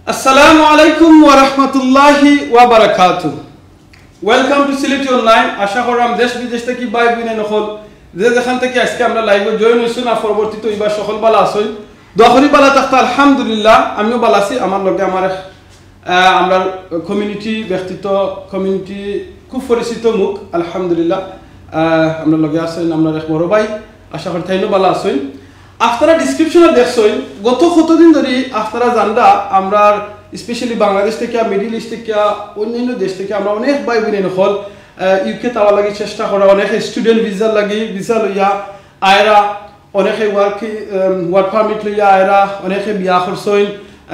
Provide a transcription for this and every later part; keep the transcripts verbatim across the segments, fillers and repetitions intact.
আসসালামু আলাইকুম ওয়া রাহমাতুল্লাহি ওয়া বারাকাতুহু। Welcome to সিলেটি অনলাইন। আশা করলাম দেশ বিদেশ থাকি ভাই বইন অকল যে যেখান থাকি আজকে আমরা লাইভো জয়েন অইছইন আর পরবর্তীতে অইবা, সকল ভালা আছইন। দোয়া করি ভালা থাকতা। আলহামদুলিল্লাহ, আমিও ভালা আছি। আমার লগে আমার এক, আহ, আমরার কমিউনিটি ব্যক্তিত্ব, কমিউনিটি খুব পরিচিত মুখ, আলহামদুলিল্লাহ। আহ, আমরার লগে আছইন আমরার এক বড় ভাই, আশা করি তাইনও ভালা আছইন। আপনারা ডেসক্রিপশনে দেখছইন, গত কতদিন ধরি আপনারা জানরা আমরার specially বাংলাদেশ থাকি, মিডল ইস্ট থাকি, অন্যান্য দেশ থাকি আমরা অনেক ভাই বইন অকল, আহ, ইউকেত আওয়ার লাগি চেষ্টা করা, অনেকে স্টুডেন্ট ভিসার লাগি ভিসা লইয়া আয়রা, অনেকে ওয়ার্ক, আম, ওয়ার্ক পারমিট লইয়া আয়রা, অনেকে বিয়া করছইন,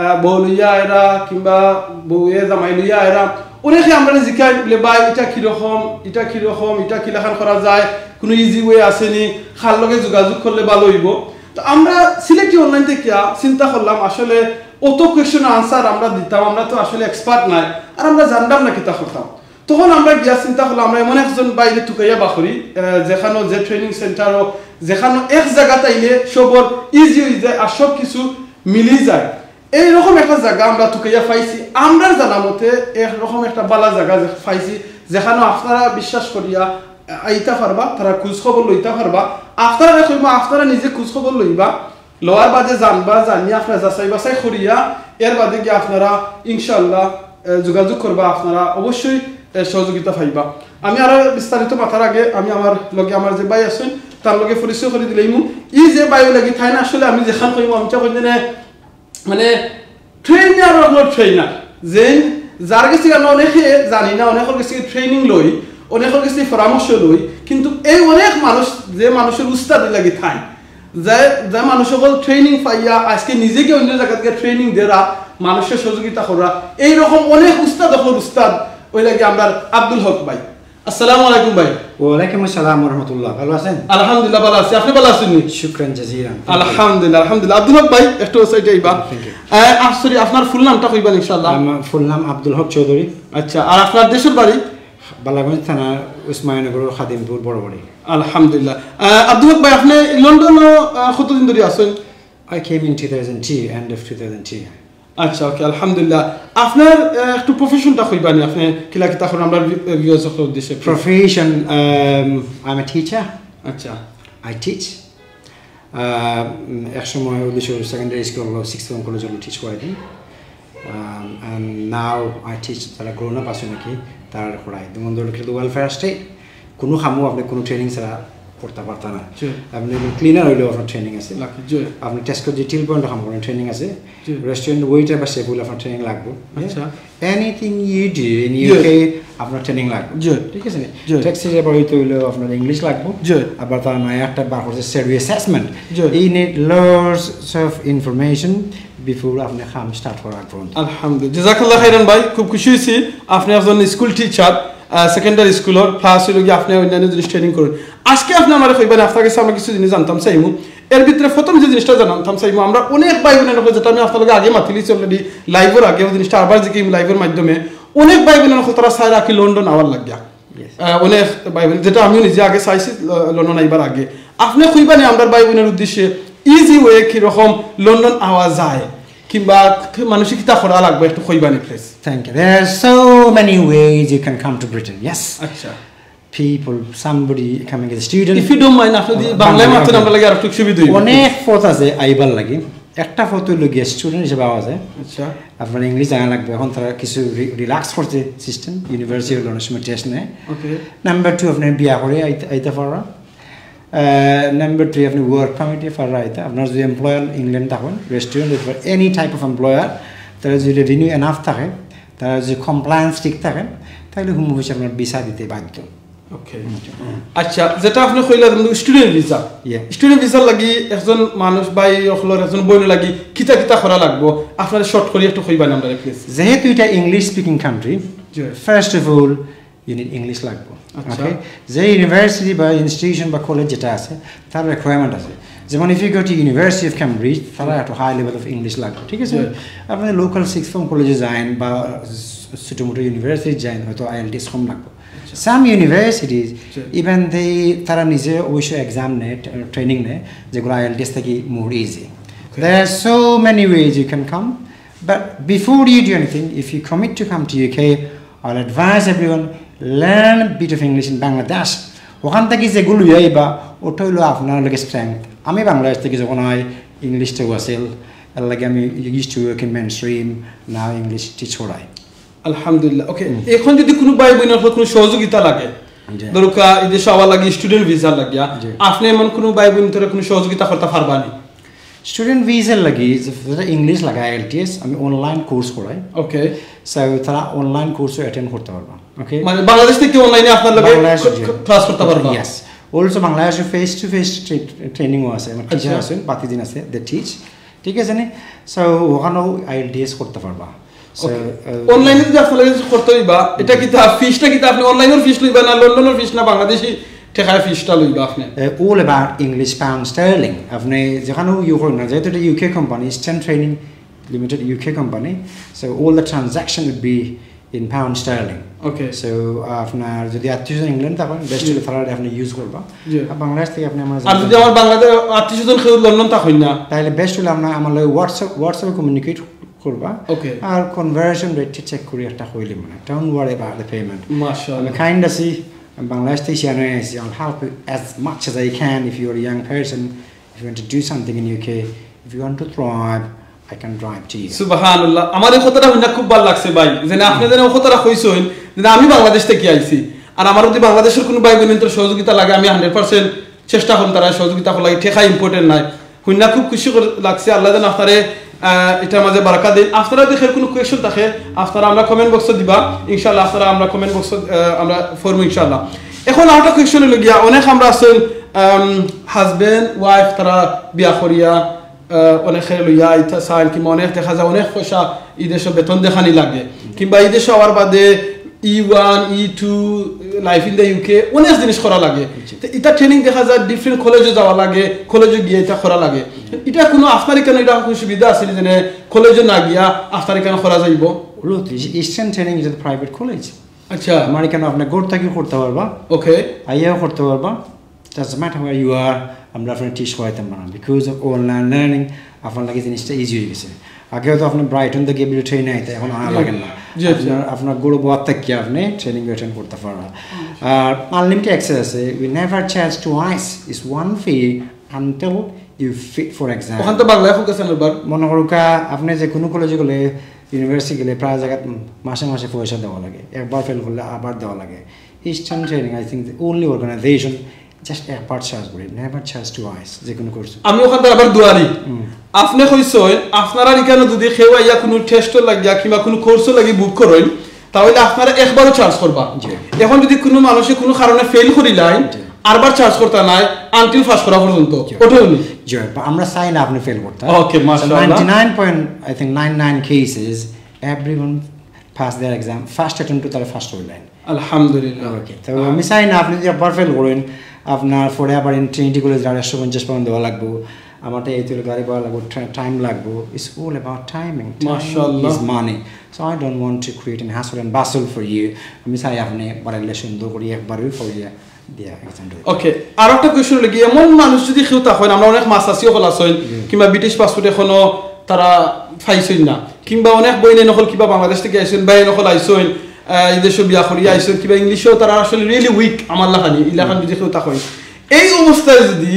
আহ, বউ লইয়া আয়রা, কিংবা বউয়ে জামাই লইয়া আয়রা। অনেকে আমরারে জিকাইন বুলে, "ভাই, ইটা কিরকম, ইটা কিরকম, ইটা কিলাখান করা যায়, কুনু ইজি ওয়ে আছে নি, কার লগে যোগাযোগ করলে ভালা অইবো?" তো আমরা সিলেটি অনলাইন থাকি চিন্তা করলাম, আসলে অত কোয়েশ্চন আনসার আমরা দিতাম, আমরা তো আসলে এক্সপার্ট নায়, আর আমরা জানতাম না কিতা করতাম। তখন আমরা গিয়া চিন্তা করলাম, আমরা এমন একজন ভাইরে তুকাইয়া বার করি, আহ, যেখানো যে ট্রেনিং সেন্টারও, যেখানো এক জাগাত আইলে সবর ইজি অই যায় আর সব কিছু মিলি যায়। এইরকম একটা জাগা আমরা তুকাইয়া পাইছি, আমরার জানা মতে একরকম একটা ভালা জাগা যে পাইছি, যেখানো আপনারা বিশ্বাস করিয়া আইতা পারবা, তারা খোঁজ খবর লইতা পারবা। আপনারারে কইমু, আপনারা নিজে খোঁজ খবর লইবা, লওয়ার বাদে জানবা, জানিয়া আপনারা যাচাই বাছাই করিয়া এর বাদে গিয়া আপনারা ইনশাআল্লাহ, এ, যোগাযোগ করবা, আপনারা অবশ্যই, এ, সহযোগিতা পাইবা। আমি আরো বিস্তারিত মাতার আগে আমি আমার লগে আমার যে ভাই আছইন, তার লগে পরিচয় করি দিলাইমু। ই যে ভাই লাগি তাইন আসলে আমি যেখান কইমু, আমি তো কইমু যে মানে ট্রেনার অকলর ট্রেনার, যেইন যার গেছে আমরা অনেকে জানি না, অনেকর গেছে ট্রেনিং লই, অনেকর গেছে পরামর্শ লই, কিন্তু এই অনেক মানুষ, যে মানুষর উস্তাদি লাগি তাইন, যে, যে মানুষ অকল ট্রেনিং পাইয়া আজকে নিজে গিয়া অন্য জাগাত গিয়া ট্রেনিং দেরা, মানুষরে সহযোগিতা করা, এইরকম অনেক উস্তাদ অকলর উস্তাদ অইলা গি আমরার আব্দুল হক ভাই। আসসালামু আলাইকুম ভাই। ওয়ালাইকুম আসসালাম ওয়া রাহমাতুল্লাহ। ভালা আছইন? আলহামদুলিল্লাহ, ভালা আছি। আপনে ভালা আছইন নি? শুকরান জাজিলান। আলহামদুলিল্লাহ, আলহামদুলিল্লাহ। আব্দুল হক ভাই, একটু সাইডে আইবা। Thank you. আহ, আহ, সরি, আপনার ফুল নামটা কইবা ইনশাআল্লাহ। আমার ফুল নাম আব্দুল হক চৌধুরী। আচ্ছা, আর আপনার দেশর বাড়ি? বালাগঞ্জ থানা, উসমানীয়নগর, খাদিমপুর, বড়বাড়ি। আলহামদুলিল্লাহ। আহ, আব্দুল হক ভাই, আপনে লন্ডনো, আহ, কতদিন ধরি আছইন? I came in two thousand two, end of two thousand two. আচ্ছা, ওকে, আলহামদুলিল্লাহ। আপনার, আহ, একটু প্রফেশনটা কইবা নি, আপনে কিলা কিতা করইন আমরার ভি-, ভিউয়ার্স অকলর উদ্দেশ্যে, please। Profession, um, I'm a teacher. আচ্ছা। I teach. আহ, উম, এক সময় উদ্দেশ্য সেকেন্ডারি স্কুল অইলো, সিক্সথ ফর্ম কলেজ অইলো, টিচ করাইতাম। Um, and now I teach, যারা গ্রোন আপ আছে নাকি, তারারে করাই। যেমন ধরো কিন্তু ওয়েলফেয়ার স্টেট, কুনু কামও আপনে কুনু ট্রেনিং ছাড়া করতা পারতা না। জি। আপনে ক্লিনার অইলেও আপনার ট্রেনিং আছে। লাকি, জি। আপনে টেস্কো যে টিল পয়েন্ট কাম করেন, ট্রেনিং আছে। জি। রেস্টুরেন্ট ওয়েটার বা শেফ অইলে আপনার ট্রেনিং লাগবো। আচ্ছা। Anything you do in জি। ইউকে, আপনার ট্রেনিং লাগবো। জি। ঠিক আছে নি? জি। ট্যাক্সি ড্রাইভার অইতে অইলেও আপনার ইংলিশ লাগবো। জি। আবার তারা নয়া একটা বার করছে salary assessment. G. You need lots of information before আপনে কাম স্টার্ট করার আগ পর্যন্ত। আলহামদুলিল্লাহ। জাযাকাল্লাহ খাইরান ভাই, খুব খুশি অইছি। আপনে একজন স্কুল টিচার, আহ, সেকেন্ডারি স্কুলর, প্লাস অইলো গি আপনে অন্যান্য জিনিস ট্রেনিং করইন। আজকে আপনে আমরারে কইবা নি, আপনার গেছে আমরা কিছু জিনিস জানতাম চাইমু। এর ভিতরে প্রথম যে জিনিসটা জানতাম চাইমু, আমরা অনেক ভাই বইন অকল, যেটা আমি আপনার লগে আগে মাতিলিছি already, লাইভর আগে, ওই জিনিসটা আবার জিকাইমু লাইভর মাধ্যমে। অনেক ভাই বইন অকল তারা চাইরা কি লন্ডন আওয়ার লাগিয়া। Yes. আহ, অনেক ভাই বইন, যেটা আমিও নিজে আগে চাইছি, ল-, লন্ডন আইবার আগে। আপনে কইবা নি আমরার ভাই বইনর উদ্দেশ্যে ইজি ওয়ে কিরকম লন্ডন আওয়া যায়, কিংবা মানুষে কিতা করা লাগবো, একটু কইবা নি, please? Thank you. There are so many ways you can come to Britain. Yes. আচ্ছা। People, somebody coming as a student. If you don't mind, আপনে যদি বাংলায় মাতইন, আমরার লাগি আরো একটু সুবিধা অইবো। অনেক পথ আছে আইবার লাগি। একটা পথ অইলো গিয়া স্টুডেন্ট হিসেবে আওয়া যায়। আচ্ছা। আপনার ইংলিশ জানা লাগবো। এখন তারা কিছু রি-, রিল্যাক্স করছে সিস্টেম। ইউনিভার্সিটি অইলো অনেক সময় টেস্ট নেয়। ওকে। নাম্বার টু, আপনে বিয়া করি আইতে, আইতে পাররা। আহ, নাম্বার থ্রি, আপনে ওয়ার্ক পারমিটে পাররা আইতা। আপনার যদি এমপ্লয়ার ইংল্যান্ড থাকেন, restaurant, any type of employer, তারা যদি রেভিনিউ এনাফ থাকে, তারা যদি কমপ্লায়েন্স ঠিক থাকে, তাইলে হোম অফিস আপনার ভিসা দিতে বাধ্য। ওকে। আচ্ছা, যেটা আপনে কইলা, যেমন স্টুডেন্ট ভিসা। ইয়া। স্টুডেন্ট ভিসার লাগি একজন মানুষ, ভাই অকলর একজন বইনর লাগি কিতা কিতা করা লাগবো? আপনারে শর্ট করি একটু কইবা নি আমরারে, please? যেহেতু এটা English speaking country, G. First of all, you need English লাগবো। আচ্ছা। ওকে? যে ইউনিভার্সিটি বা ইনস্টিটিউশন বা কলেজ যেটা আছে, তার রিকোয়ারমেন্ট আছে। যেমন, if you go to University of Cambridge, তারা একটু হাই লেভেল অফ ইংলিশ লাগবো, ঠিক আছে? জি। আপনি লোকাল সিক্সথ ফর্ম কলেজে যাইন বা ছোটো মোটো ইউনিভার্সিটি যাইন, হয়তো আইএলটিএস কম লাগবো। আচ্ছা। Some universities, G. Even they, তারা নিজে অবশ্য এক্সাম নেয়, ট্রে-, ট্রেনিং নেয়, যেগুলো আইএলটিএস থাকি more easy। Okay. There are so many ways you can come. But before you do anything, if you commit to come to U K, I'll advise everyone, learn a bit of English in Bangladesh. ওখান থাকি যেগু লইয়া আইবা, ওটা অইলো আপনার লগে strength. আমি বাংলাদেশ থাকি যখন আই, ইংলিশটাও আছিল, এর লাগি আমি used to work in mainstream, now English teach করাই. আলহামদুলিল্লাহ। ওকে, এখন যদি কুনু ভাই বইনর কুনু সহযোগিতা লাগে, জি। ধরুকা, এই দেশো আওয়ার লাগি স্টুডেন্ট ভিসার লাগিয়া, জি। আপনে এমন কুনু ভাই বইনতরে কুনু সহযোগিতা করতা পারবা নি? স্টুডেন্ট ভিসার লাগি, যেটা ইংলিশ লাগে, আইএলটিএস, আমি অনলাইন কোর্স করাই। ওকে। সো তারা অনলাইন কোর্সও অ্যাটেন্ড করতা পারবা। ওকে? মানে বাংলাদেশ থাকি অনলাইনে আপনার লগে বাংলাদেশ, জি। ক্লাস করতা পারবা? Yes. Also বাংলাদেশো face to face ট্রেনিংও আছে, আমার টিচার আচ্ছা। আছেন, বাতিদিন আছে, they teach, ঠিক আছে নি? সো ওখানেও আইএলটিএস করতা পারবা। So okay. অনলাইনে যদি আপনার লগে করতা অইবা, এটা কিতা ফিসটা কিতা আপনে অনলাইনর ফিস লইবা না লন্ডনর ফিস না বাংলাদেশি টেকায় ফিসটা লইবা আপনে? All about English pound sterling. আপনে যেখানেও ইউ করেন না, যেহেতু এটা UK company, eastern training limited, UK company, so all the transaction would be in pound sterling. ওকে। সো আপনার যদি আত্মীয় স্বজন ইংল্যান্ড থাকেন, বেস্ট হলে তারা আপনি ইউজ করবা। জি। আর বাংলাদেশ থেকে আপনি আমার আর যদি আমার বাংলাদেশ আত্মীয় স্বজন কেউ লন্ডন থাকইন না? তাহলে বেস্ট হলে আমরা আমার লগে হোয়াটসঅ্যাপ হোয়াটসঅ্যাপে কমিউনিকেট করবা। ওকে। আর কনভার্সন রেটটা চেক করি একটা হইলে মনে হয়, don't worry about the payment. মাশাআল্লাহ। আমি কাইন্ড আছি, আমি বাংলাদেশ থেকে শেয়ার হয়ে আছি, I'll help you as much as I can if you're a young person, if you want to do something in UK, if you want to thrive, I can drive to you. সুবহানাল্লাহ। আমার এই কথাটা হুনা খুব ভালা লাগছে ভাই, যেন আপনে যেন ও কথাটা কইছইন, যেন আমি বাংলাদেশ থাকি আইছি, আর আমার যদি বাংলাদেশর কুনু ভাই বইনর সহযোগিতা লাগে, আমি হান্ড্রেড পার্সেন্ট চেষ্টা করমু তারার সহযোগিতা করার লাগি। টেকা ইম্পর্টেন্ট নায়। হুনা খুব খুশি কর-, লাগছে। আল্লায় যেন আপনারে, আহ, এটার মাঝে বারাকা দেইন। আপনারা যদি কুনু কোয়েশ্চন থাকে, আপনারা আমরা কমেন্ট বক্সো দিবা, ইনশাআল্লাহ আপনারা আমরা কমেন্ট বক্সো, আহ, আমরা ফরমু ইনশাআল্লাহ। এখন আরেকটা কোয়েশ্চন অইলো গিয়া, অনেক আমরা আছইন, আম, হাজব্যান্ড ওয়াইফ তারা বিয়া করিয়া, আহ, অনেকে লইয়া আইতা চাইন, কিংবা অনেক দেখা যায় অনেক পয়সা ই দেশো বেতন দেখানি লাগে, কিংবা ই দেশো আওয়ার বাদে ই ওয়ান, ই two, life in the UK, অনেক জিনিস করা লাগে। তো ইটা ট্রেনিং দেখা যায় ডিফারেন্ট কলেজো যাওয়া লাগে, কলেজো গিয়া ইটা করা লাগে। ইটা কুনু আপনার ইখানো ইটা কুনু সুবিধা আছে নি, যেন কলেজো না গিয়া আপনার ইখানো করা যাইবো? Look, Eastern Training is a private college. আচ্ছা। আমার ইখানো আপনি ঘর থাকিও করতা পারবা, ওকে। আইয়াও করতা পারবা। Doesn't matter where you are, আমরা আপনারে টিচ করাইতাম পারমু। Because of online learning, আপনার লাগি জিনিসটা ইজি হয়ে গেছে। আগে তো আপনি ব্রাইটন থেকে গিয়া ট্রেন আইতা, এখন আনা লাগে না। জি, জি। আপনার, আপনার ঘরো বওয়াত থাকিয়া আপনি ট্রেনিং অ্যাটেন্ড করতা পারবা। আর আনলিমিটেড অ্যাক্সেস আছে। We never charge twice. It's one fee until you fit for exam. ওখান তো বাংলায় ফোকাস আনবার। মনে করুকা, আপনি যে কুনু কলেজো গেলে, ইউনিভার্সিটি গেলে, প্রায় জাগাত মাসে মাসে পয়সা দেওয়া লাগে। একবার ফেল করলে আবার দেওয়া লাগে। Eastern Training, I think, the only organization, just একবার চার্জ করে, never charge twice, যে কুনু কোর্স। আমি ওখান থাকি আবার দুয়ারি। আপনে কইছইন, আপনারার ইখানো যদি কেউ আইয়া কুনু টেস্টর লাগিয়া কিংবা কুনু কোর্সর লাগি বুক করইন, তাইলে আপনারা একবারও চার্জ করবা। জি। এখন যদি কুনু মানুষে কুনু কারণে ফেল করিলাইন, জি। আরবার চার্জ করতা নায়, আনটিল পাস করা পর্যন্ত। জি। ওটাও নি। জি, বা আমরা চাই না আপনি ফেল করতা। Okay, মাশাআল্লাহ। Ninety nine point, I think, nine nine cases, everyone pass their exam, first attempt তারা ফার্স্ট হইলেন। আলহামদুলিল্লাহ। ওকে, তো আমি চাই না আপনি যদি একবার ফেল করেন, আপনার পরে আবার ইন ট্রিনিটি কলেজ আড়াইশো পঞ্চাশ পাউন্ড দেওয়া লাগবো, আমার তো এই তুলে গাড়ি ভাড়া লাগবো, টাইম লাগবো। It's all about timing. Time মাশাআল্লাহ। is money. So I don't want to create an hassle and bustle for you. আমি চাই আপনি বাড়াইলে সুন্দর করি একবারই পড়িয়া দিয়া এক্সাম দিতে। ওকে, আর একটা কোয়েশ্চন অইলো কি, এমন মানুষ যদি কেউ থাকইন, আমরা অনেক মাস্টার্সি অকল আছইন, কিংবা ব্রিটিশ পাসপোর্ট এখনো তারা পাইছইন না, কিংবা অনেক বইনাইন অকল কিবা বাংলাদেশ থাকি আইছইন, ভাইয়াইন অকল আইছইন, আহ, ই দেশো বিয়া করিয়া আইছইন, কিবা ইংলিশও তারা আসলে রিয়েলি উইক, আমার লাখানি, ইলাখান যদি কেউ থাকইন, এই অবস্থায় যদি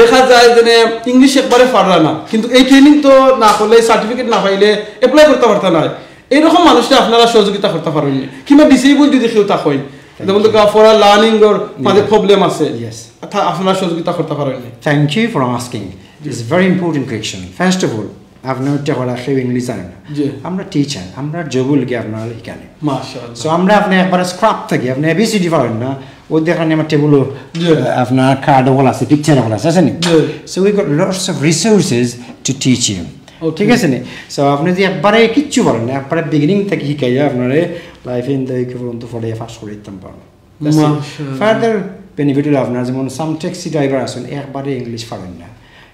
দেখা যায় যে ইংলিশ একবারে পাররা না, কিন্তু এই ট্রেনিং তো না করলে, সার্টিফিকেট না পাইলে অ্যাপ্লাই করতা পারতা নায়, এইরকম মানুষরে আপনারা সহযোগিতা করতা পারইন নি? কিংবা ডিসেবল যদি কেউ থাকইন, যেমন তো ফর লার্নিং অর মাঝে প্রবলেম আছে, Yes. তা আপনারা সহযোগিতা করতা পারইন নি? Thank you for asking. It's a very important question. First of all, আপনি ওইটা করা কেউ ইংলিশ জানে না। জি। আমরা টিচার, আমরা জবুল গিয়ে আপনার এখানে। মাশাআল্লাহ। সো আমরা আপনি একবারে স্ক্র্যাচ থাকি, আপনি এবিসিডি পারেন না, ও দেখেন আমার টেবিলও জি। আপনার কার্ড অকল আছে, পিকচার অকল আছে, আছে নি? জি। So we got lots of resources to teach you. Okay. ঠিক আছে নি? সো আপনি যদি একবারে কিচ্ছু পারেন না, একবারে বিগিনিং থাকি শিখাইয়া আপনারে লাইফ ইন দ্য ইউকে পর্যন্ত পড়ে পাস করে দিতাম পারেন। মাশাআল্লাহ। ফার্দার বেনিফিট হলো আপনার যেমন সাম ট্যাক্সি ড্রাইভার আছেন, একবারে ইংলিশ পারেন না,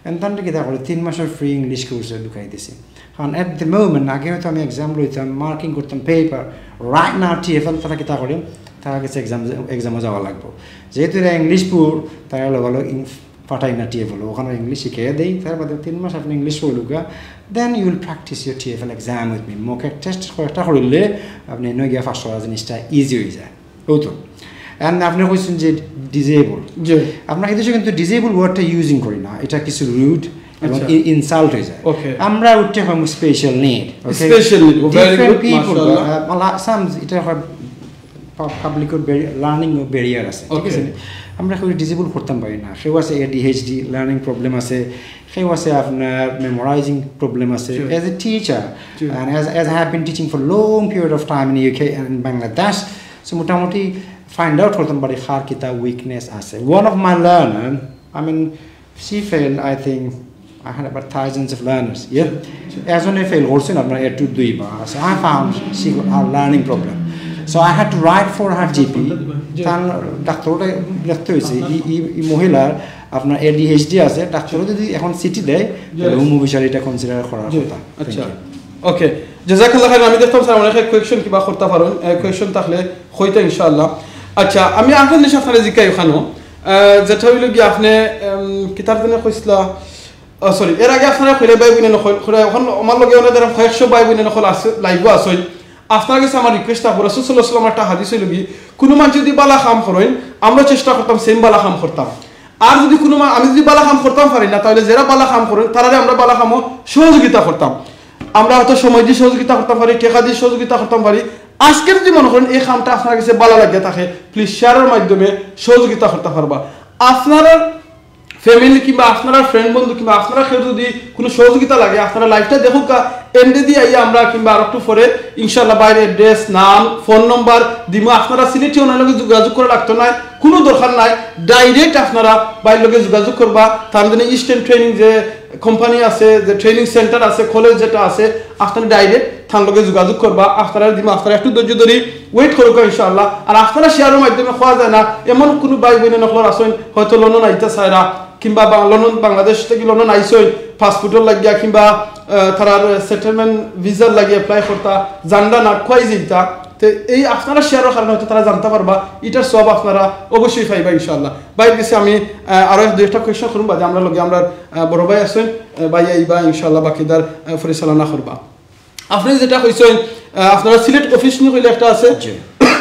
এনতানরে কিতা করে তিন মাসের ফ্রি ইংলিশ কোর্সে ঢুকাই দিছে। কারণ অ্যাট দ্য মোমেন্ট আগে হয়তো আমি এক্সাম লইতাম, মার্কিং করতাম পেপার, রাইট নাও টিএফএল তারা কিতা করে, তারা গেছে এক্সাম, এক্সামে যাওয়া লাগবো। যেহেতু এরা ইংলিশ পুয়ার, তারা লগে লগে ইং-, ফাটাই না টিএফএল, ওখানে ইংলিশ শিখিয়ে দেই, তার বাদে তিন মাস আপনি ইংলিশ পড়লুকা, then you will practice your TEFL exam with me। Mock test কয়েকটা করিলে আপনি এনে গিয়া পাস করা জিনিসটা ইজি হয়ে যায়। ও তো। অ্যান্ড আপনি কইছেন যে ডিজেবল। জি। আমরা এই দেশে কিন্তু ডিজেবল ওয়ার্ডটা ইউজিং করি না, এটা কিছু রুড এবং আচ্ছা। ইনসাল্ট হয়ে যায়। ওকে। আমরা উঠতে হয় special need. Special need, very Different good, people, মাশাআল্লাহ। আহ, মালা- some এটা হয় পাবলিকর লার্নিং ব্যারিয়ার আছে, ঠিক ওকে। আছে? আমরা কেউ ডিজেবল করতাম পারি না। কেউ আছে এডিএইচডি লার্নিং প্রবলেম আছে, কেউ আছে আপনার মেমোরাইজিং প্রবলেম আছে। Sure. As a teacher, Sure. and as, as I have been teaching for long period of time in UK and in Bangladesh, so মোটামুটি ফাইন্ড আউট করতাম পারি কার কিতা উইকনেস আছে। One of my learner, I mean, she failed, I think, I had about thousands of learners, yeah? একজনে ফেল করছেন আপনার এ টু দুইবার। So I found she got a learning problem, so I had to write for her GP। তার ডাক্তারটা লিখতে হয়েছে, এই- এই এই মহিলার আপনার এডিএইচডি আছে। ডাক্তারও যদি এখন সিটি দেয়, তাহলে Yes. হোমিওপ্যাথি এটা কনসিডার করার জি, কথা। আচ্ছা। ওকে, জাযাকাল্লাহ খাইরান। আমি দেখতাম স্যার অনেক কোয়েশ্চন কিবা করতে পারেন, কোয়েশ্চন থাকলে হইতা ইনশাআল্লাহ। আচ্ছা, আমি আরেকটা জিনিস আপনারে জিকাই ওখানো, আহ, যেটা হইল কি আপনি, উম, কিতার দিনে কইছিলা, সরি, এর আগে আপনারা কইলে ভাই বইনে নকল করে, এখন আমার লগে অনেক ধরেন কয়েকশো ভাই বইনে নকল আছে, লাইভও আছে। আপনার কাছে আমার রিকোয়েস্ট থাকবো, রাসূল সাল্লাল্লাহু আলাইহি ওয়াসাল্লামর একটা হাদিস হইল কি, কোনো মানুষ যদি বালা কাম করেন, আমরা চেষ্টা করতাম সেম বালা কাম করতাম। আর যদি কোনো মা- আমি যদি বালা কাম করতাম পারি না, তাহলে যারা বালা কাম করেন, তারারে আমরা বালা কামও সহযোগিতা করতাম। আমরা হয়তো সময় দিয়ে সহযোগিতা করতাম পারি, টাকা দিয়ে সহযোগিতা করতাম পারি। আজকে যদি মনে করেন এই কামটা আপনার কাছে ভালো লাগে থাকে, প্লিজ শেয়ারের মাধ্যমে সহযোগিতা করতে পারবা। আপনারা ফ্যামিলি কিংবা আপনারা ফ্রেন্ড বন্ধু কিংবা আপনারা কেউ যদি কোনো সহযোগিতা লাগে, আপনারা লাইভটা দেখুক, এন্ডে দিয়ে আইয়া আমরা কিংবা আর একটু পরে ইনশাআল্লাহ ভাইর অ্যাড্রেস, নাম, ফোন নম্বর দিমু। আপনারা সিলেটি ওনার লগে যোগাযোগ করা লাগতো না, কোনো দরকার নাই। ডাইরেক্ট আপনারা ভাইর লগে যোগাযোগ করবা। তার জন্য ইস্টার্ন ট্রেনিং যে কোম্পানি আছে, যে ট্রেনিং সেন্টার আছে, কলেজ যেটা আছে, আপনারা ডাইরেক্ট তার লগে যোগাযোগ করবা। আপনারা দিমু, আপনারা একটু ধৈর্য ধরি ওয়েট করুক ইনশাআল্লাহ। আর আপনারা শেয়ারের মাধ্যমে কওয়া যায় না, এমন কোনো ভাই বইনে নকল আছেন হয়তো লন্ডন আইতা চাইরা, কিংবা বা-, লন্ডন, বাংলাদেশ থেকে লন্ডন আইসই পাসপোর্টর লাগিয়া, কিংবা আহ, তারার সেটেলমেন্ট ভিসার লাগি অ্যাপ্লাই করতা, জানরা না, কই যাইতা। তো এই আপনারা শেয়ারের কারণে হয়তো তারা জানতে পারবা, এটার সব আপনারা অবশ্যই পাইবা ইনশাআল্লাহ। ভাইর কাছে আমি আহ, আরো এক দুই একটা কোয়েশ্চন করুন, বাদে আমরা লগে আমরা আহ, বড় ভাই আছেন, আহ, ভাই আইবা ইনশাআল্লাহ বাকিদার আহ, পরিচালনা করবা। আপনি যেটা কইছেন, আহ, আপনারা সিলেট অফিস নিয়ে কইলে একটা আছে, জি।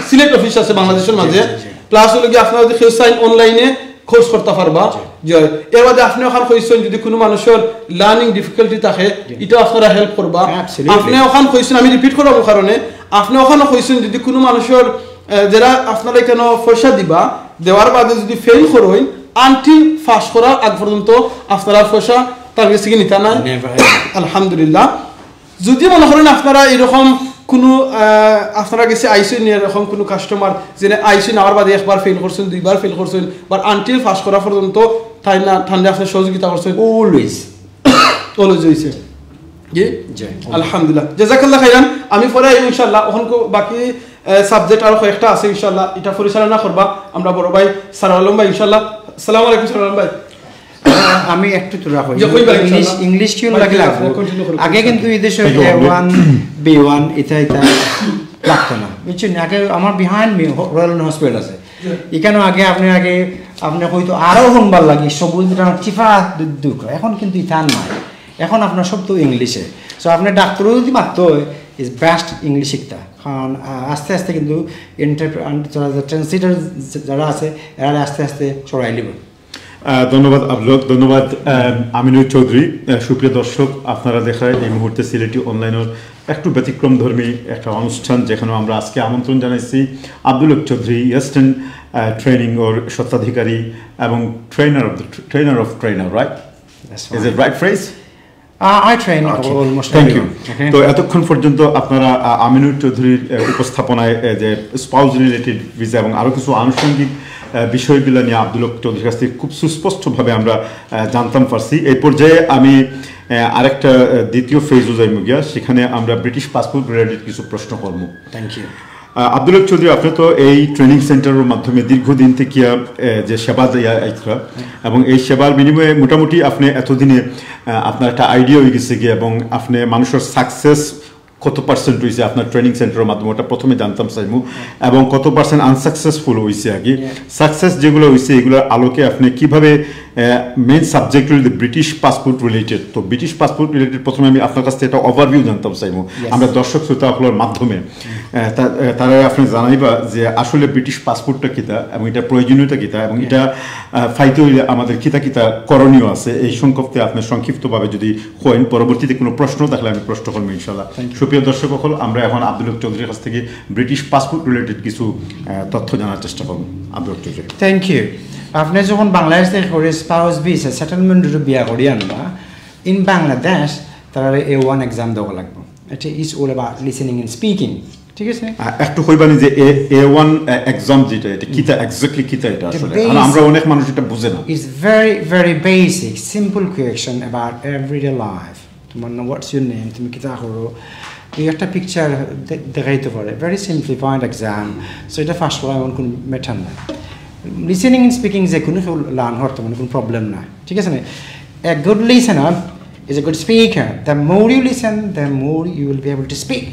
সিলেট অফিস আছে বাংলাদেশের মাঝে, জি, জি। প্লাস হলো কি আপনারা যদি কেউ চাইন অনলাইনে কোর্স করতে পারবা। জি। জি। এর বাদে আপনি ওখানে কইছেন যদি কোনো মানুষের লার্নিং ডিফিকাল্টি থাকে, জি। এটা আপনারা হেল্প করবা। Absolutely. আপনি ওখানে কইছেন, আমি রিপিট করার কারণে, আপনি ওখানে কইছেন যদি কোনো মানুষের আহ, যারা আপনারা এখানে পয়সা দিবা, দেওয়ার বাদে যদি ফেল করইন, আনটিল পাস করার আগ পর্যন্ত আপনারা পয়সা তার কাছ থেকে নিতা নাই। Never ever। আলহামদুলিল্লাহ। যদি মনে করেন আপনারা এরকম কোনো আহ, আপনারা গেছে আইসই নিয়ে এরকম কোনো কাস্টমার, যে আইসই নেওয়ার বাদে একবার ফেল করছেন, দুইবার ফেল করছেন, বা আনটিল পাস করা পর্যন্ত তাই না, ঠান্ডা আপনি সহযোগিতা করছেন, Always। অলওয়েজ হয়েছে। জি। জি। আলহামদুলিল্লাহ, জাযাকাল্লাহ খাইরান। আমি পরে আইব ইনশাআল্লাহ। এখন কো- বাকি সাবজেক্ট আরো কয়েকটা আছে ইনশাআল্লাহ, এটা পরিচালনা করবা আমরা বড় ভাই সারোয়ার আলম ভাই ইনশাআল্লাহ। আসসালামু আলাইকুম সারোয়ার আলম ভাই। আমি একটু তোরা কই যে কইবা ইংলিশ, ইনশাআল্লাহ। ইংলিশ টিউন ভাই, লাগে আপনি লাগবো। continue করুন। আগে কিন্তু এই দেশে Thank you, এ Abdul। ওয়ান বি ওয়ান এটা এটা লাগতো না, বুঝছেন? আগে আমার বিহাইন্ড মি রয়্যাল হসপিটাল আছে, এখানে আগে আপনি আগে আপনি হয়তো আরো শুনবার লাগে সবুজ বিটানো চিফা দুঃখ। এখন কিন্তু ইথান নাই, এখন আপনার সব তো ইংলিশে। সো আপনি ডাক্তারও যদি মারতে হয়, ইজ বেস্ট ইংলিশ শিখতা, কারণ আহ, আস্তে আস্তে কিন্তু ইন্টারপ্রে ট্রান্সলেটার যারা আছে এরা আস্তে আস্তে চড়াই লিব। আহ, ধন্যবাদ আব্দুল হক, ধন্যবাদ আহ, আমিনুর চৌধুরী। আহ, সুপ্রিয় দর্শক, আপনারা দেখরা এই মুহূর্তে সিলেটি অনলাইনের একটু ব্যতিক্রমধর্মী একটা অনুষ্ঠান, যেখানে আমরা আজকে আমন্ত্রণ জানাইছি আব্দুল হক চৌধুরী, ইস্টার্ন ট্রেনিং ওর স্বত্বাধিকারী এবং trainer of the trainer of trainer, right? Is it right phrase? Uh, I train Okay. Almost Thank you. Everyone. Okay. তো এতক্ষণ পর্যন্ত আপনারা আহ, আমিনুর চৌধুরীর আহ, উপস্থাপনায় আহ, যে স্পাউস রিলেটেড ভিসা এবং আরো কিছু আনুষঙ্গিক আহ, বিষয়গুলো নিয়ে আব্দুল হক চৌধুরীর কাছ থেকে খুব সুস্পষ্টভাবে আমরা আহ, জানতাম পারছি। এই পর্যায়ে আমি আহ, আরেকটা আহ, দ্বিতীয় ফেজও যাইমু গিয়া, সেখানে আমরা ব্রিটিশ পাসপোর্ট রিলেটেড কিছু প্রশ্ন করবো। Thank you. আহ, আব্দুল হক চৌধুরী, আপনি তো এই ট্রেনিং সেন্টারের মাধ্যমে দীর্ঘদিন থেকে আহ, যে সেবা দিয়া আইতরা এবং এই সেবার বিনিময়ে মোটামুটি আপনি এতদিনে আহ, আপনার একটা আইডিয়া হয়ে গেছে কি এবং আপনি মানুষের সাকসেস কত পার্সেন্ট হয়েছে আপনার ট্রেনিং সেন্টারের মাধ্যমে, ওটা প্রথমে জানতাম চাইমু, এবং কত পার্সেন্ট আনসাকসেসফুল হয়েছে আর কি। সাকসেস যেগুলো হয়েছে এগুলোর আলোকে আপনি কিভাবে মেইন সাবজেক্ট হইল ব্রিটিশ পাসপোর্ট রিলেটেড। তো ব্রিটিশ পাসপোর্ট রিলেটেড প্রথমে আমি আপনার কাছ থেকে একটা ওভারভিউ জানতাম চাইবো। Yes. আমরা দর্শক শ্রোতা সকলের মাধ্যমে আহ, তা- আহ, তারা আপনি জানাইবা যে আসলে ব্রিটিশ পাসপোর্টটা কিতা এবং এটা প্রয়োজনীয়তা কিতা এবং এটা আহ, পাইতে হইলে আমাদের কিতা কিতা করণীয় আছে, এই সংক্ষেপে আপনি সংক্ষিপ্তভাবে যদি কইন, পরবর্তীতে কোনো প্রশ্ন থাকলে আমি প্রশ্ন করবো ইনশাল্লাহ। সুপ্রিয় দর্শক সকল, আমরা এখন আব্দুল হক চৌধুরীর কাছ থেকে ব্রিটিশ পাসপোর্ট রিলেটেড কিছু আহ, তথ্য জানার চেষ্টা করবো। আব্দুল হক চৌধুরী। Thank you. আপনি যখন বাংলাদেশ থেকে করে স্পাউস ভিসা সেটেলমেন্ট রুটে বিয়া করি আনবা, ইন বাংলাদেশ তারা এ ওয়ান এক্সাম দেওয়া লাগবে। এটা is all about listening and speaking, ঠিক আছে? আহ, একটু কইবানি যে এ ওয়ান এক্সাম যেটা, এটা কিতা, এক্স্যাক্টলি কিতা এটা আসলে? কারণ আমরা অনেক মানুষ এটা বুঝে না। It's very, very basic, simple question about everyday life. তোমার নাম, what's your name, তুমি কিতা করো, এই একটা পিকচার দেখাইতে পারে। Very simplified exam. সো এটা ফার্স্ট করা এমন কোনো ম্যাটার না। লিসেনিং এন্ড স্পিকিং যে কোনো কেউ লার্ন করতে মানে কোনো প্রবলেম না, ঠিক আছে না? A good listener is a good speaker. The more you listen, the more you will be able to speak.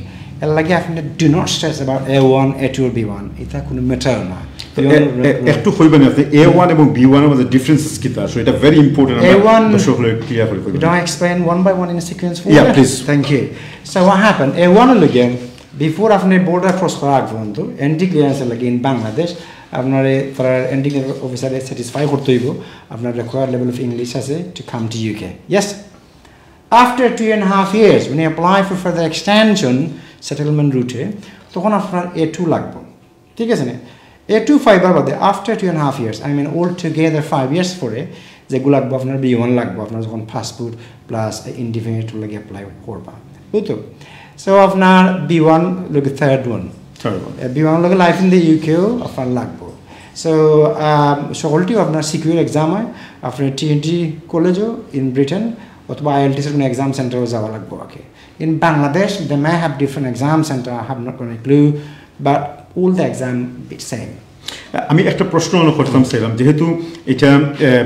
এর লাগে আপনি do not stress about A one, A two, B one, এটা কোনো ম্যাটার না। তো এ- এ- একটু কইবেন আপনি এ ওয়ান এবং বি ওয়ান এর মধ্যে ডিফারেন্সেস কিতা আসলে? এটা ভেরি ইম্পর্টেন্ট। এ ওয়ান দর্শক হলে ক্লিয়ার করে কইবেন। Don't I explain one by one in sequence for Yeah, you? Please. Thank you. So what happened? এ ওয়ান হলো গিয়া, বিফোর আপনি বর্ডার ক্রস করা আগ পর্যন্ত এন্ট্রি ক্লিয়ারেন্সের লাগে ইন বাংলাদেশ আপনার তারা এন্ট্রি অফিসারে স্যাটিসফাই করতে হইব আপনার রিকোয়ার্ড লেভেল অফ ইংলিশ আছে to come to UK. Yes, after two and a half years when you apply for further extension settlement রুটে, তখন আপনার এ টু লাগবে, ঠিক আছে না? এ টু ফাইবার বাদে after two and a half years, I mean all together five years পরে যেগুলো লাগবো আপনার বি ওয়ান লাগবো আপনার যখন পাসপোর্ট প্লাস ইনডিফিনিট লাগে অ্যাপ্লাই করবা, বুঝতো? সো আপনার বি ওয়ান লাগে third one, third one. B one লাগে লাইফ ইন দ্য ইউকেও আপনার লাগবো। সো সকলটিও আপনার সিকিউর এক্সাম হয়, আপনার টিএনটি কলেজও ইন ব্রিটেন অথবা আইএলটিএসের কোনো এক্সাম সেন্টারও যাওয়া লাগবো। ওকে, ইন Bangladesh they may have different exam center, I have not got a clue, but all the exam bit same. আমি একটা প্রশ্ন মনে করতাম চাইলাম, যেহেতু এটা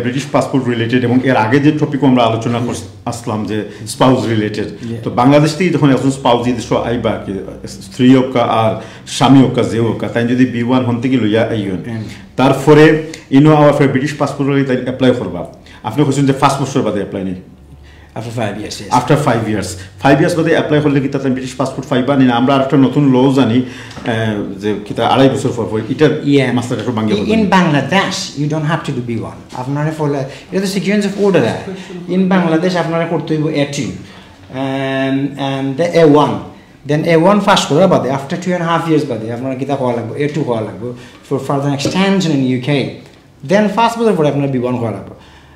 ব্রিটিশ পাসপোর্ট রিলেটেড এবং এর আগে যে টপিকও আমরা আলোচনা কর- আসলাম যে স্পাউস রিলেটেড, তো বাংলাদেশ থেকে যখন একজন স্পাউস এই দেশে আইবা আর কি, স্ত্রী হোক আর স্বামী হোক যে হোক, তাই যদি বি ওয়ান হন থেকে লইয়া আইন, তারপরে ইনো আওয়ার পরে ব্রিটিশ পাসপোর্ট তাই অ্যাপ্লাই করবা, আপনি কইছেন যে পাঁচ বছর বাদে অ্যাপ্লাই নেই। After five years, yes. After five years, five years বাদে অ্যাপ্লাই করলে কি তাতে ব্রিটিশ পাসপোর্ট পাইবা নি না? আমরা একটা নতুন ল জানি আহ, যে কিতা আড়াই বছর পর পর এটা Yeah. মাস্টার একটু ভাঙিয়ে বলবেন। In Bangladesh you don't have to do B one. আপনারে ফলে এটা তো sequence of order. In Bangladesh আপনারে করতে হইব A two and the A one, then A one pass করার বাদে after two and half years বাদে আপনার কিতা করা লাগবে, এ টু করা লাগবে for further extension in UK. দেন পাঁচ বছর পরে আপনার বি ওয়ান করা লাগবে।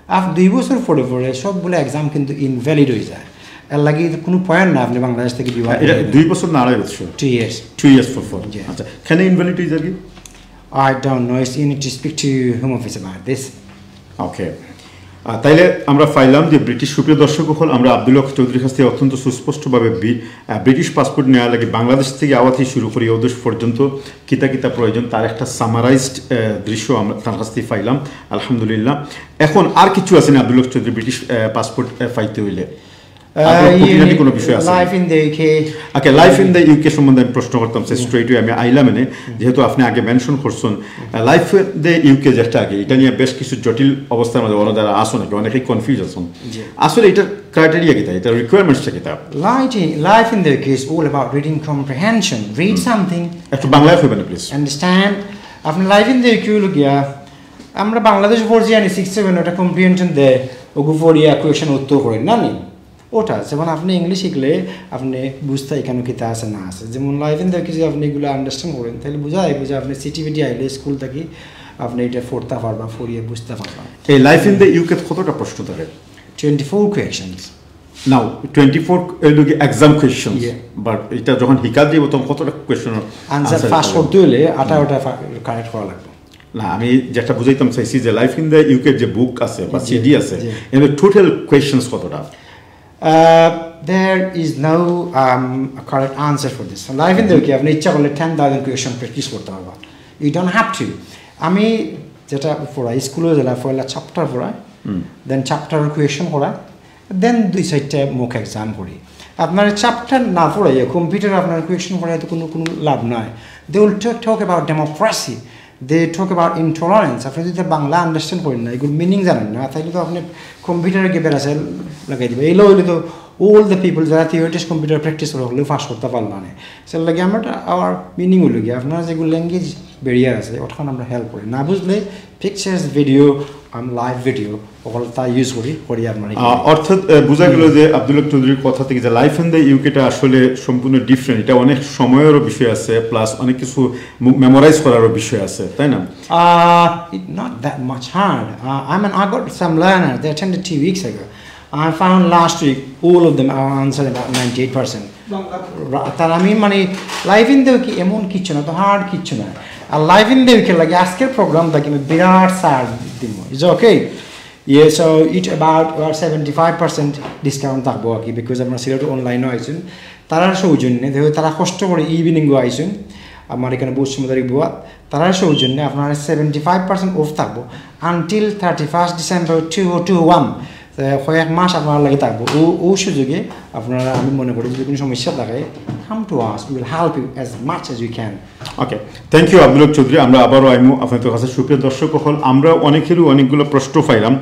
আফ দুই বছর পরে পরে সবগুলো এক্সাম কিন্তু ইনভ্যালিড হয়ে যায়। এর লাগে কোনো পয়েন্ট না আপনি বাংলাদেশ থেকে বি ওয়ান। এটা দুই বছর না আড়াই বছর? Two years. Two years for for. জি। আচ্ছা, কেন ইনভ্যালিড হয়ে যাবে? I don't know, it's, you need to speak to Home Office about this. ওকে। তাইলে আমরা পাইলাম যে ব্রিটিশ, সুপ্রিয় দর্শক সকল, আমরা আব্দুল হক চৌধুরীর কাছ থেকে অত্যন্ত সুস্পষ্টভাবে বি- আহ, ব্রিটিশ পাসপোর্ট নেওয়ার লাগে বাংলাদেশ থেকে আওয়া থেকে শুরু করি ওদেশ পর্যন্ত কিতা কিতা প্রয়োজন তার একটা সামারাইজড দৃশ্য আমরা তার কাছ থেকে পাইলাম, আলহামদুলিল্লাহ। এখন আর কিছু আছে না আব্দুল হক চৌধুরী, ব্রিটিশ আহ, পাসপোর্ট আহ, পাইতে হইলে আর কোনো খুঁটিনাটি কোনো বিষয় আছে? Life in the UK. Okay, life in the UK সম্বন্ধে আমি প্রশ্ন করতাম, সে স্ট্রেট ওয়ে আমি আইলাম এনে, যেহেতু আপনি আগে মেনশন করছেন লাইফ ইন দ্য ইউকে যেটা আগে, এটা নিয়ে বেশ কিছু জটিল অবস্থার মধ্যে ওরা যারা আসো নাকি অনেকেই কনফিউজ আছেন। আসলে এটার ক্রাইটেরিয়া কিতা, এটা রিকোয়ারমেন্টসটা কিতা? Life in, life in the UK is all about reading comprehension. Read something, একটু বাংলায় কইবেন প্লিজ। Understand. আপনার লাইফ ইন দ্য ইউকে হলো গিয়া আমরা বাংলাদেশ পড়ছি জানি সিক্স সেভেন, ওটা কম্প্রিহেনশন দেয়, ওগু পড়িয়া কোয়েশন উত্তর করেন না নি? ওটা যেমন আপনি ইংলিশ শিখলে আপনি বুঝতে এখানে কিতা আছে না আছে, যেমন লাইফ ইন দ্য ইউকে যদি আপনি এগুলো আন্ডারস্ট্যান্ড করেন তাহলে বুঝা যায় বুঝা আপনি সিটি বিটি আইলে স্কুল থাকি আপনি এটা পড়তে পারবা, পড়িয়ে বুঝতে পারবা। এই লাইফ ইন দ্য ইউকে কতটা প্রশ্ন থাকে? Twenty four questions. Now twenty four এগুলোকে এক্সাম কোয়েশন, Yeah. বাট এটা যখন হিকা দিব তখন কতটা কোয়েশন আনসার পাস করতে হলে আঠারোটা কারেক্ট করা লাগবে। না, আমি যেটা বুঝাইতাম চাইছি যে লাইফ ইন দ্য ইউকে যে বুক আছে বা সিডি আছে, জি। এর টোটাল কোয়েশনস কতটা? Uh, there is no um, a correct answer for this. Life in the UK আপনি ইচ্ছা করলে টেন থাউজেন্ড কোয়েশন প্র্যাকটিস করতে পারবা। You don't have to. আমি যেটা পড়াই স্কুলে যেটা পয়লা চ্যাপ্টার পড়াই, দেন চ্যাপ্টার কোয়েশন করা, দেন দুই সাইডটা মুখ এক্সাম করি। আপনার চ্যাপ্টার না পড়াইয়া কম্পিউটার আপনার কোয়েশন পড়াই তো কোনো কোনো লাভ নাই। They will talk about democracy. They talk about intolerance. আপনি যদি বাংলা আন্ডারস্ট্যান্ড করেন না, এগুলো মিনিং জানেন না, তাহলে তো আপনি কম্পিউটারে গিয়ে বেড়াছে লাগাই দিবে। এলো হইলে তো all the people যারা থিওরিটিস্ট কম্পিউটার প্র্যাকটিস করে হলেও পাস করতে পারলো না। সেটা লাগে আমরা, আওয়ার মিনিং হলো কি, আপনারা যেগুলো ল্যাঙ্গুয়েজ ব্যারিয়ার আছে, ওখানে আমরা হেল্প করি। না বুঝলে পিকচার্স, ভিডিও, আমি লাইভ ভিডিও, ওগুলো তা ইউজ করি, করি আপনারা। আহ, অর্থাৎ আহ, বোঝা গেল যে আব্দুল হক চৌধুরীর কথা থেকে যে লাইফ ইন দ্য ইউকেটা আসলে সম্পূর্ণ ডিফারেন্ট। এটা অনেক সময়রও বিষয় আছে, প্লাস অনেক কিছু মেমোরাইজ করারও বিষয় আছে, তাই না? Uh, it, not that much hard. Uh, I mean, I got some learners. They attended two weeks ago. I found last week all of them are answering about ninety-eight percent. রা- তার আমি মানে লাইফ ইন দেও কি এমন কিছু না, তো হার্ড কিছু না। আর লাইফ ইন দেও কি লাগে আজকের প্রোগ্রাম থাকি আমি বিরাট স্যার দিব। Is okay? Yeah, so it about about seventy five percent discount থাকবো আর কি, বিকজ আমরা সিলেট অনলাইনও আইছেন। তারার সৌজন্যে দেখো, তারা কষ্ট করে ইভিনিংও আইছেন আমার এখানে বহুত সময় ধরে বুয়া। তারার সৌজন্যে আপনার সেভেন্টি ফাইভ পার্সেন্ট অফ থাকবো until thirty first December two O two one. কয়েক মাস আপনার লাগে থাকবো। ও ও সুযোগে আপনারা, আমি মনে করি যদি কোনো সমস্যা থাকে, come to us, we will help you as much as we can. Okay, thank you Abdul Haq Chowdhury. আমরা আবারও আইমু আপনাদের কাছে। সুপ্রিয় দর্শক অকল, আমরা অনেকেরও অনেকগুলো প্রশ্ন পাইলাম,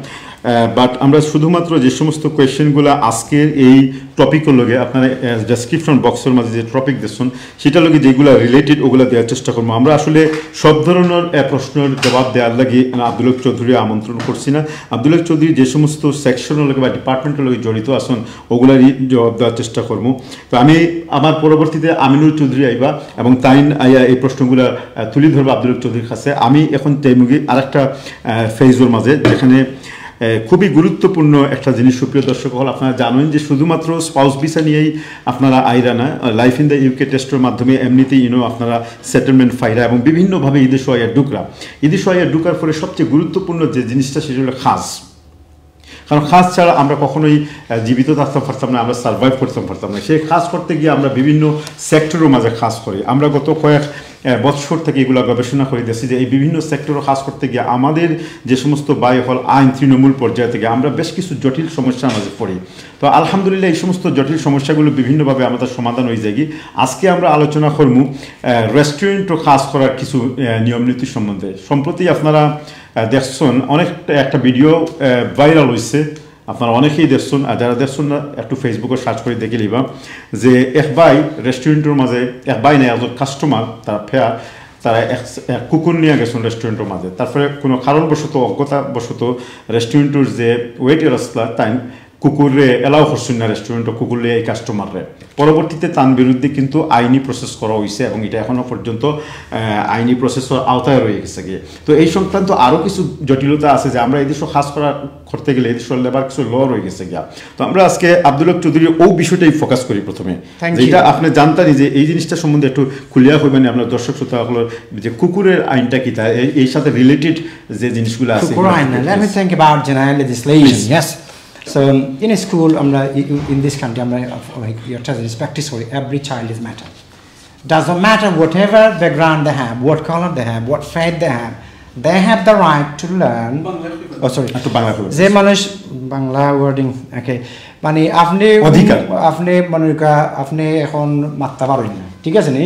বাট আমরা শুধুমাত্র যে সমস্ত কোয়েশ্চেনগুলো আজকের এই টপিকের লগে আপনারা ডেসক্রিপশন বক্সের মাঝে যে টপিক দেখছেন, সেটার লগে যেগুলো রিলেটেড, ওগুলো দেওয়ার চেষ্টা করবো। আমরা আসলে সব ধরনের আহ, প্রশ্নের জবাব দেওয়ার লাগি আহ, আব্দুল হক চৌধুরী আমন্ত্রণ করছি না। আব্দুল হক চৌধুরী যে সমস্ত সেকশনের লগে বা ডিপার্টমেন্টের লগে জড়িত আছেন, ওগুলারই জবাব দেওয়ার চেষ্টা করবো। তো আমি আমার পরবর্তীতে আমিনুর চৌধুরী আইবা এবং তাইন আইয়া এই প্রশ্নগুলো আহ, তুলি ধরবো আব্দুল হক চৌধুরীর কাছে। আমি এখন যাইমুগি আরেকটা ফেজের মাঝে, যেখানে আহ, খুবই গুরুত্বপূর্ণ একটা জিনিস। সুপ্রিয় দর্শক অকল, আপনারা জানেন যে শুধুমাত্র স্পাউস ভিসা নিয়েই আপনারা আইরা না, লাইফ ইন দ্য ইউকে টেস্টের মাধ্যমে এমনিতেই ইনো আপনারা সেটেলমেন্ট পাইরা এবং বিভিন্নভাবে ইদেশো আইয়া ঢুকরা। ইদেশো আইয়া ঢুকার পরে সবচেয়ে গুরুত্বপূর্ণ যে জিনিসটা, সেটা হলো কাজ। কারণ কাজ ছাড়া আমরা কখনোই আহ, জীবিত থাকতাম পারতাম না, আমরা সার্ভাইভ করতাম পারতাম না। সেই কাজ করতে গিয়ে আমরা বিভিন্ন সেক্টরের মাঝে কাজ করি। আমরা গত কয়েক আহ, বছর থেকে এগুলা গবেষণা করে দেখছি যে এই বিভিন্ন সেক্টরে কাজ করতে গিয়ে আমাদের যে সমস্ত ভাই অকল আইন তৃণমূল পর্যায় থেকে আমরা বেশ কিছু জটিল সমস্যার মাঝে পড়ি। তো আলহামদুলিল্লাহ, এই সমস্ত জটিল সমস্যাগুলো বিভিন্নভাবে আমাদের সমাধান হয়ে যায়। আজকে আমরা আলোচনা করবো রেস্টুরেন্টও কাজ করার কিছু আহ, নিয়ম নীতি সম্বন্ধে। সম্প্রতি আপনারা আহ, দেখছেন অনেক একটা ভিডিও ভাইরাল হয়েছে, আপনারা অনেকেই দেখছেন। আর যারা দেখছেন না, একটু ফেসবুকে সার্চ করে দেখে নিবা যে এক ভাই রেস্টুরেন্টের মাঝে, এক ভাই না, একজন কাস্টমার, তারা ফেয়ার, তারা এক এক কুকুর নিয়ে গেছেন রেস্টুরেন্টের মাঝে। তারপরে কোনো কারণবশত, অজ্ঞতাবশত রেস্টুরেন্টের যে ওয়েটার আসলা, তাই কুকুররে এলাও করছেন না রেস্টুরেন্টে, কুকুর লইয়া এই কাস্টমাররে। পরবর্তীতে তার বিরুদ্ধে কিন্তু আইনি প্রসেস করা হয়েছে এবং এটা এখনো পর্যন্ত আহ, আইনি প্রসেসের আওতায় রয়ে গেছে গিয়ে। তো এই সংক্রান্ত আরও কিছু জটিলতা আছে যে আমরা এই দেশে কাজ করা করতে গেলে এই দেশের লেবার কিছু ল রয়ে গেছে গিয়া। তো আমরা আজকে আব্দুল হক চৌধুরীর ও বিষয়টাই ফোকাস করি প্রথমে। Thank যেটা you. আপনি জানতেন যে এই জিনিসটা সম্বন্ধে একটু খুলিয়া কইবেন আপনার দর্শক শ্রোতা অকলরে, যে কুকুরের আইনটা কি, তা এই- এই সাথে রিলেটেড যে জিনিসগুলো আছে, Kukur এগুলো Ain, একটু let me please। think about Janai legislation. Please. Yes. So in a school, আমরা in this country, আমরা, like, your practice করি, every child is matter. Doesn't matter whatever background they have, what color they have, what faith they have, they have the right to learn. Oh, sorry. একটু বাংলা করবেন। যে মানুষ, বাংলা ওয়ার্ডিং, ওকে, মানে আপনি অধিকার। আপনি মনে করেন, আপনি এখন মাততে পারেন না, ঠিক আছে নি?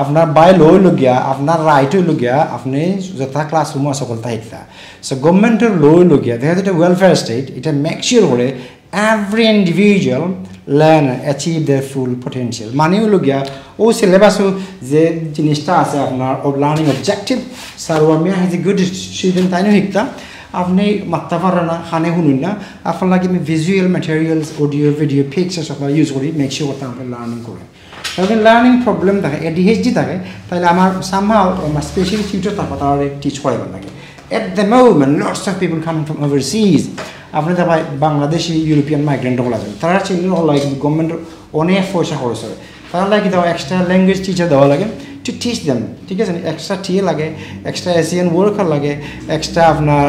আপনার বাই ল হইল গিয়া, আপনার রাইট হইল গিয়া, আপনি যথা ক্লাসরুম আছে সকলতা শিখতা। সো গভর্নমেন্টের ল হইল গিয়া, they have a welfare state, এটা মেক শিওর করে every individual learner achieve their full potential। মানে হইল গিয়া, ও সিলেবাসও যে জিনিসটা আছে আপনার লার্নিং অবজেক্টিভ, স্যার, ও আমি হাই গুড স্টুডেন্ট, তাই না শিখতা। আপনি মাততে পারেন না, কানে শুনুন না, আপনার লাগে আমি visual materials, audio, video, pictures আপনারা ইউজ করি, মেক শিওর করতে আপনি লার্নিং করেন। যদি লার্নিং প্রবলেম থাকে, এডিএইচডি থাকে, তাহলে আমার সামহাও আমার স্পেশাল টিউটর থাকবে, তারা টিচ করাইবার লাগে। At the moment, lots of people coming from overseas, আপনি তো ভাই বাংলাদেশি ইউরোপিয়ান মাইগ্রেন্ট হল আছেন, তারা চিন্তা হল গভর্নমেন্ট অনেক পয়সা খরচ হয়, তারা লাগে দেওয়া এক্সট্রা ল্যাঙ্গুয়েজ টিচার দেওয়া লাগে টু টিচ দেম, ঠিক আছে? এক্সট্রা টিএ লাগে, এক্সট্রা এসিএন ওয়ার্কার লাগে, এক্সট্রা আপনার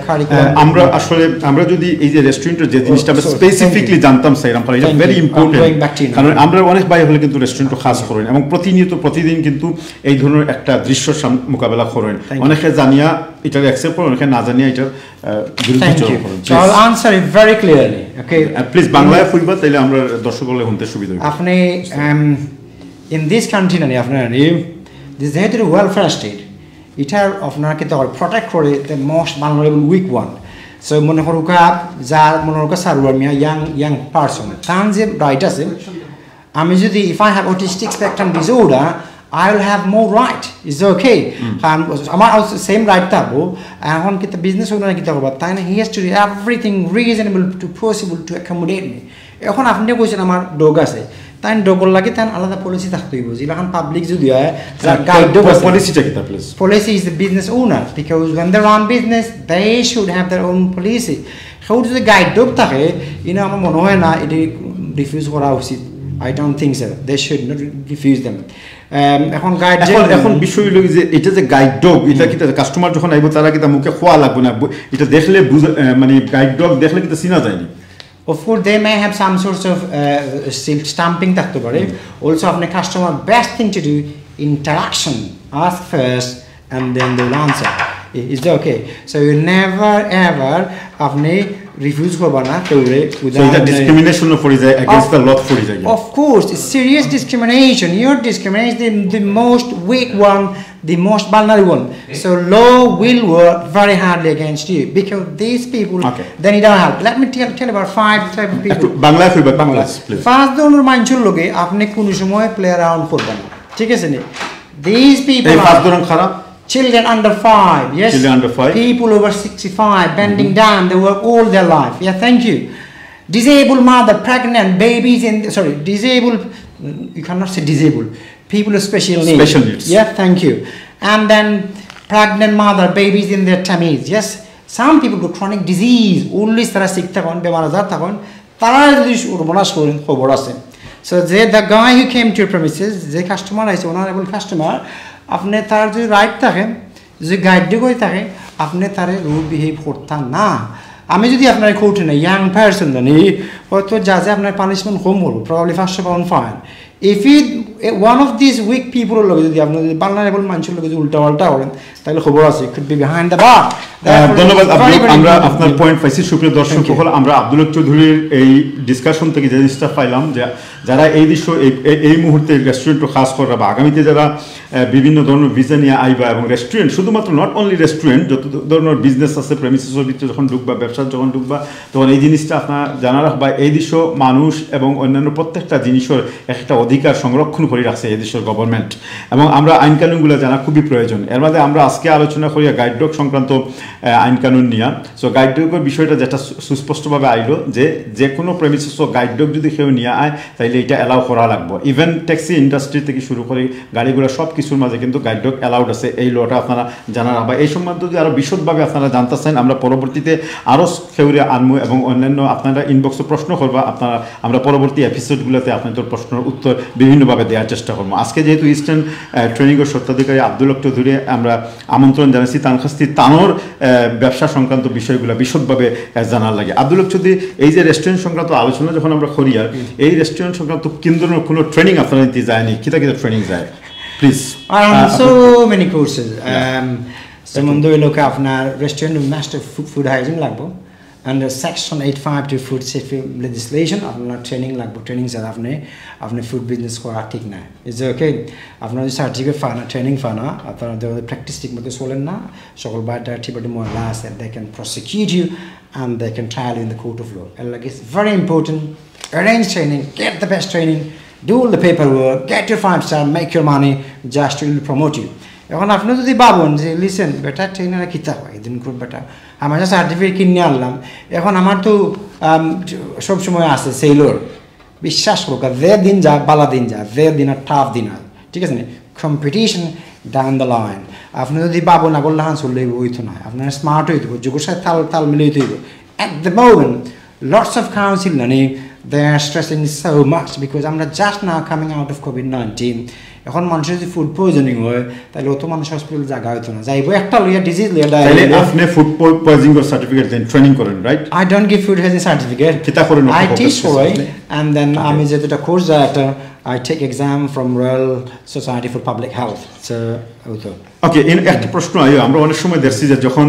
কারিকুলাম। আমরা আসলে, আমরা যদি এই যে রেস্টুরেন্টের যে জিনিসটা আমরা sorry, স্পেসিফিকলি জানতাম চাইলাম, কারণ এটা Thank you. Very I'm important. going back to you now. কারণ আমরা অনেক ভাই হলে কিন্তু রেস্টুরেন্টে কাজ করেন এবং প্রতিনিয়ত প্রতিদিন কিন্তু এই ধরনের একটা দৃশ্য সাম- মোকাবেলা করেন। Thank you. অনেকে জানিয়া এটা অ্যাকসেপ্ট করেন, অনেকে না জানিয়া এটার আহ, বিরুদ্ধে Thank চরণ you. করেন। So I'll answer it very clearly. Okay. Please বাংলায় কইবা, তাইলে আমরা দর্শক হলে শুনতে সুবিধা হবে। আপনি um, in this country না, আপনি, this যেহেতু ওয়েলফেয়ার স্টেট, ইটার আপনার কিতা করে, প্রোটেক্ট করে the most vulnerable weak one. So মনে করুকা, যার মনে করুকা সারোয়ার মিয়া, ইয়াং ইয়াং পারসন, তার যে রাইট আছে, আমি যদি, if I have autistic spectrum disorder, I will have more right. It's okay. কারণ আমার সেম রাইট থাকবো। এখন কিতা বিজনেস ওনার কিতা করবা, তাই না? He has to do everything reasonable to possible to accommodate me. এখন আপনি কইছেন আমার ডগ আছে, তাই ডগর লাগি তাই আলাদা পলিসি থাকতে হইব। যেরকম পাবলিক যদি হয়, যার গাইড ডগ আছে, পলিসিটা কিতা, please? Policy is the business owner, because when they run business, they should have their own policy. কেউ যদি গাইড ডগ থাকে, ইনো আমার মনে হয় না এটি রিফিউজ করা উচিত। I don't think so. They should not refuse them. Um, এখন গাইড এখন এখন বিষয় হইল যে এটা যে গাইড ডগ, এটা কিতা কাস্টমার যখন আইব, তারা কিতা মুখে খোয়া লাগবে না? বু- এটা দেখলে বুঝ- আহ, মানে গাইড ডগ দেখলে কিতা চিনা যায়নি? Of course, they may have some sorts of uh, seal stamping থাকতে পারে। অলসো আপনি customer, best thing to do, interaction. Ask first and then they will answer. Is that okay? So you never ever আপনি রিফিউজ করবা না কেউরে। So এটা ডিসক্রিমিনেশন পড়ে যায়, এগেইনস্ট দ্য ল পড়ে যায়। Of course, it's serious discrimination. You're discriminating the, the most weak one, the most vulnerable one. So law will work very hardly against you because these people, Okay. They need our help. Let me tell, tell about five type of একটু people. বাংলায় কইবা, বাংলা, প্লিজ। পাঁচ ধরনের মানুষের লগে আপনি কোনো সময় প্লে অ্যারাউন্ড করবেন না, ঠিক আছে নি? These people এই পাঁচ are ধরন খারাপ। Children under five, yes. Children under five. People over sixty-five, bending down, they work all their life. Yeah, thank you. Disabled mother, pregnant, babies in, sorry, disabled, you cannot say disabled, people with special needs. Special needs. Yeah, thank you. And then pregnant mother, babies in their tummies, yes. Some people with chronic disease, always তারা সিক থাকইন, বেমার আজার থাকইন, তারা যদি সর্বনাশ করেন, খবর আছে। So যে the guy who came to your premises, যে কাস্টমার আছে, অনারেবল কাস্টমার, আপনি তার যদি রাইট থাকে, যদি গাইড করে থাকে, আপনি তারে রুড বিহেভ করতা না। আমি যদি আপনার কোর্টে না ইয়াং পারসন জানি, হয়তো জাজে আপনার পানিশমেন্ট কম করবো, প্রবাবলি পাঁচশো pound fine. If you, one of these weak people লগে যদি আপনি যদি ভালনারেবল মানুষের লগে যদি উল্টা পাল্টা করেন, তাহলে খবর আছে, could be behind the bar. আহ, ধন্যবাদ আব্দুল। আমরা আপনার পয়েন্ট পাইছি। সুপ্রিয় দর্শক সকল, আমরা আব্দুল হক চৌধুরীর এই ডিসকাশন থেকে যে জিনিসটা পাইলাম যে যারা এই দৃশ্য এই এই- এই মুহূর্তে রেস্টুরেন্টে কাজ কররা বা আগামীতে যারা আহ, বিভিন্ন ধরনের ভিসা নিয়ে আইবা এবং রেস্টুরেন্ট শুধুমাত্র, নট অনলি রেস্টুরেন্ট, যত ধরনের বিজনেস আছে, প্রেমিসেসের ভিতরে যখন ঢুকবা, ব্যবসা যখন ঢুকবা, তখন এই জিনিসটা আপনারা জানা রাখবা। এই দৃশ্য মানুষ এবং অন্যান্য প্রত্যেকটা জিনিসের একটা অধিকার সংরক্ষণ করে রাখছে এই দেশের গভর্নমেন্ট। এবং আমরা আইন কানুনগুলো জানা খুবই প্রয়োজন। এর মধ্যে আমরা আজকে আলোচনা করি গাইড ডগ সংক্রান্ত আহ, আইন কানুন নিয়ে। সো গাইড ডগের বিষয়টা যেটা সু- সুস্পষ্টভাবে আইলো যে যে কোনো প্রেমিসেসও গাইড ডগ যদি কেউ নিয়ে আয়, তাইলে এটা অ্যালাউ করা লাগবো। ইভেন ট্যাক্সি ইন্ডাস্ট্রি থেকে শুরু করে গাড়িগুলো সব কিছুর মাঝে কিন্তু গাইড ডগ অ্যালাউড আছে। এই লটা আপনারা জানা রাখবা। এই সম্বন্ধে যদি আরও বিশদভাবে আপনারা জানতে চান, আমরা পরবর্তীতে আরও কেউরে আনমু এবং অন্যান্য আপনারা ইনবক্সে প্রশ্ন করবা, আপনারা আমরা পরবর্তী এপিসোডগুলোতে আপনাদের প্রশ্নের উত্তর বিভিন্নভাবে দেওয়ার চেষ্টা করবো। আজকে যেহেতু ইস্টার্ন ট্রেনিংয়ের স্বত্বাধিকারী আব্দুল হক চৌধুরী আমরা আমন্ত্রণ জানাইছি, তান কাছ থেকে তানোর আহ, ব্যবসা সংক্রান্ত বিষয়গুলো বিশদভাবে আহ, জানার লাগে। আব্দুল হক চৌধুরী, এই যে রেস্টুরেন্ট সংক্রান্ত আলোচনা যখন আমরা করি, আর এই রেস্টুরেন্ট সংক্রান্ত কেন্দ্র কোনো ট্রেনিং আপনারা নিতে যায়নি, কিতা কিতা ট্রেনিং যায়, please? Around so many courses. Um, যেমন ধরে লোকে আপনার রেস্টুরেন্ট মাস্টার ফুড হাইজিন লাগবো, under section eight five two food safety legislation আপনার ট্রেনিং লাগবো। ট্রেনিং স্যার আপনি আপনি ফুড বিজনেস করা ঠিক না। Is okay? আপনার যদি সার্টিফিকেট পান না, ট্রেনিং পান না, আপনার যদি প্র্যাকটিস ঠিক মতো চলেন না, সকল বায়োডাটা ঠিক মতো ময়লা আছে, they can prosecute you and they can trial you in the court of law. এর লাগি it's very important, arrange training, get the best training, do all the paperwork, get your five star, make your money, just will promote you. এখন আপনি যদি ভাবেন যে লিসেন বেটা, ট্রেনার কিতা হয়, এদিন খুব বেটা, আমার সার্টিফিকেট কিনে আনলাম, এখন আমার তো আম, সব সময় আছে সেলর, বিশ্বাস করুক, যে দিন যাক বালা দিন যাক, যে দিন আর টাফ দিন হয়, ঠিক আছে না? Competition down the line. আপনি যদি ভাবেন আগর লাখান চললে হইতো না, আপনার স্মার্ট হইতে হবে, যুগের সাথে তাল তাল মিলে হইতে হবে। At the moment, lots of council নানি, they are stressing so much because আমরা just now coming out of COVID nineteen. এখন মানুষের যদি ফুড পয়জনিং হয়, তাহলে অত মানুষ হসপিটাল জায়গা হইতো না। যাইবো একটা লইয়া, ডিজিজ লইয়া, তাহলে ডায়রিয়া লইয়া। আপনি ফুড পয়জনিং সার্টিফিকেট দেন, ট্রেনিং করেন, right? I don't give food hygiene certificate. কিতা করেন I আপনি teach ফোকাস for it, করছেন? and then আমি যেটা কোর্স যায় একটা I take exam from Royal Society for Public Health. So, ওই তো। ওকে, একটা প্রশ্ন আইও। আমরা অনেক সময় দেখছি যে যখন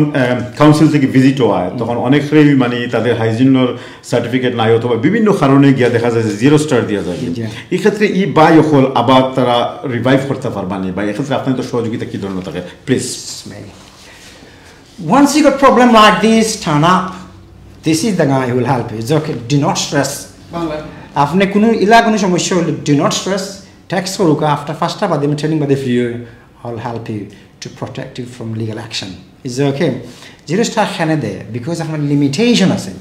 কাউন্সিল থেকে ভিজিট হয়, তখন অনেকেই মানে তাদের হাইজিনর সার্টিফিকেট নাই অথবা বিভিন্ন কারণে গিয়া দেখা যায় যে জিরো স্টার দিয়া যায়। জি। এই ক্ষেত্রে এই বাই অকল আবার তারা রিভাইভ করতে পারবা নি বা এক্ষেত্রে আপনার তো সহযোগিতা কি ধরনের থাকে, please? Once you got problem like this, turn up. This is the guy who will help you. It's okay. Do not stress. আপনি কোনো ইলা কোনো সমস্যা হলে, do not stress. Text করুক, after first বাদে আমি ট্রেনিং বাদে ফ্রি হই। I'll help you to protect you from legal action. Is okay. Zero star কেনে দেয়? বিকজ আপনার লিমিটেশন আছে।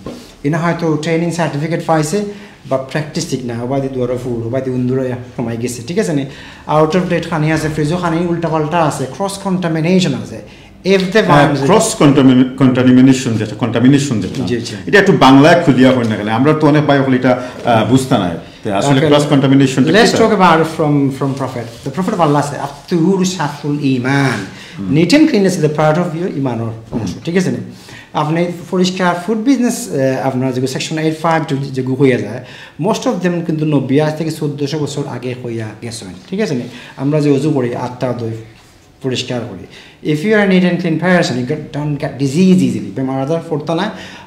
ইনো হয়তো ট্রেনিং সার্টিফিকেট পাইছে, বা প্র্যাকটিস ঠিক না, ওবাদি দুয়ারো ফুল, ওবাদি উন্দুরে সময় গেছে, ঠিক আছে নি? আউট অফ ডেট খানি আছে, ফ্রিজও খানি উল্টাপাল্টা আছে, ক্রস কন্টামিনেশন আছে। If the virus cross contamination যেটা, কন্টামিনেশন যেটা, জি, জি। এটা একটু বাংলায় খুলিয়া হয় না কেন? আমরা তো অনেক ভাই হলে এটা আহ, বুঝতে নাই। তো আসলে Okay. Cross contamination Let's talk about it from from Prophet. The Prophet of Allah said, "الطهور شطر الإيمان." Neat and cleanliness is the part of your ইমানর অংশ, ঠিক আছে নি? আপনি পরিষ্কার ফুড বিজনেস, আপনার যে সেকশন এইট ফাইভ টু যে হইয়া যায়, মোস্ট অফ দেম কিন্তু নবী আজ থেকে চোদ্দশো বছর আগে হইয়া গেছেন, ঠিক আছে নি? আমরা যে অজু করি, আটটা দই পরিষ্কার করি, if you are a neat and clean person, you get, don't get disease easily. বেমার আজার পড়তো না,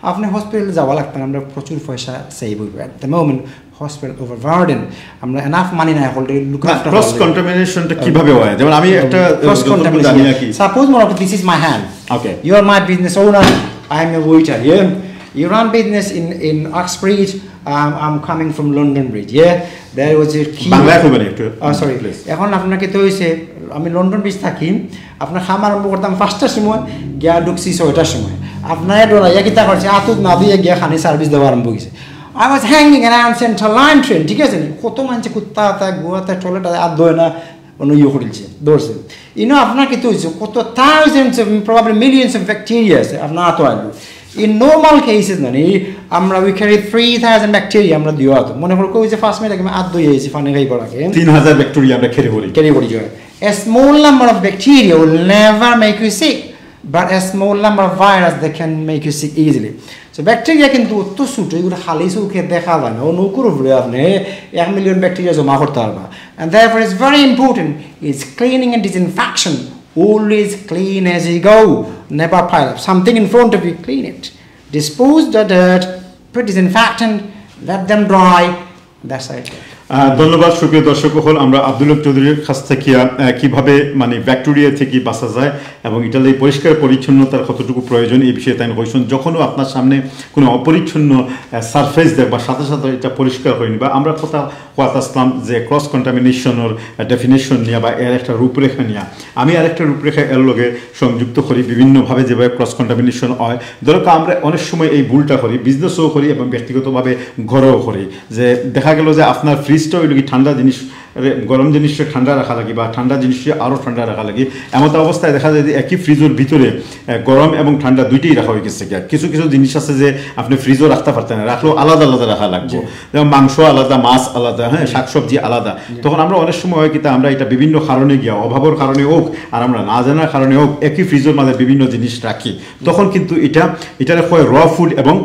আপনি হসপিটালে যাওয়া লাগতো না, আমরা প্রচুর পয়সা সেভ হইবে। At the moment, hospital overburden, আমরা এনাফ মানি না এখন লুক আফটার ক্রস কন্টামিনেশনটা কিভাবে হয়? যেমন আমি একটা ক্রস যতটুকু জানি আর কি। Suppose, Mona, this is my hand. Okay. You are my business owner. I am a waiter. Yeah. You run business in in Uxbridge. Um, I'm coming from London Bridge. Yeah. There was a queue. বাংলায় কইবেন একটু, Oh, sorry. Please. এখন আপনাকে তো হইছে, আমি London bridge থাকি, আপনার খাম আরম্ভ করতাম পাঁচটার সময়, গিয়া ঢুকছি ছয়টার সময়। আপনারা ডরাইয়া কিতা করছে, আতুত না দিয়ে গিয়া খানি সার্ভিস দেওয়া আরম্ভ হয়েছে। I was hanging around Central Line train, ঠিক আছে নি? কত মানছে কুত্তা আতা, গুয়াতে, টয়লেট আর দোয় না, অন্য ইয়ে করিলছে, ধরছে। ইনো আপনার কিতা হইছে, কত thousands of, probably millions of bacteria আছে আপনার আতো আইলো। In normal cases, মানে, আমরা we carry three thousand bacteria আমরা দিও আতো। মনে করো কই যে পাঁচ মিনিট আগে আমি আত ধুয়ে আইছি পানি খাইবার আগে। তিন হাজার ব্যাকটেরিয়া আমরা খেয়ে পড়ি। Carry করি যায়। A small number of bacteria will never make you sick, but a small number of virus they can make you sick easily. So bacteria কিন্তু অত ছোট, এগুলো খালি চোখে দেখা যায় না। ও নৌকুর উপরে আপনি এক মিলিয়ন ব্যাকটেরিয়া জমা করতে পারবা। And therefore it's very important, it's cleaning and disinfection. Always clean as you go. Never pile up something in front of you, clean it. Dispose the dirt, put disinfectant, let them dry. That's it. আহ, ধন্যবাদ। সুপ্রিয় দর্শক অকল, আমরা আব্দুল হক চৌধুরীর কাছ থেকে আহ, কিভাবে মানে ব্যাকটেরিয়া থেকে বাঁচা যায় এবং ইটার লাগি পরিষ্কার পরিচ্ছন্নতার কতটুকু প্রয়োজন, এই বিষয়ে তাইন কইছইন। যখনও আপনার সামনে কোনো অপরিচ্ছন্ন সারফেস দেখবা, সাথে সাথে এটা পরিষ্কার করে নিবা। আমরা কথা কথা আসলাম যে ক্রস কন্টামিনেশনের ডেফিনেশন নিয়া বা এর একটা রূপরেখা নিয়া। আমি আরেকটা রূপরেখা এর লগে সংযুক্ত করি, বিভিন্নভাবে যেভাবে ক্রস কন্টামিনেশন হয়। ধরো আমরা অনেক সময় এই ভুলটা করি, বিজনেসও করি এবং ব্যক্তিগতভাবে ঘরেও করি, যে দেখা গেল যে আপনার ফ্রিজটা হইল কি ঠান্ডা জিনিস, আরে, গরম জিনিসটা ঠান্ডা রাখা লাগে বা ঠান্ডা জিনিসটা আরও ঠান্ডা রাখা লাগে। এমন অবস্থায় দেখা যায় যে একই ফ্রিজের ভিতরে আহ, গরম এবং ঠান্ডা দুইটাই রাখা হয়ে গেছে। কিছু কিছু জিনিস আছে যে আপনি ফ্রিজও রাখতে পারতেন না, রাখলেও আলাদা আলাদা রাখা লাগবে। যেমন মাংস আলাদা, মাছ আলাদা, হ্যাঁ, শাকসবজি আলাদা। তখন আমরা অনেক সময় হয় কিতা, আমরা এটা বিভিন্ন কারণে গিয়া, অভাবের কারণে হোক আর আমরা না জানার কারণে হোক, একই ফ্রিজের মাঝে বিভিন্ন জিনিস রাখি। তখন কিন্তু এটা এটারে হয় র ফুড এবং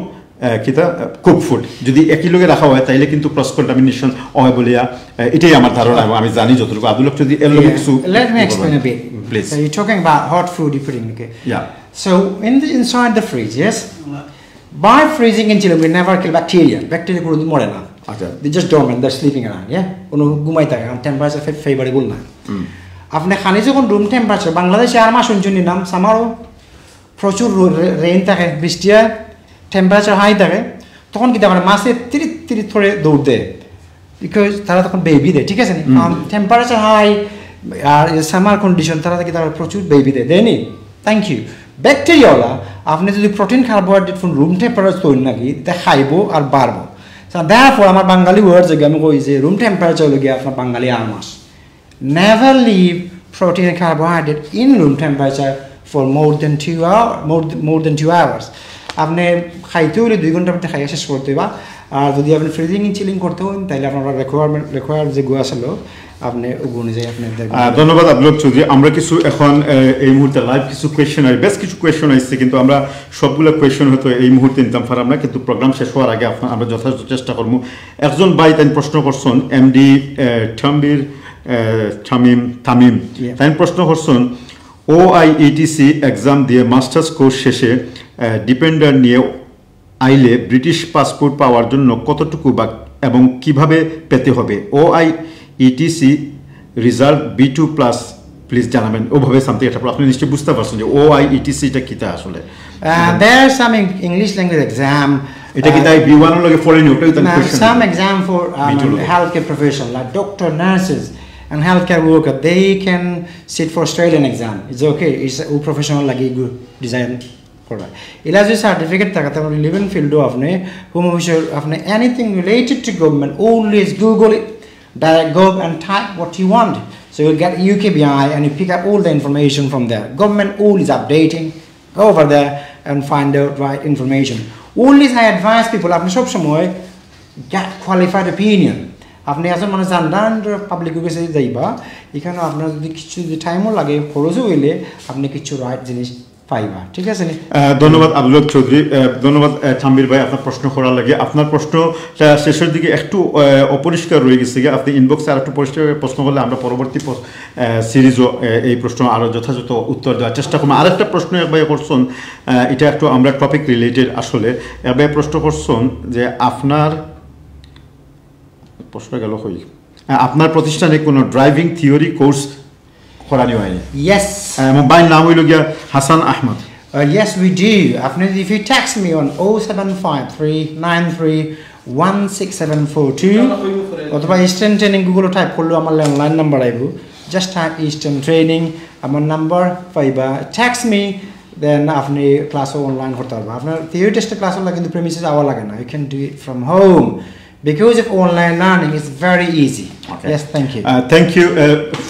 আহ, কিতা কুক ফুড যদি একই লগে রাখা হয়, তাইলে কিন্তু ক্রস কন্টামিনেশন হয় বলিয়া আহ, এটাই আমার ধারণা এবং আমি জানি যতটুকু। আব্দুল হক যদি এর লগে কিছু Let me explain a bit. Please. So you're talking about hot food, you're putting, okay? Yeah. So in the, inside the fridge, yes? By freezing and chilling, we never kill bacteria. Bacteria কোনো মরে না। আচ্ছা। They just dormant, they're sleeping around, yeah? কোনো ঘুমাই থাকে, কারণ temperature favourable না। আপনি খানি যখন রুম টেম্পারেচার, বাংলাদেশে আর মাস উঞ্চুনি নাম, সামারও প্রচুর রেইন থাকে, বৃষ্টি হয়, টেম্পারেচার হাই থাকে, তখন কিতা করে মাছে তিরিত তিরিত করে দৌড় দেয়, বিকজ তারা তখন বেবি দেয়, ঠিক আছে নি? কারণ টেম্পারেচার হাই আর সামার কন্ডিশন, তারা কিতা করে প্রচুর বেবি দেয়, দেয়নি? Thank you. ব্যাকটেরিয়াওয়ালা আপনি যদি protein carbohydrate from room temperature তৈরি নাকি, তা খাইবো আর বাড়বো। দেয়ারফর আমার বাঙালি ওয়ার্ড যে আমি কই যে রুম টেম্পারেচার হলো গিয়ে আপনার বাঙালি আর মাস। Never leave protein and carbohydrate in room temperature for more than two hour, more, more than two hours. আপনি খাইতে হইলে দুই ঘন্টার মধ্যে খাইয়া শেষ করতে হইবা। আর যদি আপনি ফ্রিজিং চিলিং করতে হন, তাহলে আপনার রিকোয়ারমেন্ট, রিকোয়ার যেগুলো আসলো, আপনি ওগুলো অনুযায়ী আপনি দেখবেন। আহ, ধন্যবাদ আব্দুল হক চৌধুরী। আমরা কিছু এখন আহ, এই মুহূর্তে লাইভ কিছু কোয়েশ্চেন আছে, বেশ কিছু কোয়েশ্চেন আসছে, কিন্তু আমরা সবগুলো কোয়েশ্চেন হয়তো এই মুহূর্তে নিতাম পারলাম না, কিন্তু প্রোগ্রাম শেষ হওয়ার আগে আপনার আমরা যথাযথ চেষ্টা করবো। একজন ভাই তাই প্রশ্ন করছেন, এমডি থাম্বির আহ, তামিম তামিম Yeah. তাই প্রশ্ন করছেন, ওআইইটিসি এক্সাম দিয়ে মাস্টার্স কোর্স শেষে ডিপেন্ডার নিয়ে আইলে ব্রিটিশ পাসপোর্ট পাওয়ার জন্য কতটুকু বা এবং কিভাবে পেতে হবে? OIETC result B two plus please জানাবেন। ওভাবে সামথিং একটা, আপনি নিশ্চয়ই বুঝতে পারছেন যে ওআইইটিসি এটা কিতা আসলে। Uh, there are some Eng- English language exam. এটা কি তাই বি ওয়ান লগে পড়েনি, ওটাই তার Now, question. some exam for um, Mitology. Healthcare profession, like doctor, nurses, and healthcare worker, they can sit for Australian exam. It's okay. It's a professional like good design. করা। ইলা যদি সার্টিফিকেট থাকে, তারপর রিলেভেন্ট ফিল্ডও আপনি, হোম অফিসের আপনি, anything related to government, always Google it, direct gov and type what you want. So you get UKBI and you pick up all the information from there. Government always updating. Go over there and find the right information. Always I advise people, আপনি সবসময় get qualified opinion. আপনি একজন মানুষ জানলেন, পাবলিক গেছে যাইবা, এখানে আপনার যদি কিছু যদি টাইমও লাগে, খরচও হইলে আপনি কিছু রাইট জিনিস পাইবা, ঠিক আছে নি? আহ, ধন্যবাদ আব্দুল হক চৌধুরী। আহ, ধন্যবাদ আহ, থাম্বির ভাই আপনার প্রশ্ন করার লাগে। আপনার প্রশ্নটা শেষের দিকে একটু আহ, অপরিষ্কার রয়ে গেছে গিয়া। আপনি ইনবক্সে আর একটু পরিষ্কার করে প্রশ্ন করলে আমরা পরবর্তী সিরিজও এই প্রশ্ন আরও যথাযথ উত্তর দেওয়ার চেষ্টা করবো। আরেকটা প্রশ্ন এক ভাই করছেন, আহ, এটা একটু আমরা টপিক রিলেটেড আসলে। এক ভাই প্রশ্ন করছেন যে আপনার প্রশ্ন গেল কই, আহ, আপনার প্রতিষ্ঠানে কোনো ড্রাইভিং থিওরি কোর্স করানি হয়নি? Yes. আহ, এবং ভাইয়ের নাম হইল গিয়া হাসান Ahmad. Uh, yes, we do. আপনি, if you text me on oh seven five three nine three one six seven four two, অথবা ইস্টার্ন ট্রেনিং গুগল টাইপ করলেও আমার ল্যান্ডলাইন নাম্বার আইব। Just type Eastern Training, আমার নাম্বার পাইবা, text me, then আপনি ক্লাসও অনলাইন করতে পারবেন। আপনার থিওরি টেস্টের ক্লাস হলে কিন্তু প্রেমিসেস আওয়া লাগে না, you can do it from home because of online learning, it's very easy. Okay. Yes, thank you. Thank you.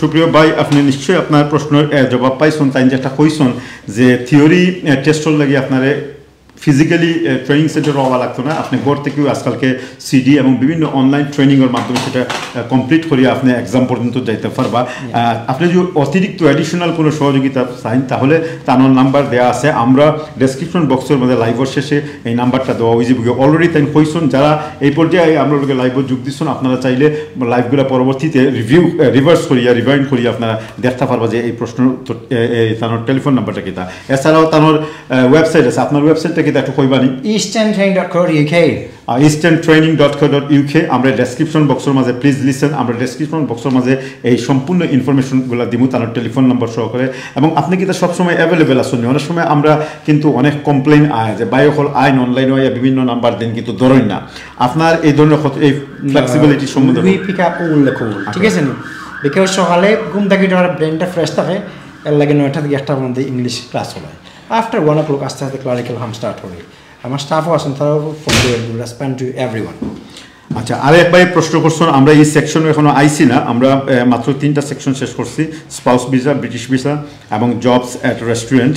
সুপ্রিয় ভাই, আপনি নিশ্চয়ই আপনার প্রশ্নের আহ, জবাব পাইছেন। তাই যেটা কইছেন যে থিওরি টেস্টর লাগি আপনারে ফিজিক্যালি ট্রেনিং সেন্টারও আওয়া লাগতো না। আপনি ঘর থেকেও আজকালকে সিডি এবং বিভিন্ন অনলাইন ট্রেনিংয়ের মাধ্যমে সেটা কমপ্লিট করিয়া আপনি এক্সাম পর্যন্ত যাইতে পারবা। আহ, আপনি যদি অতিরিক্ত অ্যাডিশনাল কোনো সহযোগিতা চাইন, তাহলে তানোর নাম্বার দেওয়া আছে। আমরা ডেসক্রিপশন বক্সের মধ্যে লাইভের শেষে এই নাম্বারটা দেওয়া হয়ে যাবে। অলরেডি তাই কইছেন, যারা এই পর্যায়ে আমরা লোকে লাইভে যোগ দিচ্ছেন, আপনারা চাইলে লাইভগুলো পরবর্তীতে রিভিউ, রিভার্স করিয়া, রিভাইন্ড করিয়া আপনারা দেখতে পারবা যে এই প্রশ্ন উত্তর, এ, এ, তানোর টেলিফোন নাম্বারটা কিতা। এছাড়াও তানোর ওয়েবসাইট আছে, আপনার ওয়েবসাইটটা কিতা একটু কইবানি? Eastern Training dot co dot UK. Eastern Training dot co dot UK। আমরা ডেসক্রিপশন বক্সের মাঝে, প্লিজ লিসেন, আমরা ডেসক্রিপশন বক্সের মাঝে এই সম্পূর্ণ ইনফরমেশনগুলো দিব, তার টেলিফোন নম্বর সহকারে। এবং আপনি কিন্তু সবসময় অ্যাভেলেবেল আছেন। অনেক সময় আমরা কিন্তু অনেক কমপ্লেইন আয় যে ভাই অকল আইন অনলাইনে বিভিন্ন নাম্বার দিন কিন্তু ধরেন না। আপনার এই ধরনের কত, এই ফ্লেক্সিবিলিটি সম্বন্ধে We pick up all the call, ঠিক আছে নি? বিকজ সকালে ঘুম থেকে উঠার ব্রেনটা ফ্রেশ থাকে, এর লাগে নয়টা থেকে একটা পর্যন্ত ইংলিশ ক্লাস হয়। আফটার ওয়ান ও ক্লক আস্তে আস্তে ক্লারিক্যাল হাম স্টার্ট হয়। আমার স্টাফও আছেন, তারাও ফোন করে, রেসপন্ড টু এভরিওয়ান। আচ্ছা, আরেক ভাই প্রশ্ন করছেন, আমরা এই সেকশনে এখনো আইছি না, আমরা আহ, মাত্র তিনটা সেকশন শেষ করছি, স্পাউস ভিসা, ব্রিটিশ ভিসা এবং জবস অ্যাট রেস্টুরেন্ট।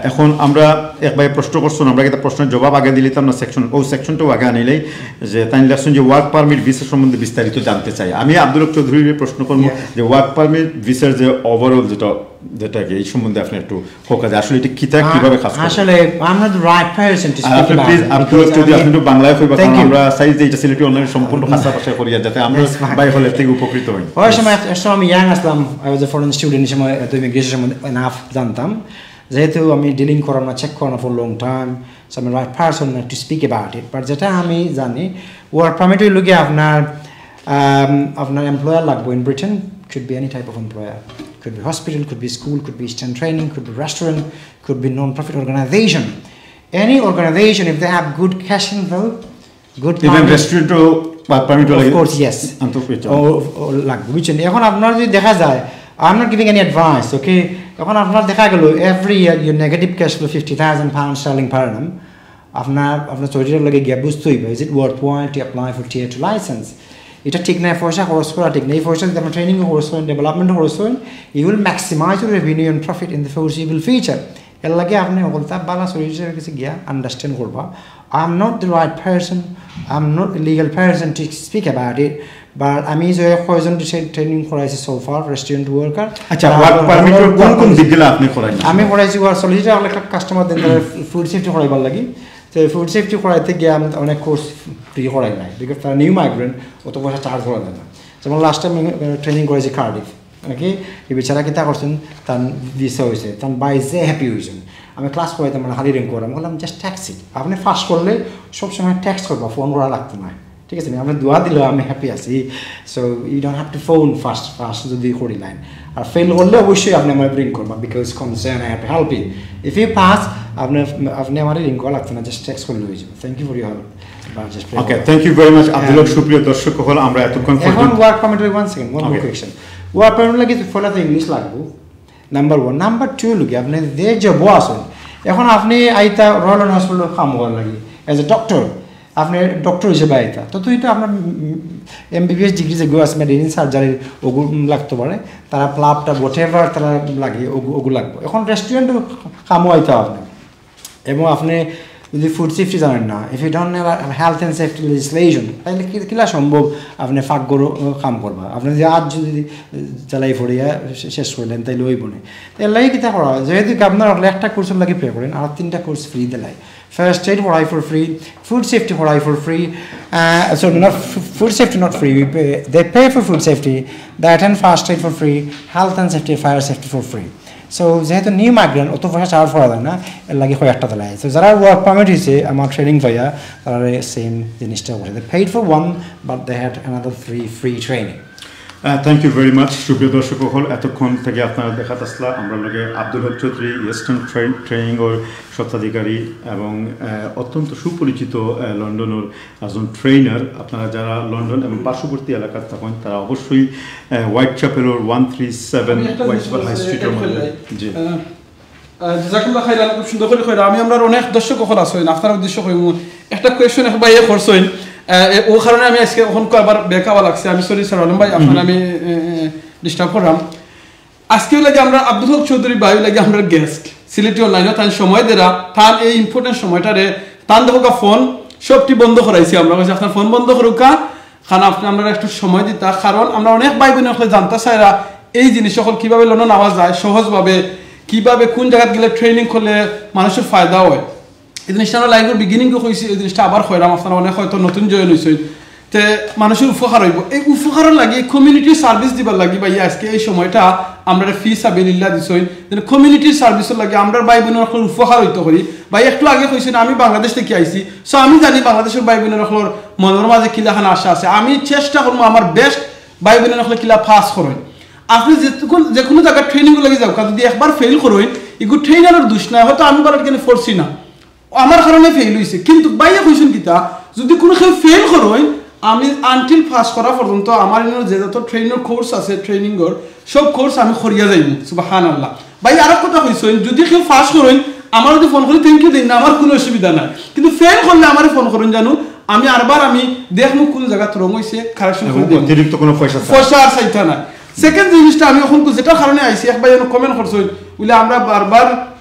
এখন আমরা এক ভাই প্রশ্ন করছেন, আমরা একটা প্রশ্নের জবাব আগে দিলিতাম না, সেকশন, ও সেকশনটাও আগে আনিলেই যে তাই লেখছেন যে ওয়ার্ক পারমিট ভিসা সম্বন্ধে বিস্তারিত জানতে চাই। আমি আব্দুল হক চৌধুরীর প্রশ্ন করবো Yeah. যে ওয়ার্ক পারমিট ভিসার যে ওভারঅল যেটা, যেটাকে এই সম্বন্ধে আপনি একটু ফোকাস, আসলে এটা কিতা, কিভাবে কাজ করে? আসলে I'm not the right person to আর speak আপনি about প্লিজ it আব্দুল because চৌধুরী, আমি- আপনি একটু বাংলায় কইবা, Thank কারণ you. আমরা চাই যে এটা সিলেটি অনলাইন সম্পূর্ণ ভাষা ভাষায় করিয়া, যাতে আমরা That's fine. ভাই হলে থেকে উপকৃত হই। ওই সময় এক সময় আমি ইয়াং আসলাম, I was a foreign student, এই সময় তো ইমিগ্রেশন সম্বন্ধে এনাফ জানতাম, যেহেতু আমি ডিলিং করাম না, চেক করাম না for long time, so I'm the right person to speak about it. But যেটা আমি জানি, ওয়ার্ক পারমিট হইল গিয়ে আপনার আম, আপনার এমপ্লয়ার লাগবে in Britain, could be any type of employer, could be hospital, could be school, could be Eastern Training, could be restaurant, could be non-profit organization. Any organization, if they have good cash inflow, good even money, রেস্টুরেন্টও permit of লাগে। course, yes. আন্তঃপ্রচলিত। ও, ও লাগবে, বুঝছেন? এখন আপনার যদি দেখা যায়, I'm not giving any advice, okay? এখন আপনার দেখা গেল every year your negative cash flow fifty thousand pounds sterling per annum, আপনার আপনার চৌধুরীর লগে গিয়া বুঝতে হইবে, is it worthwhile to apply for tier two license? এটা ঠিক নাই, পয়সা খরচ করা ঠিক নাই। এই পয়সা যদি আপনার ট্রেনিংও খরচ করেন, ডেভেলপমেন্টও খরচ করেন, you will maximize your revenue and profit in the foreseeable future. এর লাগি আপনে হকলতা ভালা সলিসিটরর গেছে গিয়া আন্ডারস্ট্যান্ড করবা। I am not the right person, I am not a legal person to speak about it, but আমি যে কয়জন ট্রেনিং করাইছি so far, রেস্টুরেন্ট ওয়ার্কার। আচ্ছা, ওয়ার্ক পারমিটর কোন কোন দিক দিলা আপনে করাইন? আমি করাইছি ওয়ার্ক সলিসিটর, একটা কাস্টমার দেন তারা ফুড সেফটি করাইবার লাগি। তো ফুড সেফটি করাইতে গিয়া আমি অনেক কোর্স ফ্রি করাই নাই, বিকজ তারা নিউ মাইগ্রেন্ট, অত পয়সা চার্জ করা যায় না। যেমন লাস্ট টাইম ট্রেনিং করাইছি কার্ডিফ, নাকি এই বেচারা কিতা করছেন, তার ভিসা হয়েছে, তার ভাই যে হ্যাপি হয়েছেন। আমি ক্লাস করাইতাম মানে খালি রিং করাম, বললাম জাস্ট টেক্সট ইট, আপনি ফাস্ট করলে সবসময় টেক্সট করবা, ফোন করা লাগতো না, ঠিক আছে? আমি দোয়া দিলেও আমি হ্যাপি আছি। So you don't have to phone first, fast যদি করি লাইন। আর ফেল করলে অবশ্যই আপনি আমার রিং করবা, because concern, I have to help you. If you pass, আপনি আপনি আমার রিং করা লাগতো না, জাস্ট টেক্সট করলে হয়ে যাবে। Thank you for your help. Okay, thank you very much Abdul Haq. সুপ্রিয় দর্শক হকল, আমরা এতক্ষণ এখন work permit, one second, one more question. Work permit লাগি তো পয়লা তো ইংলিশ লাগবো, নাম্বার ওয়ান। নাম্বার টু লাগি আপনি যে জবও আছেন, এখন আপনি আইতা রয়্যাল হসপিটাল কাম করার লাগি অ্যাজ এ ডক্টর, আপনি ডক্টর হিসেবে আইতা, তো তুই তো আপনার এমবিবিএস ডিগ্রি যেগুলো আছে, মেডিসিন সার্জারি, ওগুলো লাগতে পারে, তারা প্লাবটা হোয়াটএভার তারা লাগে, ওগু- ওগুলো লাগবে। এখন রেস্টুরেন্টও কামও আইতা আপনি, এবং আপনি যদি ফুড সেফটি জানেন না, if you don't have health and safety legislation, তাহলে কি কিলা সম্ভব আপনি ফাঁক গরু কাম করবা? আপনি যদি আজ যদি জ্বালাই ফড়িয়া শে- শেষ করলেন, তাহলে ওই বনে। এর লাগে কিতা করা হয়? যেহেতু আপনার হকলে একটা কোর্সের লাগি পে করেন, আর তিনটা কোর্স ফ্রি দিলাই। First aid for I for free, food safety for I for free, uh, so not f- food safety not free, we pay, they pay for food safety, diet and first aid for free, health and safety, fire safety for free. So যেহেতু new migrant, অত পয়সা চার্জ করা যায় না, এর লাগি কয়েকটা দিলাই। So যারা ওয়ার্ক পারমিট হয়েছে আমার ট্রেনিং পাইয়া, তারা সেম জিনিসটা করে। They paid for one, but they had another three free training. Thank you very much. সুপ্রিয় দর্শক হকল, এতক্ষণ থেকে আপনারা দেখাত আসলা আমরা লগে আব্দুল হক চৌধুরী, ইয়েস্টার্ন ট্রেনিংর স্বত্বাধিকারী এবং আহ, অত্যন্ত সুপরিচিত আহ, লন্ডনর একজন ট্রেনার। আপনারা যারা লন্ডন এবং পার্শ্ববর্তী এলাকাত থাকেন, তারা অবশ্যই হোয়াইট চ্যাপেলর ওয়ান থ্রি সেভেন, আমি একটা হোয়াইট জিনিস চ্যাপেল হাই বলতে স্ট্রিটর চাই, মধ্যে। ভাই। জি। আহ, আহ, জাজাকাল্লাহ খাইরান, খুব সুন্দর করে কইরা। আমি আমরার অনেক দর্শক হকল আছইন, আপনার উদ্দেশ্য কইমু একটা কোয়েশ্চন, এক ভাইয়ে করছইন। আহ, এ- ও কারণে আমি আজকে এখন আবার ব্যাক আওয়া লাগছে। আমি সরি স্যার আলম ভাই, আপনার আমি ডিস্টার্ব করলাম। আজকে লাগি আমরা আব্দুল হক চৌধুরী ভাই লাগি আমরা গেস্ট সিলেটি অনলাইনে, তাই সময় দেরা, তার এই ইম্পর্টেন্ট সময়টারে, তান দেখো ফোন সবটি বন্ধ করাইছি আমরা, কইছি আপনার ফোন বন্ধ করুকা, কারণ আপনি আমরা একটু সময় দিতা, কারণ আমরা অনেক ভাই বোন হকলে জানতা চাইরা এই জিনিস হকল কিভাবে লন্ডন আওয়া যায় সহজভাবে, কিভাবে কোন জায়গাত গেলে ট্রেনিং করলে মানুষের ফায়দা হয়। এই জিনিসটা আমরা লাইভের বিগিনিং কইছি, এই জিনিসটা আবার কইরাম, আপনারা অনেক হয়তো নতুন জয়েন হইছইন, তে মানুষের উপকার হইব। এই উপকারের লাগি কমিউনিটি সার্ভিস দিবার লাগি ভাই আজকে এই সময়টা আমরা ফি সাবিলিল্লাহ দিছইন, যেন কমিউনিটি সার্ভিসের লাগি আমরা ভাই বোনের হকলের উপকার হইতে করি। ভাই একটু আগে কইছেন আমি বাংলাদেশ থেকে আইছি, সো আমি জানি বাংলাদেশের ভাই বোনের হকলের মনের মাঝে কিলাখান আশা আছে। আমি চেষ্টা করবো আমার বেস্ট ভাই বোনের হকলে কিলা পাস করইন। আপনি যেটুকুন যে কোনো জায়গায় ট্রেনিং লাগি যাও, যদি একবার ফেল করইন, এগু ট্রেনারের দোষ নাই, হয়তো আমি বারো এখানে পড়ছি না, আমার কারণে ফেল হইছে। কিন্তু ভাইয়ে কইছেন কিতা, যদি কোনো কেউ ফেল করইন, আমি আনটিল পাস করা পর্যন্ত আমার ইনো যে যত ট্রেনিং কোর্স আছে, ট্রেনিংর সব কোর্স আমি করিয়া যাইমু। সুবহানাল্লাহ। ভাই আরো কথা কইছেন, যদি কেউ পাস করইন, আমার যদি ফোন করে থ্যাংক ইউ দিন না, আমার কোনো অসুবিধা নাই, কিন্তু ফেল করলে আমারে ফোন করইন জানো, আমি আরবার আমি দেখমু কোন জায়গাত রং হইছে, কারেকশন এবং করে দিমু। অতিরিক্ত কোনো পয়সা ছাড়া। পয়সা আর চাইতা না। সেকেন্ড জিনিসটা আমি এখন যেটা কারণে আইছি, এক ভাই কমেন্ট করছইন, বলে আমরা বারবার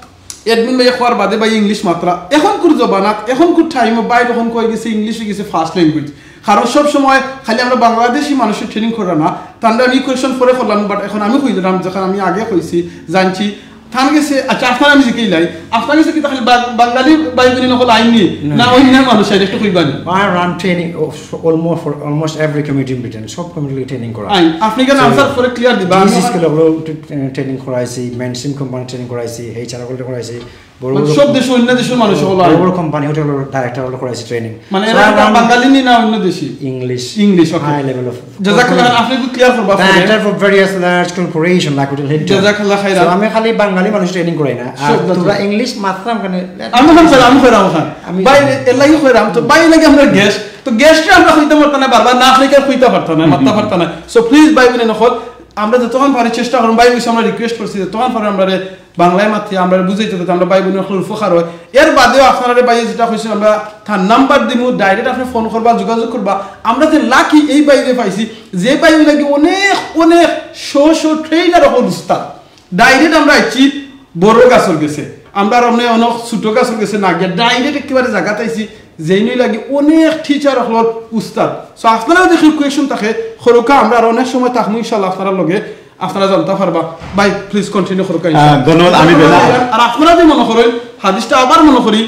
অ্যাডমিন ভাই খোয়ার বাদে ভাই ইংলিশ মাতরা। এখনকুর জমানাত, এখনকুর টাইমে ভাই এখন কই গেছে, ইংলিশ হয়ে গেছে ফার্স্ট ল্যাঙ্গুয়েজ। কারণ সব সময় খালি আমরা বাংলাদেশি মানুষের ট্রেনিং করা না, তাহলে আমি কোয়েশ্চন পরে করলাম, বাট এখন আমি কই দিলাম, যখন আমি আগে কইছি, জানছি, তার গেছে, আচ্ছা, আপনার আমি জিকাইলাই, আপনার গেছে কি তাহলে বাং- বাঙালি ভাই বোন হকল আইননি, না অন্য মানুষ আইন, একটু কইবানি? I run training of almost for almost every community in Britain, সব কমিউনিটি ট্রেনিং করা। আইন, আপনি কেন আনসার পরে ক্লিয়ার দিবা? আমি বিএসসি স্কুল হকল ট্রেনিং করাইছি, মেইনস্ট্রিম কোম্পানি ট্রেনিং করাইছি, এইচআর হকল করাইছি, বড় মানে বড় সব দেশে অন্য দেশের মানুষ হকল বড় আইন। বড় কোম্পানি, হোটেল হকল, ডাইরেক্টর হকল করাইছি ট্রেনিং। মানে So, এরা I একটা run বাঙালি নি না অন্য দেশি? English, English, okay. High level of জাজাকাল্লাহ খাইরান, আপনি একটু ক্লিয়ার করবা The পরে। Director for various large corporation like Hotel Hilton. জাজাকাল্লাহ খাইরান। So, আমি খালি বাঙালি মানুষ ট্রেনিং করাই না। আর সব জাতি। তোরা ইংলিশ মাতলাম কেন? আমি খান স্যার, আমি কইরাম খান। আমি ভাই, এর লাগি কইরাম, তো ভাই লাগি আমরা গেস্ট, তো গেস্ট আমরা কইতে পারতাম না, বারবার না আপনি কেন কইতে পারতাম না, মাততে পারতাম না। So please ভাই বোন হকল, আমরা যতক্ষণ পারি চেষ্টা করুন, ভাই বসে আমরা রিকোয়েস্ট করছি, যতক্ষণ পারি আমরা বাংলায় মাতি আমরা বুঝাইতে, যাতে আমরা ভাই বোন হকল উপকার হয়। এর বাদেও আপনারা ভাই যেটা কইছেন, আমরা তার নাম্বার দিমু, ডাইরেক্ট আপনি ফোন করবা, যোগাযোগ করবা। আমরা যে লাকি এই ভাইরে পাইছি, যে ভাই লাগি অনেক অনেক শো শো ট্রেনার হকল উস্তাদ, ডাইরেক্ট আমরা আইছি বড় গাছর গেছে। আমরা আর অনেক অনেক ছোট গাছর গেছে না গিয়া ডাইরেক্ট একেবারে জাগাত আইছি, যেইনই লাগি অনেক টিচার অকলর উস্তাদ। সো আপনারাও যদি কেউ কোয়েশন থাকে, খরুকা আমরা আর অনেক সময় থাকমু ইনশাআল্লাহ আপনারার লগে, আপনারা জানতা পারবা। ভাই, প্লিজ কন্টিনিউ খরুকা ইনশাআল্লাহ। ধন্যবাদ, আমি বেলা- আর আপনারা যদি মনে করেন, হাদিসটা আবার মনে করি,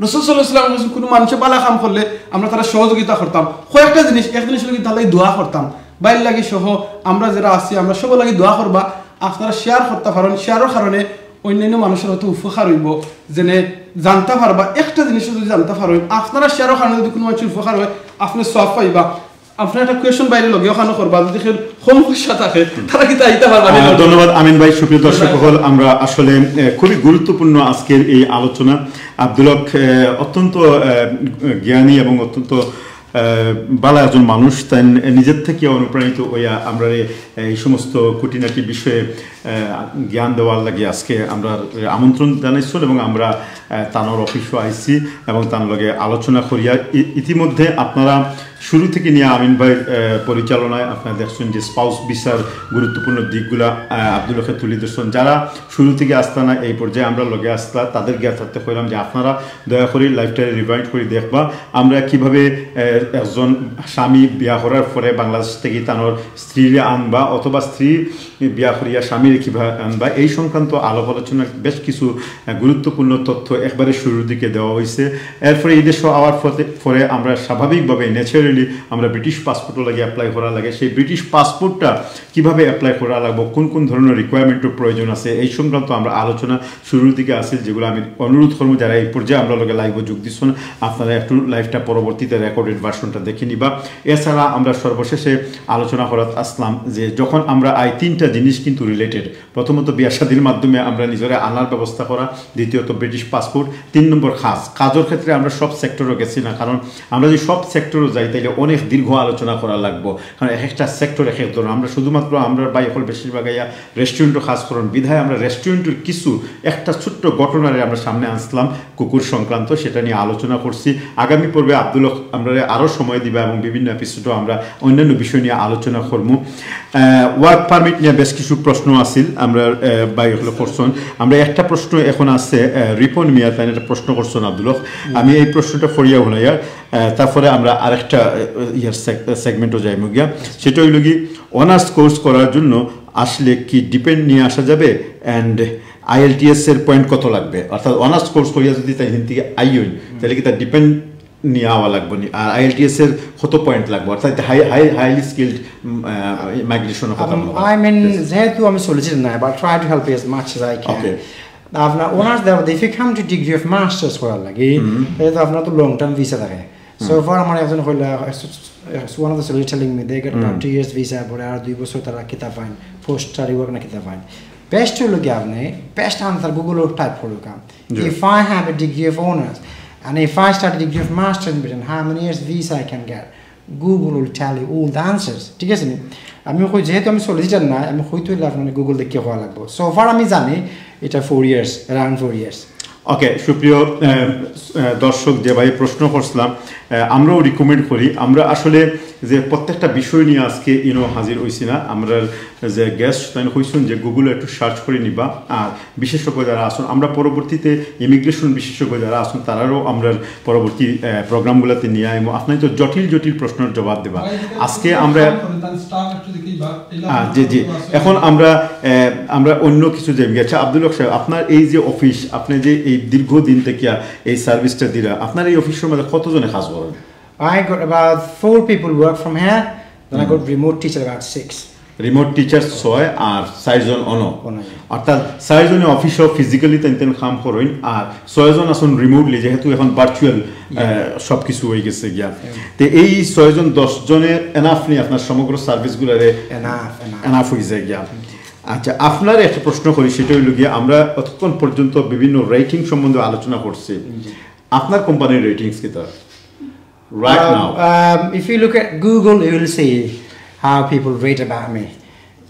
রসুল সাল্লাল্লাহু আলাইহি ওয়াসাল্লাম কোনো মানুষে ভালা কাম করলে আমরা তারা সহযোগিতা করতাম। কয়েকটা জিনিস, এক জিনিস হলো কি, তার লাগি দোয়া করতাম। ভাইর লাগি সহ আমরা যারা আছি, আমরা সবার লাগি দোয়া করবা। আপনারা শেয়ার করতে পারেন, শেয়ারের কারণে অন্যান্য মানুষের হয়তো উপকার হইব, যেনে জানতে পারবা। একটা জিনিস যদি জানতে পারেন, আপনারা শেয়ারের কারণে যদি কোনো মানুষের উপকার হয়, আপনি সব পাইবা। আপনার একটা কোয়েশন বাইরে লগে ওখানে করবা, যদি কেউ কম পয়সা থাকে, তারা কিন্তু আইতে পারবা না। আহ, ধন্যবাদ আমিন ভাই। সুপ্রিয় দর্শক সকল, আমরা আসলে আহ, খুবই গুরুত্বপূর্ণ আজকের এই আলোচনা। আব্দুল হক আহ, অত্যন্ত আহ, জ্ঞানী এবং অত্যন্ত আহ, ভালা একজন মানুষ। তাই নিজের থেকে অনুপ্রাণিত হইয়া আমরা এই সমস্ত খুঁটিনাটি বিষয়ে আহ, জ্ঞান দেওয়ার লাগি আজকে আমরা আমন্ত্রণ জানাইছইন এবং আমরা আহ, তানোর অফিসও আইছি এবং তার লগে আলোচনা করিয়া ই- ইতিমধ্যে আপনারা শুরু থেকে নিয়া আমিন ভাইর আহ, পরিচালনায় আপনারা দেখছেন যে স্পাউস ভিসার গুরুত্বপূর্ণ দিকগুলা আহ, আব্দুল হকে তুলি ধরছেন। যারা শুরু থেকে আসতা না এই পর্যায়ে আমরা লগে আসতা, তাদের জ্ঞাতার্থে কইলাম যে আপনারা দয়া করে লাইভটা রিভাইন্ড করে দেখবা আমরা কিভাবে আহ, একজন স্বামী বিয়া করার পরে বাংলাদেশ থেকে তানোর স্ত্রীরে আনবা অথবা স্ত্রী বিয়া করিয়া স্বামীরে কিভাবে আনবা, এই সংক্রান্ত আলাপ আলোচনার বেশ কিছু আহ, গুরুত্বপূর্ণ তথ্য একবারে শুরুর দিকে দেওয়া হয়েছে। এরপরে এই দেশে আওয়ার পথে- পরে আমরা স্বাভাবিকভাবে ন্যাচারালি আমরা ব্রিটিশ পাসপোর্টও লাগে অ্যাপ্লাই করা লাগে। সেই ব্রিটিশ পাসপোর্টটা কিভাবে অ্যাপ্লাই করা লাগবে, কোন কোন ধরনের রিকোয়ারমেন্টের প্রয়োজন আছে, এই সংক্রান্ত আমরা আলোচনা শুরুর দিকে আছিল, যেগুলো আমি অনুরোধ করবো যারা এই পর্যায়ে আমরা লগে লাইভে যোগ দিচ্ছেন, আপনারা একটু লাইভটা পরবর্তীতে রেকর্ডেড ভার্সনটা দেখে নিবা। এছাড়া আমরা সর্বশেষে আলোচনা করাত আসলাম যে যখন আমরা এই তিনটা জিনিস কিন্তু রিলেটেড, প্রথমত বিয়া শাদীর মাধ্যমে আমরা নিজেরে আনার ব্যবস্থা করা, দ্বিতীয়ত ব্রিটিশ পাসপোর্ট, তিন নম্বর কাজ। কাজের ক্ষেত্রে আমরা সব সেক্টরও গেছি না, কারণ আমরা যদি সব সেক্টরও যাই তাহলে অনেক দীর্ঘ আলোচনা করা লাগবো, কারণ এক একটা সেক্টর এক এক ধরনের। আমরা শুধুমাত্র আমরা ভাই এখন বেশিরভাগ আইয়া রেস্টুরেন্টও কাজ করেন, বিধায় আমরা রেস্টুরেন্টের কিছু একটা ছোট্ট ঘটনারে আমরা সামনে আনছিলাম কুকুর সংক্রান্ত, সেটা নিয়ে আলোচনা করছি। আগামী পর্বে আব্দুল হক আমরা আরও সময় দিবা এবং বিভিন্ন এপিসোডও আমরা অন্যান্য বিষয় নিয়ে আলোচনা করবো। ওয়ার্ক পারমিট নিয়ে বেশ কিছু প্রশ্ন আছিল, আমরা আহ, ভাই হলো করছেন। আমরা একটা প্রশ্ন এখন আছে আহ, রিপন মিয়া, তাই একটা প্রশ্ন করছেন আব্দুল হক। আমি এই প্রশ্নটা পড়িয়া হুনাইয়া আহ, তারপরে আমরা আরেকটা আহ, ইয়ার সেগমেন্টও যাইমু গিয়া। সেটা হইল কি, অনার্স কোর্স করার জন্য আসলে কি ডিপেন্ড নিয়ে আসা যাবে? অ্যান্ড আইএলটিএস এর পয়েন্ট কত লাগবে? অর্থাৎ অনার্স কোর্স করিয়া যদি তাই হিন থেকে আইন, তাহলে কি তার ডিপেন্ড নিয়ে আওয়া লাগবে নি? আর আইএলটিএস এর কত পয়েন্ট লাগবে? অর্থাৎ হাই হাই হাইলি স্কিল্ড মাইগ্রেশনের কথা বলা হয়। I mean, যেহেতু আমি সলিসিটর না, but try to help you as much as I can. Okay. আপনার অনার্স দেওয়া, if you come to degree of masters করার লাগি, তাহলে তো আপনার তো লং টার্ম ভিসা থাকে। So far আমার একজন কইলা, one of the solicitor telling me they get about two years visa, পরে আর দুই বছর তারা কিতা পাইন, পোস্ট স্টাডি ওয়ার্ক না কিতা পাইন। বেস্ট হইল কি আপনি বেস্ট আনসার গুগল টাইপ করুকা, if I have a degree of honours and if I start a degree of masters in Britain, how many years visa I can get? Google will tell you all the answers. ঠিক আছে নি? আমি কই, যেহেতু আমি সলিসিটর না, আমি কইতে হইলে আপনার গুগল দেখিয়া কওয়া লাগবো। So far আমি জানি এটা four years, around four years. Okay, সুপ্রিয় আহ, আহ, দর্শক, যে ভাই প্রশ্ন করছিলাম, আহ, আমরাও রিকমেন্ড করি। আমরা আসলে যে প্রত্যেকটা বিষয় নিয়ে আজকে ইনো হাজির হইছি না, আমরা যে গেস্ট তাই কইছেন যে গুগলে একটু সার্চ করে নিবা, আর বিশেষজ্ঞ যারা আছেন, আমরা পরবর্তীতে ইমিগ্রেশন বিশেষজ্ঞ যারা আছেন, তারারও আমরা পরবর্তী প্রোগ্রামগুলোতে নিয়ে আইমু। আপনি তো জটিল জটিল প্রশ্নের জবাব দেবা। আজকে আমরা আহ, জি জি, এখন আমরা আহ, আমরা অন্য কিছু যে গেছে। আব্দুল হক সাহেব, আপনার এই যে অফিস, আপনি যে এই দীর্ঘদিন থেকে এই সার্ভিসটা দিরা, আপনার এই অফিসের মধ্যে কতজনে কাজ করেন? I got about four people work from here. Then I got remote teacher, about six. Remote teacher ছয় আর চারজন অনো। অনো। অর্থাৎ চারজনে অফিসও ফিজিক্যালি তেন তেন কাম করেন, আর ছয়জন আছেন রিমোটলি, যেহেতু এখন ভার্চুয়াল সব কিছু হয়ে গেছে গিয়া। তো এই ছয়জন দশ জনে এনাফ নি আপনার সমগ্র সার্ভিসগুলোরে Enough, enough. এনাফ হয়ে যায় গিয়া। আচ্ছা, আপনার একটা প্রশ্ন করি, সেটা হইল গিয়া আমরা অতক্ষণ পর্যন্ত বিভিন্ন রেটিং সম্বন্ধে আলোচনা করছি। আপনার কোম্পানির রেটিংস কিতা right now? Um, if you look at Google, you will see how people rate about me.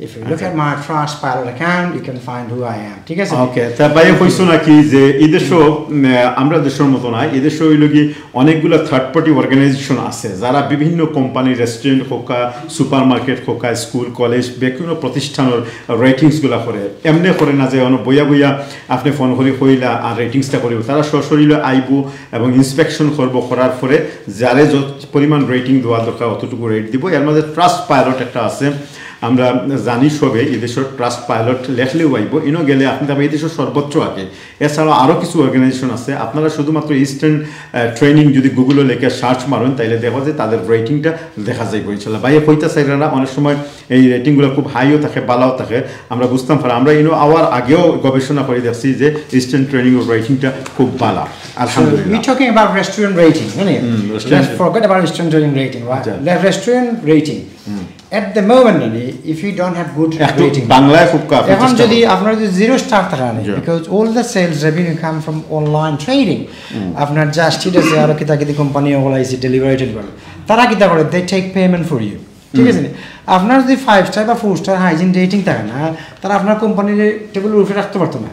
If you look at my Trustpilot account, you can find who I am. ঠিক আছে? ওকে, তা ভাইয়ে কইছো নাকি যে এই দেশো, উম, আমরা দেশর মতো না, এই দেশো অইলো কি অনেকগুলা থার্ড পার্টি অর্গানাইজেশন আছে, যারা বিভিন্ন কোম্পানি, রেস্টুরেন্ট হোকা, সুপার মার্কেট হোকা, স্কুল, কলেজ, বিভিন্ন প্রতিষ্ঠানর রেটিংস গুলা করে। এমনে করে না যে অনো বইয়া বইয়া আপনে ফোন করি কইলা আর রেটিংসটা করিব। তারা সরাসরি অইলো আইবো এবং ইন্সপেকশন করবো, করার পরে যারে যত পরিমাণ রেটিং দেওয়া দরকার অতটুকু রেট দিব। এর মাঝে ট্রাস্টপাইলট একটা আছে, আমরা জানি সবে, এই দেশর ট্রাস্টপাইলট লেখলেও আইবো, ইনো গেলে আপনে দেখবা এই দেশর সর্বোচ্চ আগে। এছাড়াও আরও কিছু অর্গানাইজেশন আছে, আপনারা শুধুমাত্র ইস্টার্ন ট্রেনিং যদি গুগলো লেখে সার্চ মারেন, তাইলে দেখবা যে তাদের রেটিংটা দেখা যাইবো ইনশাল্লাহ। ভাইয়ে কইতা চাইরা না, অনেক সময় এই রেটিংগুলো খুব হাইও থাকে, বালাও থাকে, আমরা বুঝতাম পারি। আমরা ইনো আওয়ার আগেও গবেষণা করে দেখছি যে ইস্টার্ন ট্রেনিং রেটিংটা খুব বালা, So আলহামদুলিল্লাহ। we're talking about restaurant rating, isn't it? Mm, restaurant. Let's forget about Eastern Training rating, right? Yeah. The restaurant rating. At the moment, Nani, if you don't have good একটু rating, বাংলায় খুব কাফি এখন চেষ্টা যদি করবো। আপনার যদি জিরো স্টার থাকে না, Yeah. because all the sales revenue come from online trading. আপনার জাস্ট ইট আছে, আরো কিতা কিতা কোম্পানি ওগুলা আছে, ডেলিভারি টেলিভারি, তারা কিতা করে, they take payment for you. ঠিক আছে নি? আপনার যদি ফাইভ স্টার বা ফোর স্টার হাইজিন রেটিং থাকে না, তারা আপনার কোম্পানির টেবিলের উপরে রাখতে পারতো না।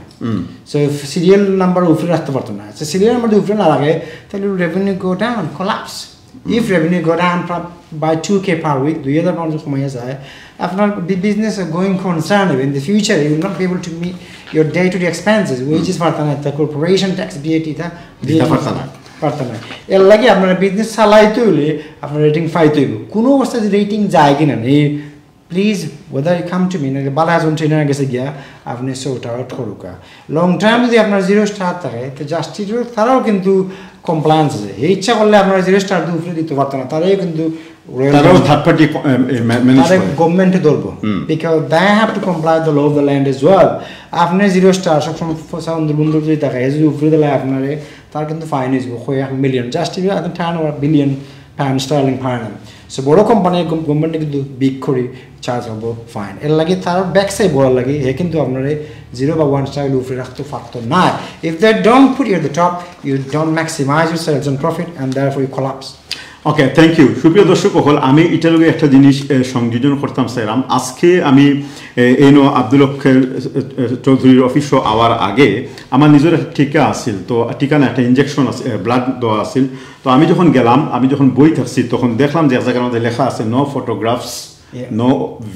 সো সিরিয়াল নাম্বার উপরে রাখতে পারতো না। সিরিয়াল নাম্বার যদি উপরে না রাখে, তাহলে revenue go down, collapse. If revenue go down by two K per week, দুই হাজার পাউন্ড কমাইয়া যায়, আপনার বিজনেস গোয়িং কনসার্ন হবে। In the future, you will not be able to meet your day to day expenses, wages পারতা না, তা corporation tax, BAT, তা দিতা পারতা না। পারতা না। এর লাগি আপনার বিজনেস চালাইতে হইলে আপনার রেটিং পাইতে হইব। কোনো অবস্থা যদি রেটিং যায় কিনা নেই, please, whether you come to me, নাকি বালা একজন ট্রেনার গেছে গিয়া আপনি সর্ট আউট করুকা। লং টার্ম যদি আপনার জিরো স্টার থাকে, তো জাস্টিস তারাও কিন্তু কমপ্লায়েন্স আছে। এই ইচ্ছা করলে আপনার জিরো স্টার দিয়ে উপরে দিতে পারতো না, তারাও কিন্তু তারাও থার্ড পার্টি ম্যানেজ তাদের করে। গভর্নমেন্টে ধরবো, because they have to comply the law of the land as well. আপনি জিরো স্টার সবসময় সাউন্ড বন্ধু যদি থাকে, যদি উপরে দিলে আপনারে, তার কিন্তু ফাইন হয়ে যাবো কয়েক million, just turn over billion pound sterling per annum. So বড় কোম্পানি গভর্নমেন্টে কিন্তু বিগ করি চার্জ হবো ফাইন। এর লাগি তার ব্যাক সাইড বলার লাগি হে কিন্তু আপনারে জিরো বা ওয়ান স্টার উপরে রাখতে পারতো না। If they don't put you at the top, you don't maximize your sales and profit, and therefore you collapse. Okay, thank you. সুপ্রিয় দর্শক অকল, আমি ইটার লগে একটা জিনিস এ, সংযোজন করতাম চাইরাম। আজকে আমি এ, এইনো আব্দুল হক, এ, এ, চৌধুরীর অফিসো আওয়ার আগে আমার নিজর একটা টিকা আছিল, তো টিকা না, একটা ইঞ্জেকশন আছে, ব্লাড দেওয়া আছিল। তো আমি যখন গেলাম, আমি যখন বই থাকছি, তখন দেখলাম যে এক জায়গার মধ্যে লেখা আছে no photographs, Yeah. No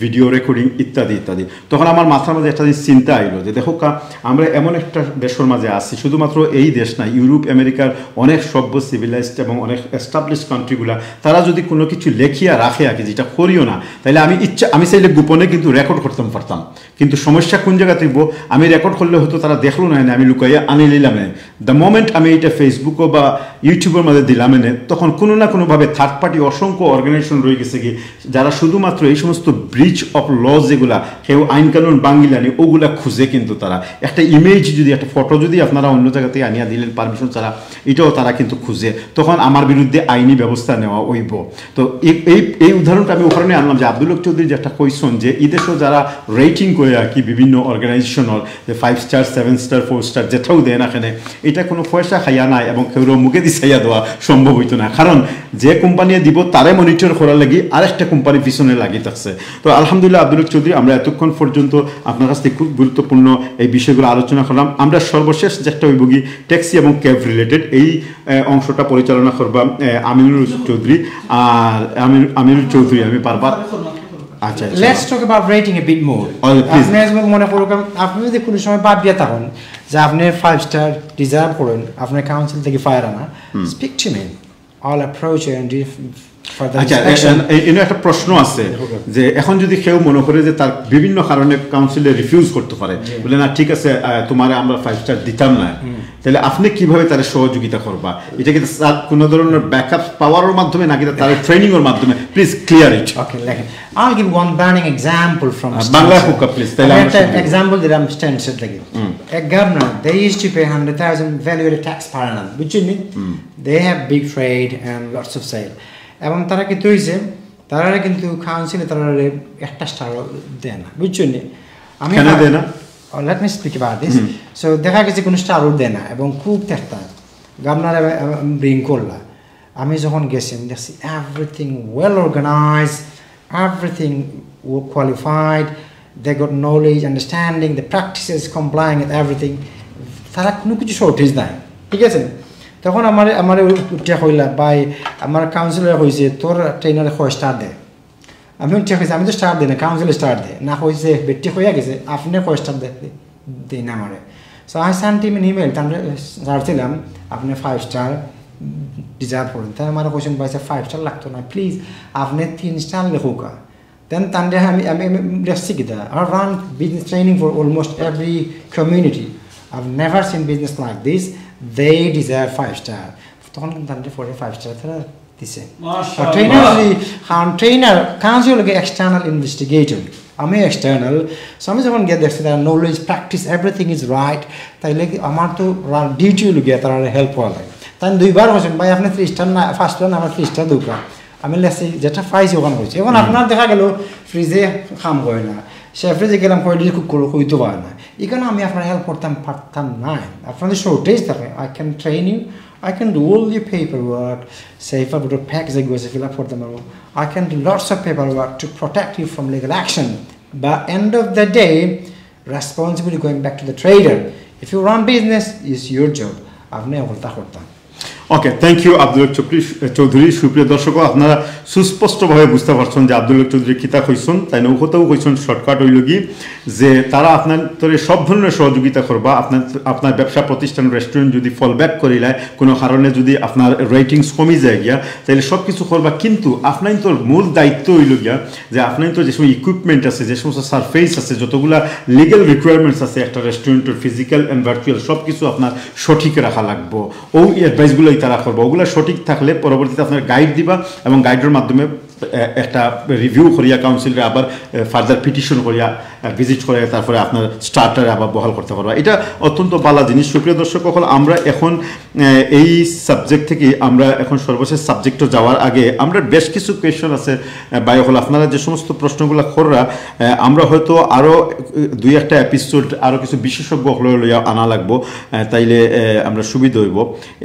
video recording ইত্যাদি ইত্যাদি। তখন আমার মাথার মাঝে একটা জিনিস চিন্তা আইলো যে দেখো কা, আমরা এমন একটা দেশর মাঝে আছি, শুধুমাত্র এই দেশ না, ইউরোপ আমেরিকার অনেক সভ্য সিভিলাইজড এবং অনেক এস্টাবলিশ কান্ট্রিগুলা, তারা যদি কোনো কিছু লেখিয়া রাখে আর কি, যেটা করিও না, তাহলে আমি ইচ্ছা আমি চাইলে গোপনে কিন্তু রেকর্ড করতাম পারতাম। কিন্তু সমস্যা কোন জায়গা থাকবো, আমি রেকর্ড করলে হয়তো তারা দেখলো না, আমি লুকাইয়া আনি নিলাম না। দ্য মোমেন্ট আমি এটা ফেসবুকও বা ইউটিউবের মধ্যে দিলাম এনে, তখন কোনো না কোনোভাবে থার্ড পার্টি অসংখ্য অর্গানাইজেশন রয়ে গেছে কি, যারা শুধুমাত্র এই সমস্ত ব্রিচ অফ ল যেগুলা, কেউ আইন কানুন ভাঙিলানি, ওগুলা খুঁজে কিন্তু তারা। একটা ইমেজ যদি, একটা ফটো যদি আপনারা অন্য জায়গা থেকে আনিয়া দিলেন পারমিশন ছাড়া, এটাও তারা কিন্তু খুঁজে, তখন আমার বিরুদ্ধে আইনি ব্যবস্থা নেওয়া অইব। তো এই এই এই উদাহরণটা আমি ওখানে আনলাম যে আব্দুল হক চৌধুরী যেটা কইছেন যে এই দেশও যারা রেটিং করে আর কি বিভিন্ন অর্গানাইজেশনর, যে five star, seven star, four star যেটাও দেয় না কেন, এটা কোনো পয়সা খাইয়া নাই এবং কেউরও মুখে দি চাইয়া দেওয়া সম্ভব হইতো না। কারণ যে কোম্পানি দিব তারে মনিটর করার লাগি আরেকটা কোম্পানি পিছনে লাগি থাকছে। তো আলহামদুলিল্লাহ আব্দুল হক চৌধুরী, আমরা এতক্ষণ পর্যন্ত আপনার কাছ থেকে খুব গুরুত্বপূর্ণ এই বিষয়গুলো আলোচনা করলাম। আমরা সর্বশেষ যেটা হইব কি ট্যাক্সি এবং ক্যাব রিলেটেড এই আহ, অংশটা পরিচালনা করবা আহ, আমিনুর চৌধুরী। আর আমির আমিনুর চৌধুরী আমি বারবার আচ্ছা আচ্ছা। Let's talk about rating a bit more. Oh, please. আপনি যদি মনে করুন, আপনি যদি কোনো সময় ভাবিয়া থাকেন যে আপনি ফাইভ স্টার ডিজার্ভ করেন, আপনার কাউন্সিল থেকে ফায়ার আনা, speak to me. I'll approach you and do further আচ্ছা, inspection. এ- এ- এ- এখানে একটা প্রশ্ন আছে যে এখন যদি কেউ মনে করে যে তার বিভিন্ন কারণে কাউন্সিলে রিফিউজ করতে পারে, বলে না ঠিক আছে, আহ, তোমারে আমরা ফাইভ স্টার দিতাম না, তাহলে আপনি কিভাবে তারে সহযোগিতা করবা? এটা কি তার কোনো ধরনের ব্যাকআপ পাওয়ারের মাধ্যমে নাকি তার ট্রেনিং এর মাধ্যমে? Please clear it. Okay, like, I'll give one burning example from আহ, বাংলায় Stansted. হোক, প্লিজ, তাহলে আমি আমরা একটা শুনবো। এক্সাম্পল দিলাম স্ট্যানস্টেড থেকে। এক governor, they used to pay hundred thousand value added tax per annum, বুঝছেন নি? They have big trade and lots of sale. এবং তারা কিন্তু হইছে, তারা কিন্তু কাউন্সিলে তারা একটা স্টারও দেয় না, বুঝছেন নি? আমি কেন দেয় না? Let me speak about this. So দেখা গেছে কোনো স্টারও দেয় না এবং খুব দেখতা গভর্নর ব্রিং করলা। আমি যখন গেছি আমি দেখছি everything well organized, everything qualified, They got knowledge, understanding, the practices, complying with everything. তারা কোনো কিছু শর্টেজ নাই, ঠিক আছে? তখন আমার আমার উঠিয়া কইলা, ভাই, আমার কাউন্সিলর কইছে তোর ট্রেনারে কয় স্টার দে। আমি উঠিয়া কইছি, আমি তো স্টার দিই না, কাউন্সিলর স্টার দেয় না। কইছে, বেটি কইয়া গেছে, আপনি কয় স্টার দেই না আমারে। So I sent him an email, তাহলে ছাড়ছিলাম, আপনি ফাইভ স্টার ডিজার্ভ করেন। তাই আমার কোশ্চেন পাইছে, ফাইভ স্টার লাগতো না, প্লিজ আপনি তিন স্টার লেখুকা। দেন তানরে আমি আমি আমি লেখছি কিতা, I run business training for almost every community. I've never seen business like this. They deserve five star. তখন কিন্তু তানরে পরে ফাইভ স্টার তারা দিছে। মাশাআল্লাহ। ট্রেনার যদি, কারণ ট্রেনার কাজ হলো গিয়ে এক্সটার্নাল ইনভেস্টিগেটর, আমি এক্সটার্নাল। সো আমি যখন গিয়ে দেখছি তারা knowledge, practice, everything is right, তাইলে কি আমার তো ডিউটি হলো গিয়ে তারা হেল্প করা লাগে। তাই দুইবার কইছেন, ভাই, আপনি থ্রি স্টার না, ফাইভ স্টার না, আমার থ্রি স্টার দরকার। আমি লেখছি, যেটা পাইছি ওখানে কইছি। এখন আপনার দেখা গেল ফ্রিজে কাম করে না, সে ফ্রিজে গেলাম, কয়টি কুক করে কইতে পারে না। এখানে আমি আপনার হেল্প করতাম পারতাম না। আপনাদের শর্টেজ থাকে, I can train you, I can do all the paperwork. Say if I would have packed the goods, fill up for them all. I can do lots of paperwork to protect you from legal action. But end of the day, responsibility going back to the trader. If you run business, it's your job. আপনি ওটা করতাম। ওকে, thank you Abdul Haq চৌধুরী। চৌধুরী, সুপ্রিয় দর্শক, আপনারা সুস্পষ্টভাবে বুঝতে পারছেন যে আব্দুল হক চৌধুরী কিতা কইছেন। তাইন ও কথাও কইছেন, শর্টকাট হইল কি যে তারা আপনার তোরে সব ধরনের সহযোগিতা করবা। আপনার আপনার ব্যবসা প্রতিষ্ঠান, রেস্টুরেন্ট যদি ফল ব্যাক করিলায়, কোনো কারণে যদি আপনার রেটিংস কমি যায় গিয়া, তাহলে সব কিছু করবা। কিন্তু আপনার তো মূল দায়িত্ব হইল গিয়া যে আপনার তো যে সময় ইকুইপমেন্ট আছে, যে সমস্ত সারফেস আছে, যতগুলা লিগ্যাল রিকোয়ারমেন্টস আছে একটা রেস্টুরেন্টের, ফিজিক্যাল অ্যান্ড ভার্চুয়াল, সব কিছু আপনার সঠিক রাখা লাগবো। ও অ্যাডভাইসগুলোই তারা করবো, ওগুলা সঠিক থাকলে পরবর্তীতে আপনার গাইড দিবা এবং গাইডের মাধ্যমে এ, একটা রিভিউ করিয়া কাউন্সিলরে আবার ফার্দার পিটিশন করিয়া ভিজিট করে তারপরে আপনার স্টার্টারে আবার বহাল করতে পারবা। এটা অত্যন্ত ভালো জিনিস। সুপ্রিয় দর্শক সকল, আমরা এখন এ, এই সাবজেক্ট থেকে আমরা এখন সর্বশেষ সাবজেক্টে যাওয়ার আগে আমরা বেশ কিছু কোয়েশ্চন আছে, এ, ভাই সকল, আপনারা যে সমস্ত প্রশ্নগুলো কররা, এ, আমরা হয়তো আরও দুই একটা এপিসোড আরও কিছু বিশেষজ্ঞ সকল লইয়া আনা লাগবো, এ, তাইলে এ, আমরা সুবিধা হইব।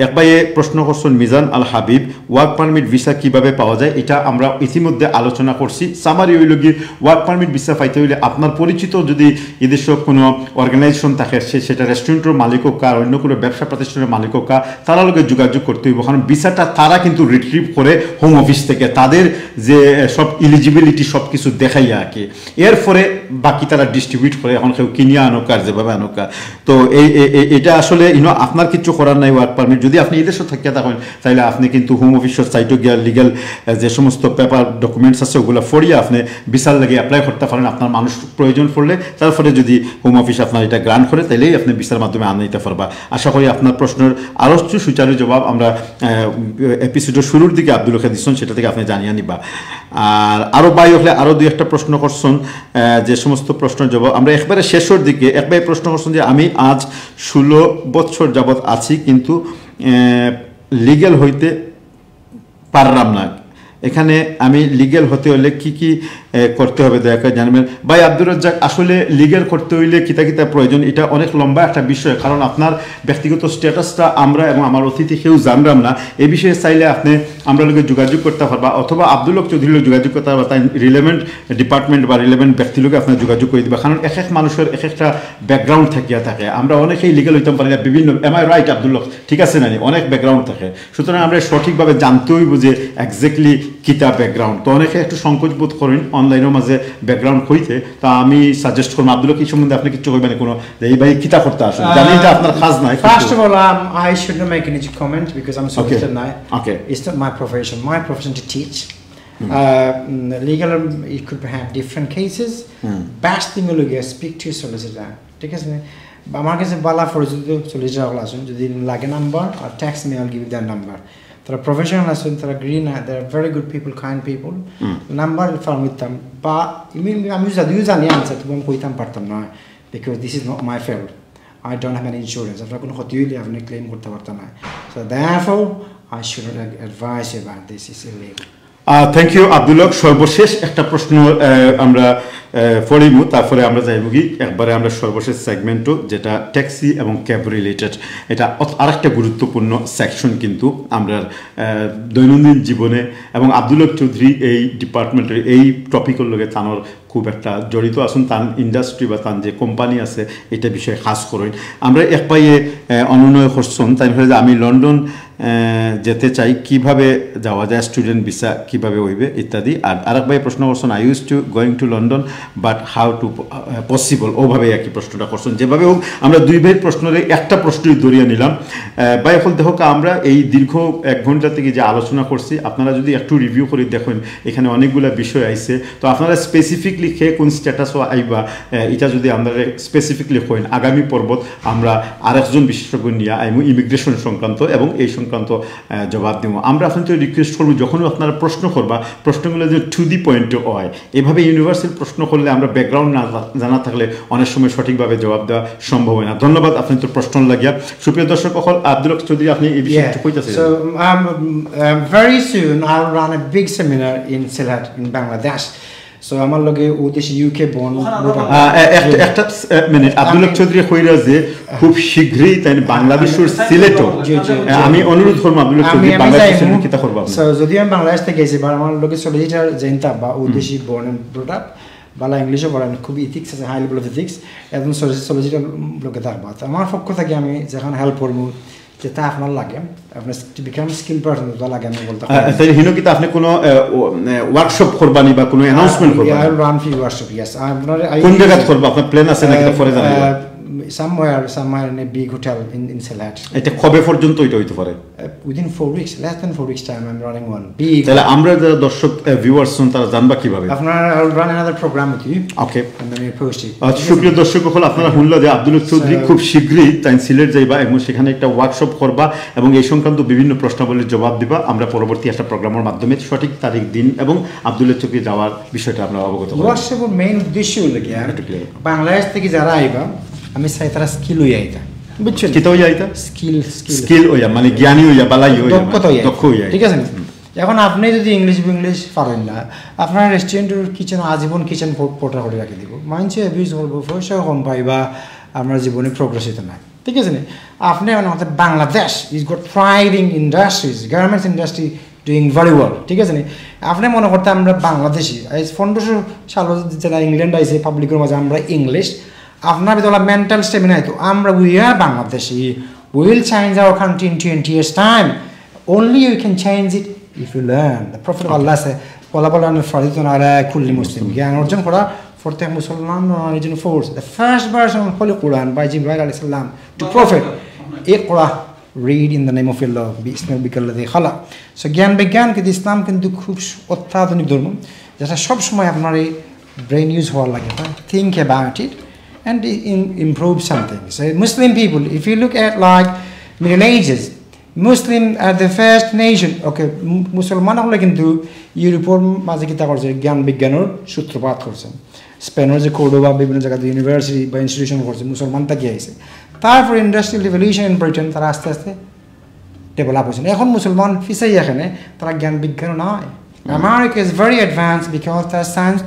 এক ভাইয়ে প্রশ্ন করছেন, মিজান আল হাবিব, ওয়ার্ক পারমিট ভিসা কিভাবে পাওয়া যায়? এটা আমরা ইতিমধ্যে আলোচনা করছি। সামারি হইল কি, ওয়ার্ক পারমিট ভিসা পাইতে হইলে আপনার পরিচিত যদি এদেশে কোনো অর্গানাইজেশন থাকে, সে সেটা রেস্টুরেন্টের মালিক হোক আর অন্য কোনো ব্যবসা প্রতিষ্ঠানের মালিক হোক, তারা লগে যোগাযোগ করতে হইব, কারণ ভিসাটা তারা কিন্তু রিট্রিভ করে হোম অফিস থেকে, তাদের যে সব ইলিজিবিলিটি সব কিছু দেখাইয়া আর কি। এরপরে বাকি তারা ডিস্ট্রিবিউট করে, এখন কেউ কিনিয়া আনোকা আর যেভাবে আনোকা। তো এই এ- এ- এটা আসলে ইনো আপনার কিছু করার নাই। ওয়ার্ক পারমিট যদি আপনি এদেশে থাকিয়া থাকেন, তাহলে আপনি কিন্তু হোম অফিসের সাইটে গিয়া লিগ্যাল যে সমস্ত পেপার ডকুমেন্টস আছে ওগুলো ফড়িয়ে আপনি ভিসার লাগে অ্যাপ্লাই করতে পারেন। আপনার মানুষ প্রয়োজন পড়লে তারপরে যদি হোম অফিস আপনার এটা গ্রান্ট করে, তাহলেই আপনি ভিসার মাধ্যমে আনাইতে পারবা। আশা করি আপনার প্রশ্নের আরও কিছু সুচারু জবাব আমরা এপিসোডের শুরুর দিকে আব্দুল হকে দিচ্ছেন, সেটা থেকে আপনি জানিয়ে নিবা। আর আরও ভাই হলে আরও দুই একটা প্রশ্ন করছেন, আহ, যে সমস্ত প্রশ্নের জবাব আমরা একবারে শেষের দিকে। এক ভাই প্রশ্ন করছেন যে আমি আজ ষোলো বছর যাবত আছি, কিন্তু লিগ্যাল হইতে পারলাম না। এখানে আমি লিগ্যাল হতে হলে কি কি এ, করতে হবে দয়া করে জানাবেন। ভাই আব্দুর রাজ্জাক, আসলে লিগ্যাল করতে হইলে কিতা কিতা প্রয়োজন, এটা অনেক লম্বা একটা বিষয়, কারণ আপনার ব্যক্তিগত স্ট্যাটাসটা আমরা এবং আমার অতিথি কেউ জানলাম না। এই বিষয়ে চাইলে আপনি আমরা লগে যোগাযোগ করতে পারবা, অথবা আব্দুল হক চৌধুরীর লগে যোগাযোগ করতে পারবা, তাই রিলেভেন্ট ডিপার্টমেন্ট বা রিলেভেন্ট ব্যক্তির লগে আপনার যোগাযোগ করে দিবা, কারণ এক এক মানুষের এক একটা ব্যাকগ্রাউন্ড থাকিয়া থাকে। আমরা অনেকেই লিগ্যাল হইতাম পারি না বিভিন্ন, এম আই রাইট আব্দুল হক, ঠিক আছে না নি? অনেক ব্যাকগ্রাউন্ড থাকে, সুতরাং আমরা সঠিকভাবে জানতে হইব যে এক্স্যাক্টলি কিতা ব্যাকগ্রাউন্ড। তো অনেকে একটু সংকোচ বোধ করেন অনলাইনের মাঝে ব্যাকগ্রাউন্ড কইতে, তা আমি সাজেস্ট করবো আব্দুল হক এই সম্বন্ধে আপনি কিছু কইবেন কোনো, যে এই ভাই কিতা করতে আসেন, জানি এটা আপনার কাজ নাই, First of all, um, I should not make any comment because I'm a solicitor now. Okay. It's not my profession. My profession to teach. Uh, mm, legal, um, it could have different cases. Best thing হলো গিয়া speak to solicitor. ঠিক আছে? বা আমার কাছে বালা পরিচিত সলিসিটার সকল আছেন, যদি লাগে নাম্বার, আর text me, I will give you their number. তারা প্রফেশনাল আছেন, তারা green, they are very good people, kind people. Number firm দিতাম বা ইমিন আমি যদিও জানি আনসার, তবু আমি কইতাম পারতাম না, because this is not my field. I don't have any insurance. আপনার কোনো ক্ষতি হইলে আপনি ক্লেম করতে পারতেন না। So therefore, I should not advise you about this. It's illegal. Thank you Abdul Haq. সর্বশেষ একটা প্রশ্ন আহ, আমরা আহ, পড়িমু, তারপরে আমরা যাইমুগি একবারে আমরা সর্বশেষ সেগমেন্টও, যেটা ট্যাক্সি এবং ক্যাব রিলেটেড। এটা অত- আরেকটা গুরুত্বপূর্ণ সেকশন কিন্তু আমরা আহ, দৈনন্দিন জীবনে, এবং আব্দুল হক চৌধুরী এই ডিপার্টমেন্টের এই টপিকের লগে তানর খুব একটা জড়িত আছইন, তান ইন্ডাস্ট্রি বা তান যে কোম্পানি আছে, এটা বিষয়ে কাজ করইন। আমরা এক ভাইয়ে আহ, অনুনয় করছইন, তাইন কইরা যে আমি লন্ডন আহ, যেতে চাই, কিভাবে যাওয়া যায়, স্টুডেন্ট ভিসা কিভাবে অইবে ইত্যাদি। আর আরেক ভাইয়ে প্রশ্ন করছইন, I used to going to London, but how to possible, ওভাবে আর কি প্রশ্নটা করছইন। যেভাবে হোক, আমরা দুই ভাইর প্রশ্নরে একটা প্রশ্নই ধরিয়া নিলাম। আহ, ভাই অকল, দেখো, আমরা এই দীর্ঘ এক ঘন্টা থেকে যে আলোচনা করছি, আপনারা যদি একটু রিভিউ করে দেখেন, এখানে অনেকগুলা বিষয় আইছে। তো আপনারা স্পেসিফিকলি কে কোন স্ট্যাটাসও আইবা, আহ, এটা যদি আমরা স্পেসিফিকলি কইন, আগামী পর্বত আমরা আরেকজন বিশেষজ্ঞ নিয়া আইমু ইমিগ্রেশন সংক্রান্ত এবং এই সংক্রান্ত আহ, জবাব দিমু। আমরা আপনাদের রিকোয়েস্ট করবো, যখনই আপনারা প্রশ্ন করবা, প্রশ্নগুলো যেন টু দি পয়েন্ট হয়। এভাবে ইউনিভার্সাল প্রশ্ন করলে আমরা ব্যাকগ্রাউন্ড না জা- জানা থাকলে অনেক সময় সঠিকভাবে জবাব দেওয়া সম্ভব হয় না। ধন্যবাদ আপনাদের প্রশ্ন লাগিয়া। সুপ্রিয় দর্শক অকল, আব্দুল হক চৌধুরী, আপনি এই বিষয়ে Yeah. কিছু কইতাছেন? So um, um, very soon I'll run a big seminar in Sylhet in Bangladesh. So আমার লগে ও দেশে ইউকে বর্ন আহ, এ- একটা একটা মিনিট, আব্দুল হক চৌধুরী কইরা যে খুব শীঘ্রই তাই বাংলাদেশের সিলেটও। জি, জি, জি। আহ, আমি অনুরোধ করবো আব্দুল হক আমি চৌধুরী, আমি বাংলাদেশ যাইমু। সিলেটে কিতা করবো আপনি? So যদিও আমি বাংলাদেশ থেকে গেছি, but আমার লগে সলিসিটার জেন্তা বা ও দেশি বর্ন ব্রট আপ, বালা ইংলিশও বলেন, খুব ইথিক্স আছে, হাই লেভেল অফ ইথিক্স, একজন সলিসিটার লোকে থাকবা। তো আমার পক্ষ থেকে আমি যেখানে হেল্প করবো, যেটা আপনার লাগে, আপনার টু বিকাম স্কিল পারসন যেটা লাগে, আমি বলতে আহ, তাই হিনো কিতা আপনি কোনো ওয়ার্কশপ করবানি বা কোনো অ্যানাউন্সমেন্ট করবেন? I will run few workshop, yes. আপনার কোন জায়গাত করবো, আপনার প্ল্যান আছে নাকি? এটা পরে জানাইবা। Somewhere, somewhere in a big hotel in in Sylhet. এটা কবে পর্যন্ত এটা হইতে পারে? Uh, within four weeks, less than four weeks time, I'm running one big. তাহলে আমরা যারা দর্শক ভিউয়ার্স তারা জানবা কিভাবে? আপনার, I will run another program with you. Okay. And then we post it. আচ্ছা, সুপ্রিয় দর্শক অকল, আপনারা শুনলা যে আব্দুল হক চৌধুরী খুব শীঘ্রই তাই সিলেট যাইবা এবং সেখানে একটা ওয়ার্কশপ করবা এবং এই সংক্রান্ত বিভিন্ন প্রশ্নাবলীর জবাব দিবা। আমরা পরবর্তী একটা প্রোগ্রামের মাধ্যমে সঠিক তারিখ, দিন এবং আব্দুল হক চৌধুরী যাওয়ার বিষয়টা আমরা অবগত করব। ওয়ার্কশপর মেইন উদ্দেশ্য হলো কি, আর একটু clear। বাংলাদেশ থেকে যারা আইবা, আমি চাই তারা স্কিল হইয়া আইতা, বুঝছেন? কিতা হইয়া আইতা? স্কিল স্কিল স্কিল হইয়া, মানে জ্ঞানী হইয়া, বালাই হইয়া, দক্ষতা হইয়া দক্ষ হইয়া। ঠিক আছে না? এখন আপনি যদি ইংলিশ ইংলিশ পারেন না, আপনার রেস্টুরেন্টের কিচেন আজীবন কিচেন পোর্টার করে রাখি দিব, মানুষে অ্যাবিউজ করবো, পয়সা কম পাইবা, আপনার জীবনে প্রোগ্রেস হইতে নাই। ঠিক আছে না? আপনি মানে আমাদের Bangladesh is got thriving industries, garments industry doing very well, ঠিক আছে না? আপনি মনে করতে আমরা বাংলাদেশি, এই পনেরোশো সাল যেটা ইংল্যান্ড আইছে, পাবলিকের মাঝে আমরা ইংলিশ, আপনার ভিতরে মেন্টাল স্টেমিনা তো আমরা, we are Bangladeshi, we will change our country in twenty years time. Only you can change it if you learn. The Prophet of Allah said, "Talabul ilmi faridatun ala kulli Muslim." জ্ঞান অর্জন করা প্রত্যেক মুসলমান ফরজ। The first verse of Holy Quran by Jibril alayhi salam to Prophet, "Iqra, read in the name of Allah, bismi rabbikal ladhi khalaq." So জ্ঞান বিজ্ঞান কিন্তু ইসলাম কিন্তু খুব অত্যাধুনিক ধর্ম, যেটা সবসময় আপনার এই ব্রেন ইউজ হওয়ার লাগে। Think about it and improve something. So Muslim people, if you look at like Middle Ages, Muslim are the first nation. Okay, মুসলমান হলে কিন্তু ইউরোপের মাঝে কিতা করছে, জ্ঞান বিজ্ঞানের সূত্রপাত করছে। স্পেনের যে কর্ডোবা বিভিন্ন জায়গাতে ইউনিভার্সিটি বা ইনস্টিটিউশন করছে, মুসলমান থেকে আইছে। তারপর ইন্ডাস্ট্রিয়াল রিভলিউশন ইন ব্রিটেন, তারা আস্তে আস্তে ডেভেলপ হয়েছে। এখন মুসলমান পিছাই এখানে, তারা জ্ঞান বিজ্ঞান নাই। America is very advanced because তার সায়েন্স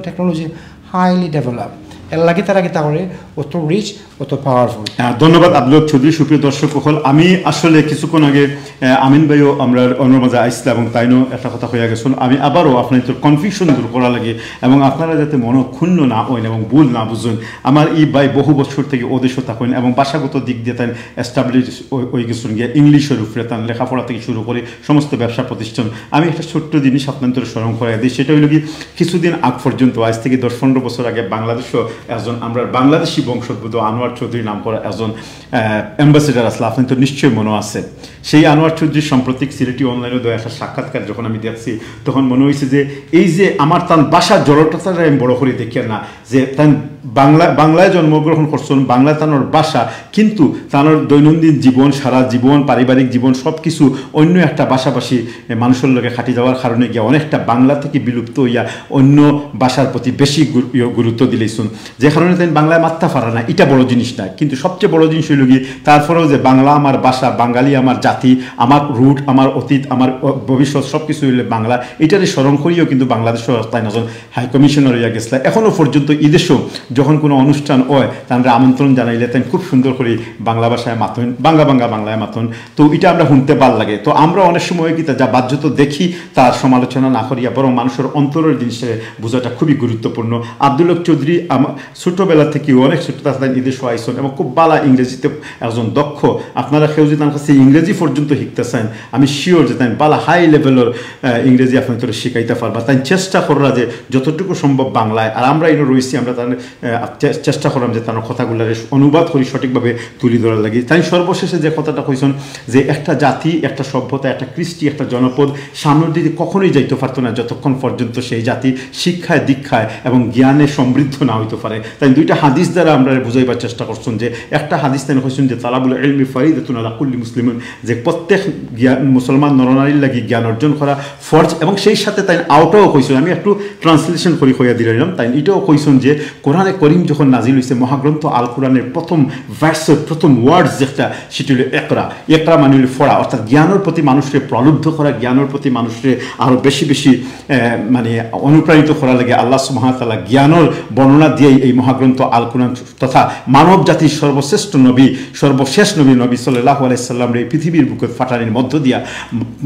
টেকনোলজি হাইলি ডেভেলপ। এর লাগি তারা কিতা করে, অত রিচ, অত পাওয়ারফুল। আহ, ধন্যবাদ আব্দুল হক চৌধুরী। সুপ্রিয় দর্শক অকল, আমি আসলে কিছুক্ষণ আগে আহ, আমিন ভাইও আমরা অন্যর মাঝে আইসলা এবং তাইনও একটা কথা কইয়া গেছেন। আমি আবারও আপনার তো কনফিউশন দূর করা লাগে এবং আপনারা যাতে মনো ক্ষুণ্ণ না হইন এবং ভুল না বুঝেন। আমার এই ভাই বহু বছর থেকে ওদেশও থাকেন এবং ভাষাগত দিক দিয়ে তাই এস্টাবলিশ হয়ে গেছেন গিয়া ইংলিশের উপরে তার লেখাপড়া থেকে শুরু করে সমস্ত ব্যবসা প্রতিষ্ঠান। আমি একটা ছোট্ট জিনিস আপনাদের স্মরণ করাই দিই, সেটা হইল কি, কিছুদিন আগ পর্যন্ত, আজ থেকে দশ পনেরো বছর আগে বাংলাদেশও একজন আমরা বাংলাদেশি বংশোদ্ভূত আনোয়ার চৌধুরী নাম করা একজন অ্যাম্বাসেডার আসলে, আপনার তো নিশ্চয়ই মনে আছে। সেই আনোয়ার চৌধুরী সাম্প্রতিক সিলেটি অনলাইনে দেওয়া একটা সাক্ষাৎকার যখন আমি দেখছি, তখন মনে হয়েছে যে এই যে আমার তান ভাষা জড়তাটা আমি বড় করে দেখি না, যে তান বাংলা বাংলায় জন্মগ্রহণ করছইন, বাংলা তানর ভাষা, কিন্তু তানর দৈনন্দিন জীবন, সারা জীবন, পারিবারিক জীবন, সব কিছু অন্য একটা ভাষাভাষী এ, মানুষর লগে খাটি যাওয়ার কারণে গিয়া অনেকটা বাংলা থাকি বিলুপ্ত অইয়া অন্য ভাষার প্রতি বেশি গুরু-, ইয়ে, গুরুত্ব দিলাইছইন, যে কারণে তাইন বাংলায় মাততা পারা না। ইটা বড় জিনিস না, কিন্তু সবচেয়ে বড় জিনিস অইলো গি, তারপরেও যে বাংলা আমার ভাষা, বাঙালি আমার জাতি, আমার রুট, আমার অতীত, আমার অ-, ভবিষ্যৎ সব কিছু অইলে বাংলা, ইটারে স্মরণ করিয়াউ কিন্তু বাংলাদেশর তাইন একজন হাই কমিশনার অইয়া গেছলা। এখনো পর্যন্ত ইদেশো যখন কোনো অনুষ্ঠান অয়, তানরে আমন্ত্রণ জানাইলে তাইন খুব সুন্দর করি বাংলা ভাষায় মাতইন, বাংলা বাংলা বাংলায় মাতইন। তো ইটা আমরা হুনতে ভালা লাগে। তো আমরা অনেক সময় কিতা যা বাহ্যত দেখি, তার সমালোচনা না করিয়া বরং মানুষর অন্তরর জিনিসরে বুঝাটা খুবই গুরুত্বপূর্ণ। আব্দুল হক চৌধুরী আমা-, ছোটবেলা থাকিউ, অনেক ছোট থাকতে ইদেশো আইছইন এবং খুব ভালা ইংরেজিতে একজন দক্ষ। আপনারা কেউ যদি তান কাছে ইংরেজি পর্যন্ত শিখতা চাইন, আমি শিওর যে তাইন ভালা হাই লেভেলর, আহ, ইংরেজি আপনারারে শিখাইতা পারবা। তাইন চেষ্টা কররা যে যতটুকু সম্ভব বাংলায়, আর আমরা ইনো রইছি, আমরা তান, আহ, চে-, চেষ্টা কররাম যে তান কথাগুলারে অনুবাদ করি সঠিকভাবে তুলি ধরার লাগি। তাইন সর্বশেষে যে কথাটা কইছইন যে একটা জাতি, একটা সভ্যতা, একটা কৃষ্টি, একটা জনপদ সামনের দিকে কখনোই যাইতে পারতো না যতক্ষণ পর্যন্ত সেই জাতি শিক্ষায়, দীক্ষায় এবং জ্ঞানে সমৃদ্ধ না হইতে পারে। তাইন দুইটা হাদিস দ্বারা আমরারে বুঝাইবার চেষ্টা করছইন যে একটা হাদিস তাইন কইছইন যে তালাবুল ইলমি ফারিদাতুন আলা কুল্লি মুসলিমিন, যে প্রত্যেক জ্ঞান, মুসলমান নরনারীর লাগি জ্ঞান অর্জন করা ফরজ, এবং সেই সাথে তাইন আউটাও কইছইন, আমি একটু ট্রান্সলেশন করি কইয়া দিলাম, তাইন ইটাও কইছইন যে কোরআনে করিম যখন নাজিল হইছে, মহাগ্রন্থ আল কোরআনের প্রথম ভার্সর প্রথম ওয়ার্ডস যেটা, সেটা হইল একরা। একরা মানে হইল পড়া, অর্থাৎ জ্ঞানের প্রতি মানুষরে প্রলুব্ধ করা, জ্ঞানের প্রতি মানুষরে আরো বেশি বেশি, আহ, মানে অনুপ্রাণিত করার লাগি আল্লাহ সুবহানাহু ওয়া তাআলা জ্ঞানের বর্ণনা দিয়েই এই মহাগ্রন্থ আল কোরআন তথা মানব জাতির সর্বশ্রেষ্ঠ নবী, সর্বশেষ নবী, নবী সাল্লাল্লাহু আলাইহি সাল্লামরে এই পৃথিবীর বুকে পাঠানির মধ্য দিয়া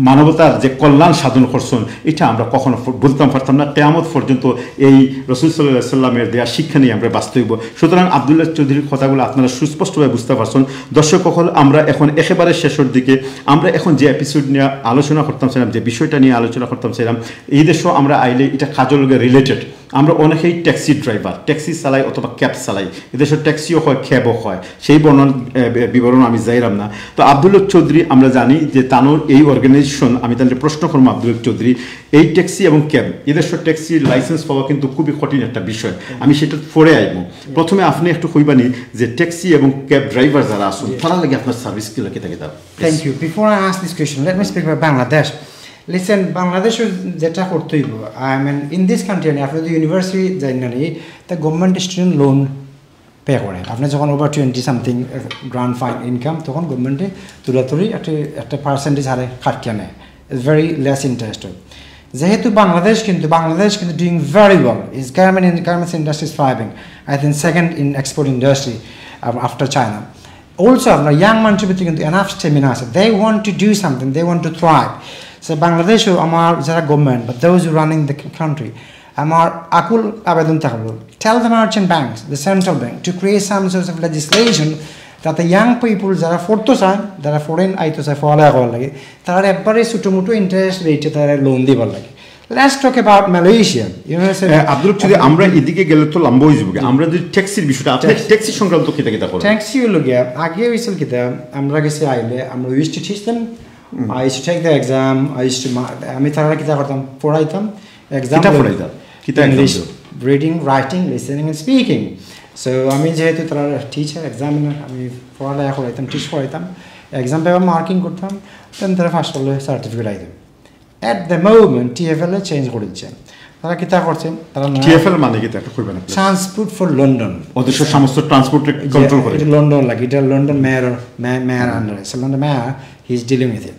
মানবতার যে কল্যাণ সাধন করছইন, এটা আমরা কখনো ফ-, ভুলতাম পারতাম না। কিয়ামত পর্যন্ত এই রসুল সাল্লাল্লাহু আলাইহি সাল্লামের দেয়া শিক্ষা নিয়ে আমরা বাঁচতে হইব। সুতরাং আব্দুল্লাহ চৌধুরীর কথাগুলো আপনারা সুস্পষ্টভাবে বুঝতে পারছেন। দর্শক সকল, আমরা এখন একেবারে শেষের দিকে, আমরা এখন যে এপিসোড নিয়ে আলোচনা করতাম চাইলাম, যে বিষয়টা নিয়ে আলোচনা করতাম চাইলাম, এই দেশও আমরা আইলে এটা কাজের লগে রিলেটেড। আমরা অনেকেই ট্যাক্সি ড্রাইভার, ট্যাক্সি চালাই অথবা ক্যাব চালাই, এদেশে ট্যাক্সিও হয়, ক্যাবও হয়, সেই বর্ণন, এ, বি-, বিবরণ আমি যাইলাম না। তো আব্দুল হক চৌধুরী, আমরা জানি যে তানোর এই অর্গানাইজেশন, আমি তাহলে প্রশ্ন করবো আব্দুল হক চৌধুরী, এই ট্যাক্সি এবং ক্যাব, এদেশে ট্যাক্সির লাইসেন্স পাওয়া কিন্তু খুবই কঠিন একটা বিষয়, আমি সেটা পরে আইব। প্রথমে আপনি একটু কইবানি যে ট্যাক্সি এবং ক্যাব ড্রাইভার যারা আছেন, তারা লাগে আপনার সার্ভিস কিলা কিতা কিতা? Thank you. Before I ask this question, let me speak about Bangladesh. Listen, বাংলাদেশে যেটা করতে হইব, I mean, in this country, আপনি যদি ইউনিভার্সিটি যাইন না নি, তা গভর্নমেন্ট স্টুডেন্ট লোন পে করে। আপনি যখন over twenty something grant fine income, তখন গভর্নমেন্টে তুলাতুলি একটা একটা পার্সেন্টেজ হারে কাটিয়ে নেয়। It's very less interest. যেহেতু বাংলাদেশ কিন্তু বাংলাদেশ কিন্তু doing very well. Is garment in garments industry is thriving. I think second in export industry, um, after China. Also আপনার ইয়াং মানুষের ভিতরে কিন্তু এনাফ স্টেমিনা আছে, they want to do something, they want to thrive. So বাংলাদেশও আমার যারা গভর্নমেন্ট বা those who running the country, আমার আকুল আবেদন থাকলো, tell the merchant banks, the central bank to create some sort of legislation যাতে ইয়াং পিপুল যারা পড়তে চায়, যারা ফরেন আইতে চায়, পড়ালেখা করার লাগে, তারা একবারে ছোটো মোটো ইন্টারেস্ট রেটে তারা লোন দিবার লাগে। Let's talk about Malaysia. You know, আহ, আব্দুল হক চৌধুরী, আমরা এদিকে গেলে তো লম্বা হয়ে যাবো। আমরা যদি ট্যাক্সির বিষয়টা, আপনি ট্যাক্সি সংক্রান্ত কিতা কিতা করেন? ট্যাক্সি হলো গিয়া আগে হয়েছিল কিতা, আমরা গেছি আইলে আমরা used to teach them. I used to take the exam. I used to, আমি তারা কিতা করতাম, পড়াইতাম, এক্সাম কিতা পড়াইতাম? কিতা exam English, reading, writing, listening and speaking. So আমি যেহেতু তারা টিচার, এক্সামিনার, আমি পড়ালেখা করাইতাম, টিচ করাইতাম, এক্সাম পেপার মার্কিং করতাম, দেন তারা পাস করলে সার্টিফিকেট আইতাম। At the moment টিএফএল এ চেঞ্জ করে দিচ্ছে। তারা কিতা করছে? তারা টিএফএল মানে কিতা একটু কইবেন আপনি? Transport for London. ওদের সমস্ত ট্রান্সপোর্ট কন্ট্রোল করে। এটা লন্ডন লাগে, এটা লন্ডন মেয়র, মেয়র আন্ডারে, so London mayor, he is dealing with it.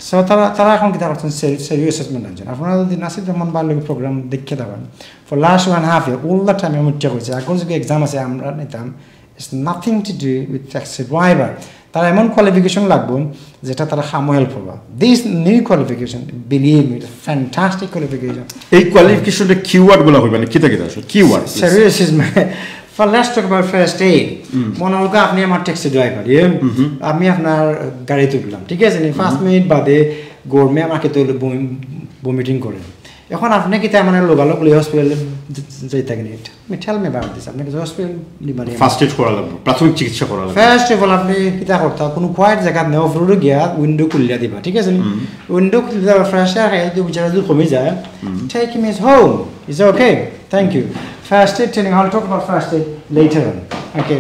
So তারা তারা এখন কিতা করছেন? সেরিয়াস অ্যাসেসমেন্ট আনছেন। আপনারা যদি নাসির রহমান ভাইর লগে প্রোগ্রাম দেখে থাকেন, for last one half year all the time আমি উঠে কইছি, এখন যদি এক্সাম আছে আমরা নিতাম, it's nothing to do with taxi driver. তারা এমন কোয়ালিফিকেশন লাগবো যেটা তারা কামো হেল্প করবা। This new qualification, believe me, it's a fantastic qualification. এই কোয়ালিফিকেশনটা কিওয়ার্ড গুলা হইবা না, কিতা কিতা আসলে কিওয়ার্ড? সেরিয়াস মানে for let's talk about first aid. মনে হোক আপনি আমার ট্যাক্সি ড্রাইভার, ইয়ে, আমি আপনার গাড়ি তুললাম, ঠিক আছে নি? পাঁচ মিনিট বাদে গরমে আমাকে তো ভমিটিং করে। এখন আপনি কিতা মানে লগালগ লই হসপিটালে যাইতা কিনি? Tell me about this. আপনি কিছু হসপিটাল নিবানি? ফার্স্ট এড করা লাগবে, প্রাথমিক চিকিৎসা করা লাগবে। ফার্স্ট অফ অল আপনি কিতা করতা? কোনো কোয়াইট জায়গা নেওয়া, ফ্লোরে গিয়া উইন্ডো খুলিয়া দিবা, ঠিক আছে নি? উইন্ডো খুলিয়া দিবা, ফ্রেশ এয়ার খাইয়া যদি বিচারা যদি কমি যায়, take him his home. Is okay. Thank you. First aid training, I'll talk about first aid. Later on. Okay.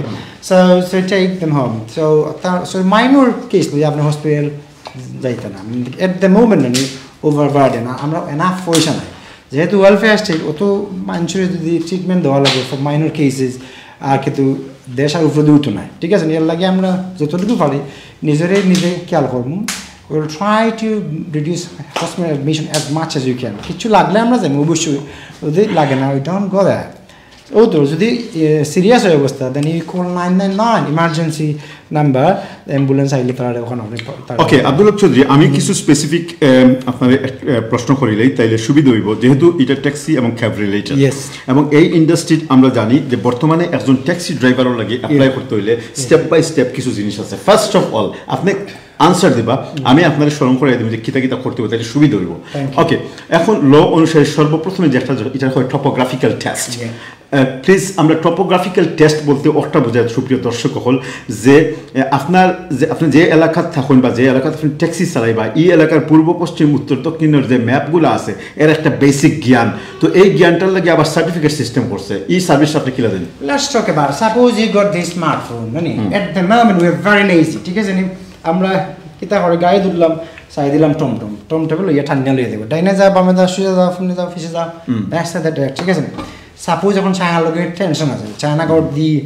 So, so take them home. So, so minor case লই আপনি হসপিটাল যাইতা না। At the moment, মানে, ওভারবার্ডেন, আমরা এনাফ পয়সা নাই। যেহেতু welfare state, অত মানুষের যদি ট্রিটমেন্ট দেওয়া লাগে ফর মাইনর কেসেস, আর কিন্তু দেশ আর উপরে উঠতো না, ঠিক আছে? এর লাগি আমরা যতটুকু পারি নিজেরে নিজে খেয়াল করবো। We'll try to reduce hospital admission as much as you can. কিছু লাগলে আমরা যাই, অবশ্যই। যদি লাগে না, we don't go there. ও তো যদি সিরিয়াস হয় অবস্থা, then you call nine nine nine emergency number, ambulance আইলে তারা ওখানে আপনি পা- তারা ওকে, আব্দুল হক চৌধুরী, আমি কিছু স্পেসিফিক আপনার এক, আহ, প্রশ্ন করিলেই তাইলে সুবিধা হইব, যেহেতু এটা ট্যাক্সি এবং ক্যাব রিলেটেড। Yes. এবং এই ইন্ডাস্ট্রিত আমরা জানি যে বর্তমানে একজন ট্যাক্সি ড্রাইভারও লাগে অ্যাপ্লাই করতে হইলে স্টেপ বাই স্টেপ কিছু জিনিস আছে। ফার্স্ট অফ অল, আপনি আনসার দিবা, আমি আপনারে স্মরণ করাই দিব যে কিতা কিতা করতে হবে, তাহলে সুবিধা হইব। Thank you. ওকে, এখন ল অনুসারে সর্বপ্রথমে যে একটা, এটা হয় টপোগ্রাফিক্যাল টেস্ট। Yeah. প্লিজ, আমরা টপোগ্রাফিক্যাল টেস্ট বলতে ওটা বোঝায়, সুপ্রিয় দর্শক হল, যে আহ, আপনার যে, আপনি যে এলাকাত থাকেন বা যে এলাকাত আপনি ট্যাক্সি চালাইবা, এই এলাকার পূর্ব, পশ্চিম, উত্তর, দক্ষিণের যে ম্যাপগুলো আছে, এর একটা বেসিক জ্ঞান। তো এই জ্ঞানটার লাগি আবার সার্টিফিকেট সিস্টেম করছে, এই সার্ভিস আপনি কিলা দেন? Let's talk about, suppose you got this smartphone, মানে, at the moment we are very lazy, ঠিক আছে নি? আমরা কিতা করে গাড়ি তুললাম, চাই দিলাম টমটম, টমটমে লইয়া টানিয়া লইয়া দেবো, ডাইনে যা, বামে যা, সোজা যা, ফোনে যা, অফিসে যা, ব্যাস, ঠিক আছে নি? সাপোজ এখন চায়নার লগে টেনশন আছে, China got the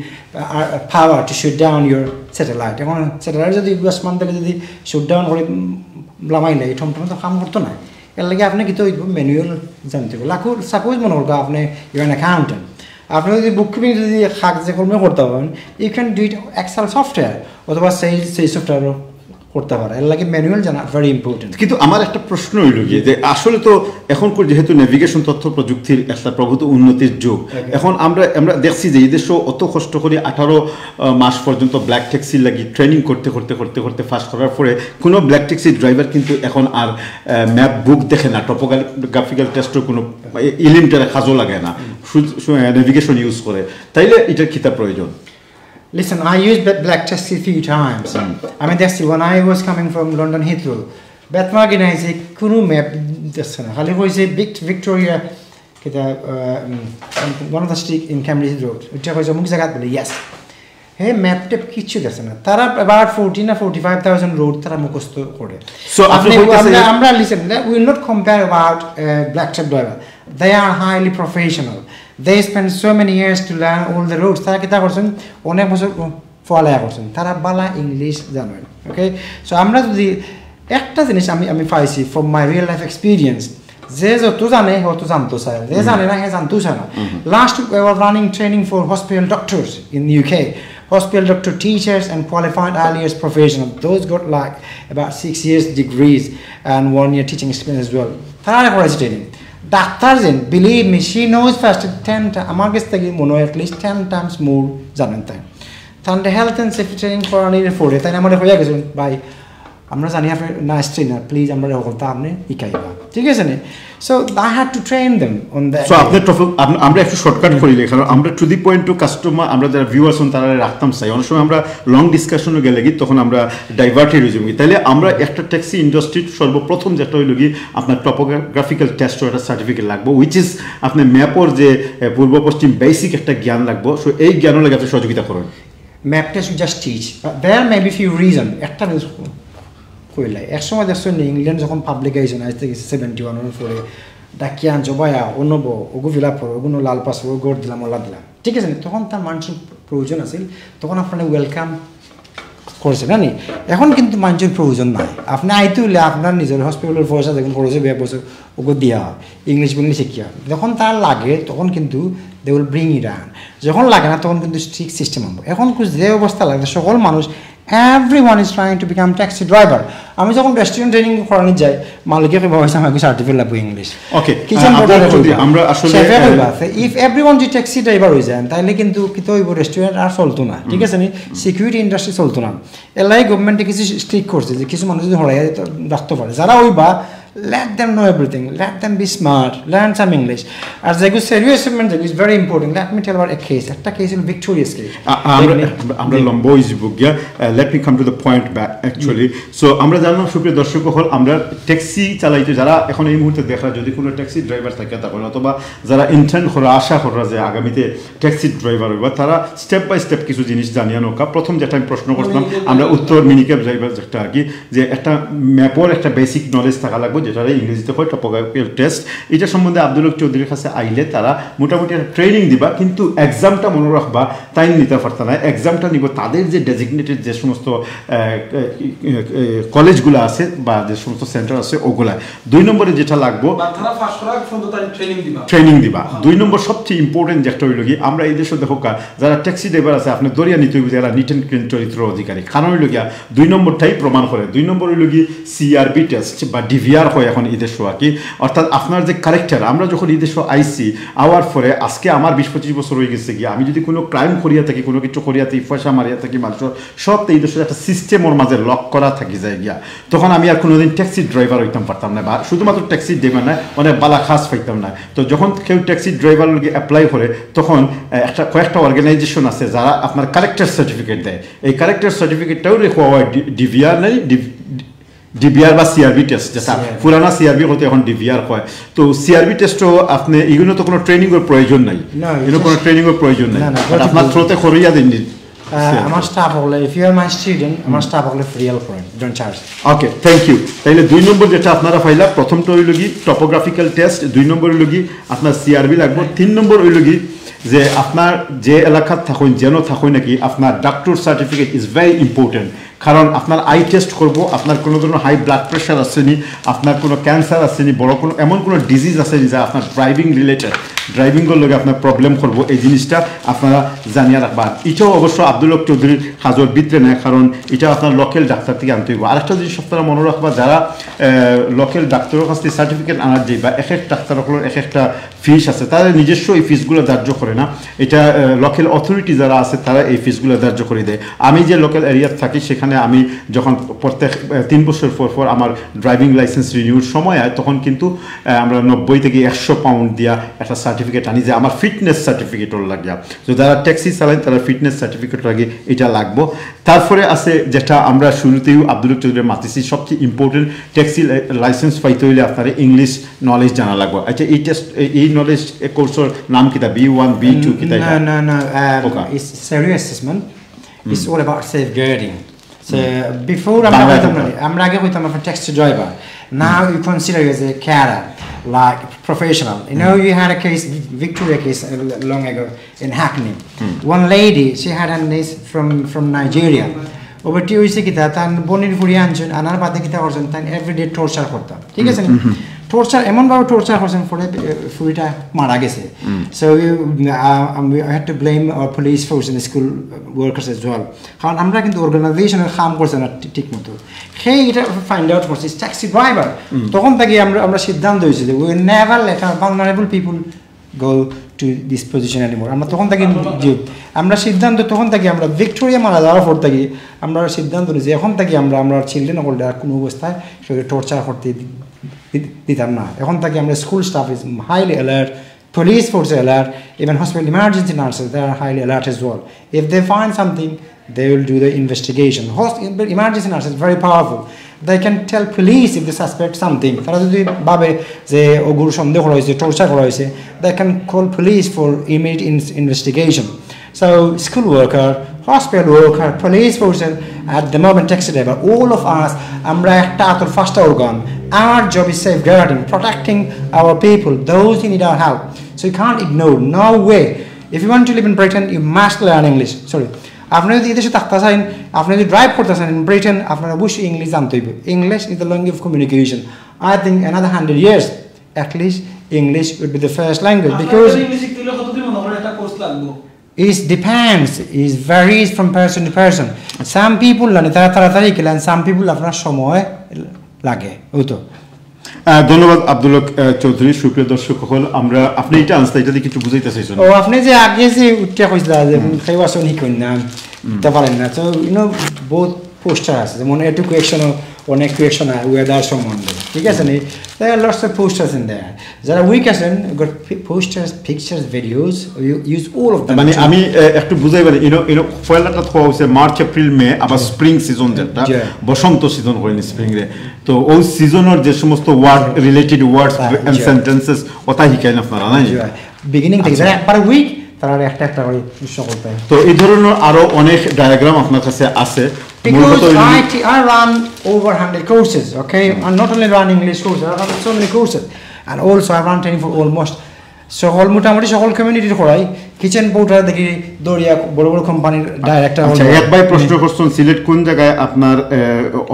power to shoot down your satellite। এখন স্যাটেলাইট যদি আসমান থেকে যদি শুট ডাউন করে, উম, লামাইলে এই টমটমে তো কাম করতো না। এর লাগি আপনি কিতা হইব, ম্যানুয়াল জানতে হবে। লাখো সাপোজ মনে করবো আপনি, you're an accountant, আপনি যদি বুককিপিং যদি কাগজে কলমে করতে পারেন, you can do it Excel software অথবা সেই সেই সফটওয়্যারও করতে পারে। এর লাগি ম্যানুয়াল জানা ভেরি ইম্পর্টেন্ট। কিন্তু আমার একটা প্রশ্ন হইল কি, যে আসলে তো এখন কো-, যেহেতু নেভিগেশন, তথ্য প্রযুক্তির একটা প্রভূত উন্নতির যুগ, এখন আমরা, আমরা দেখছি যে এই দেশও অত কষ্ট করে আঠারো, আহ, মাস পর্যন্ত ব্ল্যাক ট্যাক্সির লাগি ট্রেনিং করতে করতে করতে করতে পাস করার পরে কোনো ব্ল্যাক ট্যাক্সি ড্রাইভার কিন্তু এখন আর, আহ, ম্যাপ বুক দেখে না, টপোগ্রাফিক্যাল টেস্টও কোনো ইলিমিটারে কাজও লাগে না, শুধু, শুধু, আহ, নেভিগেশন ইউজ করে। তাইলে এটা কিতা প্রয়োজন? Listen, I used the black taxi few times. আমি দেখছি, when I was coming from London Heathrow, বেতমার্গিন আইছে, কোনো ম্যাপ দেখছে না, খালি কইছে Vic-, Victoria, কিতা, আহ, উম, one of the street in Cambridge Road, ওইটা কইছে অমুক জায়গাত বলে, ইয়েস। হে ম্যাপ ট্যাপ কিচ্ছু দেখছে না। তারা about forty না forty five thousand রোড তারা মুখস্থ করে। So, আপনি আপনি, কইতেছে আমরা, আমরা, listen, we will not compare about, uh, black taxi driver. They are highly professional. They spend so many years to learn all the roads. তারা কিতা করছেন? অনেক বছর, ও, পড়ালেখা করছেন। তারা ভালা ইংলিশ জানেন। ওকে? So, আমরা যদি একটা জিনিস আমি, আমি পাইছি from my real life experience, যে যত জানে, হে অত জানতো চায়। যে জানে না, হে জানতো চায় না। Last week, we were running training for hospital doctors in the U K. Hospital doctor, teachers and qualified IELTS professional. Those got, like, about six years degrees and one year teaching experience as well. তারা করাইছে training. Doctor যেন, believe me, she knows first ten times, আমার কাছ থেকে মনে হয় at least ten times more জানেন তাই। তাহলে হেলথ অ্যান্ড সেফটি ট্রেনিং করানির পরে তাই আমার হইয়া গেছে, ভাই, আমরা জানি আপনি নাইস ট্রেনার, প্লিজ আমরা হকলতা আপনি শিখাইবা, ঠিক আছে নি? So I had to train them on that. So আপনি টপিক, আপ-, আমরা একটু শর্টকাট করিলে, কারণ আমরা to the point to customer, আমরা যারা ভিউয়ার্স হন তারা রাখতাম চাই। অনেক সময় আমরা লং ডিসকাশনে গেলে কি তখন আমরা ডাইভার্টেড হয়ে যাবো। তাহলে আমরা একটা ট্যাক্সি ইন্ডাস্ট্রির সর্বপ্রথম যেটা হইল কি আপনার টপোগ্রাফিক্যাল টেস্ট একটা সার্টিফিকেট লাগবো, which is আপনি ম্যাপর যে, এ, পূর্ব পশ্চিম বেসিক একটা জ্ঞান লাগবো। So এই জ্ঞানও লাগে আপনি সহযোগিতা করেন। Map test we just teach, but there may be few reason. একটা জিনিস কইলাই, এক সময় দেখছো নি, ইংল্যান্ড যখন পাবলিক আইসন, আজ থেকে সেভেন্টি ওয়ান পরে ডাকিয়ান জবায়া, অনব, ওগু ফিল আপ করো, ওগুলো লাল পাস, ও গোর দিলাম, ওলা দিলাম, ঠিক আছে নি? তখন তার মানুষের প্রয়োজন আছিল, তখন আপনারা ওয়েলকাম করছে না নি? এখন কিন্তু মানুষের প্রয়োজন নাই। আপনি আইতে হইলে আপনার নিজের হসপিটালের পয়সা দেখুন, খরচে ব্যয় বছর ওগো দিয়া হয়, ইংলিশ বিংলিশ শিখিয়া। যখন তার লাগে, তখন কিন্তু they will bring it on. যখন লাগে না, তখন কিন্তু স্ট্রিক্ট সিস্টেম আনবো। এখন কুছ যে অবস্থা লাগে, সকল মানুষ, everyone is trying to become taxi driver. আমি যখন রেস্টুরেন্ট ট্রেনিং করানি যাই, মালিকে কইবা, "হইছে, আমার সার্টিফিকেট লাগবে ইংলিশ।" ওকে, কিচেন আহ, বর্ডারে আপনার যদি কইবা, আমরা আসলে, শেফে আহ, কইবা। So, if everyone যদি ট্যাক্সি ড্রাইভার হয়ে যান, তাহলে কিন্তু কিতা হইব, রেস্টুরেন্ট আর চলতো না, ঠিক আছে নি? সিকিউরিটি ইন্ডাস্ট্রি চলতো না। এলাই গভর্নমেন্টে কিছু স্ট্রিক্ট করছে যে কিছু মানুষ যদি হরাইয়া রাখতে পারে, যারা ওই বা Let them know everything, let them be smart, learn some English. আর যেগু serious assessment, যেগু is very important, let me tell about a case. একটা কেস হলো ভিক্টোরিয়াস কেস। আ- আমরা আমরা লম্বা হয়ে যাব গিয়া। Let me come to the point back actually. So আমরা জানলাম, সুপ্রিয় দর্শক হল, আমরা ট্যাক্সি চালাইতে যারা এখন এই মুহূর্তে দেখরা, যদি কোনো ট্যাক্সি ড্রাইভার থাকে তখন, অথবা যারা ইন্টার্ন করা আশা করা যে আগামীতে ট্যাক্সি ড্রাইভার হইবা, তারা স্টেপ বাই স্টেপ কিছু জিনিস জানিয়া নৌকা। প্রথম যেটা আমি প্রশ্ন করছিলাম, আমরা উত্তর মিনিকেপ ড্রাইভার যেটা আর কি, যে একটা ম্যাপর একটা বেসিক নলেজ থাকা লাগবে, যেটা ইংরেজিতে হয় টপোগ্রাফিক্যাল টেস্ট। এটা সম্বন্ধে আব্দুল হক চৌধুরীর কাছে আইলে তারা মোটামুটি একটা ট্রেনিং দিবা, কিন্তু এক্সামটা মনে রাখবা, তাই নিতে পারতা না। এক্সামটা নিব তাদের যে ডেজিগনেটেড যে সমস্ত কলেজগুলো আছে বা যে সমস্ত সেন্টার আছে ওগুলা। দুই নম্বরে যেটা লাগবো, বা তারা পাস করার পর্যন্ত তারা ট্রেনিং দিবা। ট্রেনিং দিবা। দুই নম্বর সবচেয়ে ইম্পর্টেন্ট যেটা হইল কি, আমরা এই দেশে দেখো কা, যারা ট্যাক্সি ড্রাইভার আছে, আপনি দরিয়া নিতে হইব যারা নিট অ্যান্ড ক্লিন চরিত্র অধিকারী। কারণ হইল গিয়া দুই নম্বরটাই প্রমাণ করে। দুই নম্বর হইল কি সিআরবি টেস্ট বা ডিভিআর হয় এখন এই দেশে আর কি। অর্থাৎ আপনার যে ক্যারেক্টার, আমরা যখন এই দেশে আইসি, আওয়ার পরে আজকে আমার বিশ পঁচিশ বছর হয়ে গেছে গিয়া, আমি যদি কোনো ক্রাইম করিয়া থাকি, কোনো কিছু করিয়া থাকি, পয়সা মারিয়া থাকি মানুষের, সব তো এই দেশের একটা সিস্টেমর মাঝে লক করা থাকি যায় গিয়া। তখন আমি আর কোনোদিন ট্যাক্সি ড্রাইভার হইতাম পারতাম না, বা শুধুমাত্র ট্যাক্সি ড্রাইভার না, অনেক বালা কাজ পাইতাম না। তো যখন কেউ ট্যাক্সি ড্রাইভার লগে অ্যাপ্লাই করে, তখন আহ, একটা কয়েকটা অর্গানাইজেশন আছে যারা আপনার ক্যারেক্টার সার্টিফিকেট দেয়। এই ক্যারেক্টার সার্টিফিকেটটাও রেখে হয় ডিভিআর নাই, ডিভিআর বা সিআরবি টেস্ট, যেটা সিআরবি। পুরানা সিআরবি হতে এখন ডিভিআর হয়। তো সিআরবি টেস্টও আপনি এগুলো তো কোনো ট্রেনিংয়ের প্রয়োজন নাই, না, এগুলো এটা কোনো ট্রেনিংয়ের প্রয়োজন নাই। না, না, But আপনার প্রতিদিন। থ্রোতে করিয়া দিন। আহ, আমার স্টাফ হকলে, if you are my student, আমার স্টাফ হকলে ফ্রি হেল্প করেন, don't charge. Okay, thank you. তাইলে দুই নম্বর যেটা আপনারা পাইলা, প্রথমটা হইল কি টপোগ্রাফিক্যাল টেস্ট, দুই নম্বর হইল কি আপনার সিআরবি লাগবো, তিন নম্বর হইল কি যে আপনার যে এলাকাত থাকইন, যেন থাকইন নাকি, আপনার doctor certificate is very important. কারণ আপনার আই টেস্ট করবো, আপনার কোনো ধরনের হাই ব্লাড প্রেশার আছে নি, আপনার কোনো ক্যান্সার আছে নি, বড় কোনো এমন কোনো ডিজিজ আছে নি যা আপনার ড্রাইভিং রিলেটেড, ড্রাইভিংয়ের লগে আপনার প্রবলেম করবো, এই জিনিসটা আপনারা জানিয়া রাখবা। এটাও অবশ্য আব্দুল হক চৌধুরীর কাজর ভিতরে নেয়, কারণ এটা আপনার লোকাল ডাক্তার থেকে আনতে হইব। আরেকটা জিনিস আপনারা মনে রাখবা, যারা লোকাল ডাক্তারের কাছ থেকে সার্টিফিকেট আনার যে বা এক এক ডাক্তার হকলের এক একটা ফিস আছে, তাদের নিজস্ব এই ফিসগুলো ধার্য করে না, এটা লোকাল অথরিটি যারা আছে তারা এই ফিসগুলো ধার্য করে দেয়। আমি যে লোকাল এরিয়াত থাকি সেখানে আমি যখন প্রত্যেক আহ, তিন বছর পর পর আমার ড্রাইভিং লাইসেন্স রিনিউর সময় হয়, তখন কিন্তু আহ, আমরা নব্বই থেকে একশো পাউন্ড দিয়া একটা সার্টিফিকেট আনি যে আমার ফিটনেস সার্টিফিকেটর লাগিয়া। তো যারা ট্যাক্সি চালায় তারা ফিটনেস সার্টিফিকেট লাগে, এটা লাগবো। তারপরে আছে যেটা আমরা শুরুতেই আব্দুল হক চৌধুরী মাতিছি, সবচেয়ে ইম্পর্টেন্ট, ট্যাক্সি লাইসেন্স পাইতে হইলে আপনার ইংলিশ নলেজ জানা লাগবো। আচ্ছা, এই টেস্ট এই নলেজ কোর্সের নাম কিতা? বি ওয়ান, বি টু কিতা? No, no, no. Um, Okay. It's serious assessment. It's all about safeguarding. So before আমরা বাংলা কইতাম কথা। না, আমরা আগে কইতাম আপনার taxi driver. Now you consider you as a carer, like professional. You know, you had a case, Victoria case uh, long ago in Hackney. One lady, she had a niece from from Nigeria. ওবার টি হয়েছে কিতা, তার বনির ফুড়ি আনছেন, আনার বাদে কিতা করছেন, তাই এভরিডে টর্চার করতাম, ঠিক আছে? টর্চার এমনভাবে টর্চার করছেন, পরে আহ, ফুড়িটা মারা গেছে। So you, uh, um, we had to blame our police force and the school workers as well. কারণ আমরা কিন্তু অর্গানাইজেশনের কাম করছে না ঠিক- ঠিক মতো। সেই এটা ফাইন্ড আউট করছে ট্যাক্সি ড্রাইভার। তখন থেকে আমরা আমরা সিদ্ধান্ত হয়েছে যে we never let our vulnerable people go to this position anymore. আমরা তখন থেকে যে আমরা সিদ্ধান্ত তখন থেকে আমরা ভিক্টোরিয়া মারা যাওয়ার পর থেকে আমরা সিদ্ধান্ত নিয়েছি এখন থেকে আমরা আমরা চিলড্রেন হকলরে আর কোনো অবস্থায় কেউ টর্চার করতে দি- দি- দিতাম না। এখন থেকে আমরা school staff is highly alert, police force alert, even hospital emergency nurses, they are highly alert as well. If they find something, they will do the investigation. Hos- emergency nurses very powerful. They can tell police if they suspect something. তারা যদি ভাবে যে ওগুর সন্দেহ করা হয়েছে, টর্চার করা হয়েছে, they can call police for immediate in- investigation. So school worker, hospital worker, police force, at the moment taxi driver, all of us, আমরা একটা আতর পাঁচটা organ. Our job is safeguarding, protecting our people, those who need our help. So you can't ignore, no way. If you want to live in Britain, you must learn English. Sorry, আপনি যদি এই দেশে থাকতে চান, আপনি যদি ড্রাইভ করতে চান in Britain, আপনার অবশ্যই ইংলিশ জানতে হইব। English is the language of communication. I think another hundred years, at least English would be the first language because English শিখতে হলে কতদিন মনে হয় একটা কোর্স লাগবো? It depends. It varies from person to person. Some people, মানে, তারা তাড়াতাড়ি গেলেন, some people আপনার সময় লাগে, ওই তো। আহ, ধন্যবাদ আব্দুল হক আহ, চৌধুরী। সুপ্রিয় দর্শক হকল, আমরা আপনি এটা আনসার এটা দিয়ে কিছু বুঝাইতে চাইছেন? ও, আপনি যে আগে যে উঠতে কইছিলা যে কেউ আসলে কি করেন না, তা পারেন না, তো ইউনো বহুত পোস্টার আছে, যেমন এটুকু একশন অনেক কোয়েশ্চন আছে ওয়েদার সম্বন্ধে, ঠিক আছে নি? There are lots of posters in there. যারা উইক আছেন, got posters, pictures, videos, you use all of them. মানে আমি এ, একটু বুঝাই পারি, ইনো ইনো পয়লাটা থোয়া হইছে মার্চ, এপ্রিল, মে, আবার স্প্রিং সিজন যেটা, জি। বসন্ত সিজন কইন স্প্রিং রে। তো ওই সিজনের যে সমস্ত ওয়ার্ড, রিলেটেড ওয়ার্ডস হ্যাঁ, এন্ড জি। সেন্টেন্সেস ওটা হিকাইন আপনারা, নাই? বিগিনিং থেকে যারা একবার উইক, তারা একটা একটা করে প্রশ্ন করতে হয়। তো এই ধরনের আরো অনেক ডায়াগ্রাম আপনার কাছে আছে। মূলত Because ওই- I, t- I run over hundred courses, okay? I not only run English courses, I run so many courses. And also I run training for almost সকল, মোটামুটি সকল কমিউনিটির করাই। কিচেন পোর্টার দেখি দরিয়া বড় বড় কোম্পানির ডাইরেক্টর। আচ্ছা, এক ভাই প্রশ্ন করছেন, সিলেট কোন জায়গায় আপনার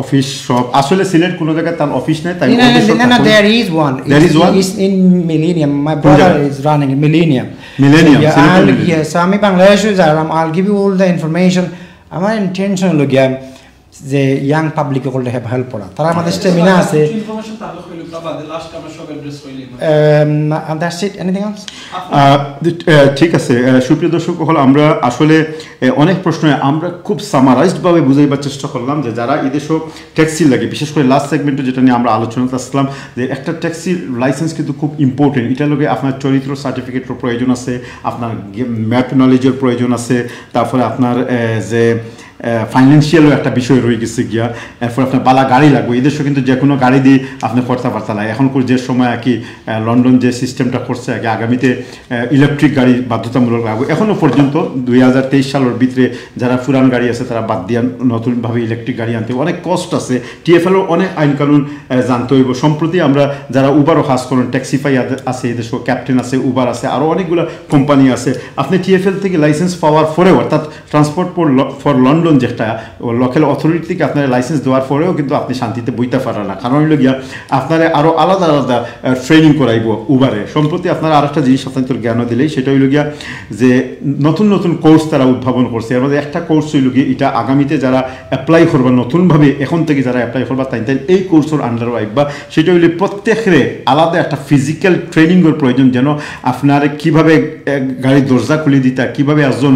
অফিস শপ? আসলে সিলেট কোনো জায়গায় তার অফিস নেই, তাই না, ওদের না, সব না, না, থাকে। there is one. There It's, is one? It's in Millennium. My brother জায়গায়? Is running Millennium. Millennium, Yeah, সিলেটের I'll- Millennium। Yes, আমি বাংলাদেশে যাইরাম, I'll give you all the information. আমার ইন্টেনশন হলো গিয়া যে ইয়াং পাবলিক সকলকে হেল্প করা, তারা আমাদের স্ট্যামিনা আছে। ইনফরমেশন তাহলে কইলো বাদে লাস্ট আমরা সব অ্যাড্রেস কইলে Um, and that's it. Anything else? আহ, আহ, ঠিক আছে, আহ, সুপ্রিয় দর্শক সকল, আমরা আসলে আহ, অনেক প্রশ্ন আমরা খুব সামারাইজড ভাবে বুঝাইবার চেষ্টা করলাম যে যারা এই দেশো ট্যাক্সি লাগে, বিশেষ করে লাস্ট সেগমেন্টে যেটা নিয়ে আমরা আলোচনাত আসলাম, যে একটা ট্যাক্সি লাইসেন্স কিন্তু খুব ইম্পর্টেন্ট। এটার লগে আপনার চরিত্র সার্টিফিকেটর প্রয়োজন আছে, আপনার ম্যাপ নলেজের প্রয়োজন আছে, তারপরে আপনার আহ, যে ফাইন্যান্সিয়ালও একটা বিষয় রয়ে গেছে গিয়া। এরপর আপনার বালা গাড়ি লাগবে, এই দেশো কিন্তু যে কোনো গাড়ি দিয়ে আপনি করতে পারতেন না। এখন করে যে সময় আর কি আহ, লন্ডন যে সিস্টেমটা করছে আর কি, আগামীতে ইলেকট্রিক গাড়ি বাধ্যতামূলক লাগবে। এখনো পর্যন্ত দুই হাজার তেইশ সালের ভিতরে যারা পুরান গাড়ি আছে তারা বাদ দিয়া নতুনভাবে ইলেকট্রিক গাড়ি আনতে হবে। অনেক কস্ট আছে, টিএফএল অনেক আইন কানুন আহ, জানতে হইব। সম্প্রতি আমরা যারা উবারও কাজ করেন, ট্যাক্সিফাই আছে এই দেশো, ক্যাপ্টেন আছে, উবার আছে, আরও অনেকগুলো কোম্পানি আছে। আপনি টিএফএল থেকে লাইসেন্স পাওয়ার পরেও, অর্থাৎ ট্রান্সপোর্ট ফর লন্ডন যেটা, লোকাল অথরিটি থেকে আপনার লাইসেন্স দেওয়ার পরেও কিন্তু আপনি শান্তিতে বইতে পারেন না। কারণ হইল গিয়া আপনারা আরও আলাদা আলাদা ট্রেনিং করাইব উবারে। সম্প্রতি আপনারা আর একটা জিনিস আপনাদের জ্ঞান দিলেই, সেটা হইল গিয়া যে নতুন নতুন কোর্স তারা উদ্ভাবন করছে। এর মধ্যে একটা কোর্স হইল গিয়া, এটা আগামীতে যারা অ্যাপ্লাই করবা নতুনভাবে, এখন থেকে যারা অ্যাপ্লাই করবা, তাই তাই এই কোর্সের আন্ডারও আইবা। সেটা হইলে প্রত্যেকরে আলাদা একটা ফিজিক্যাল ট্রেনিংয়ের প্রয়োজন, যেন আপনার কিভাবে আহ, গাড়ির দরজা খুলে দিতা, কিভাবে একজন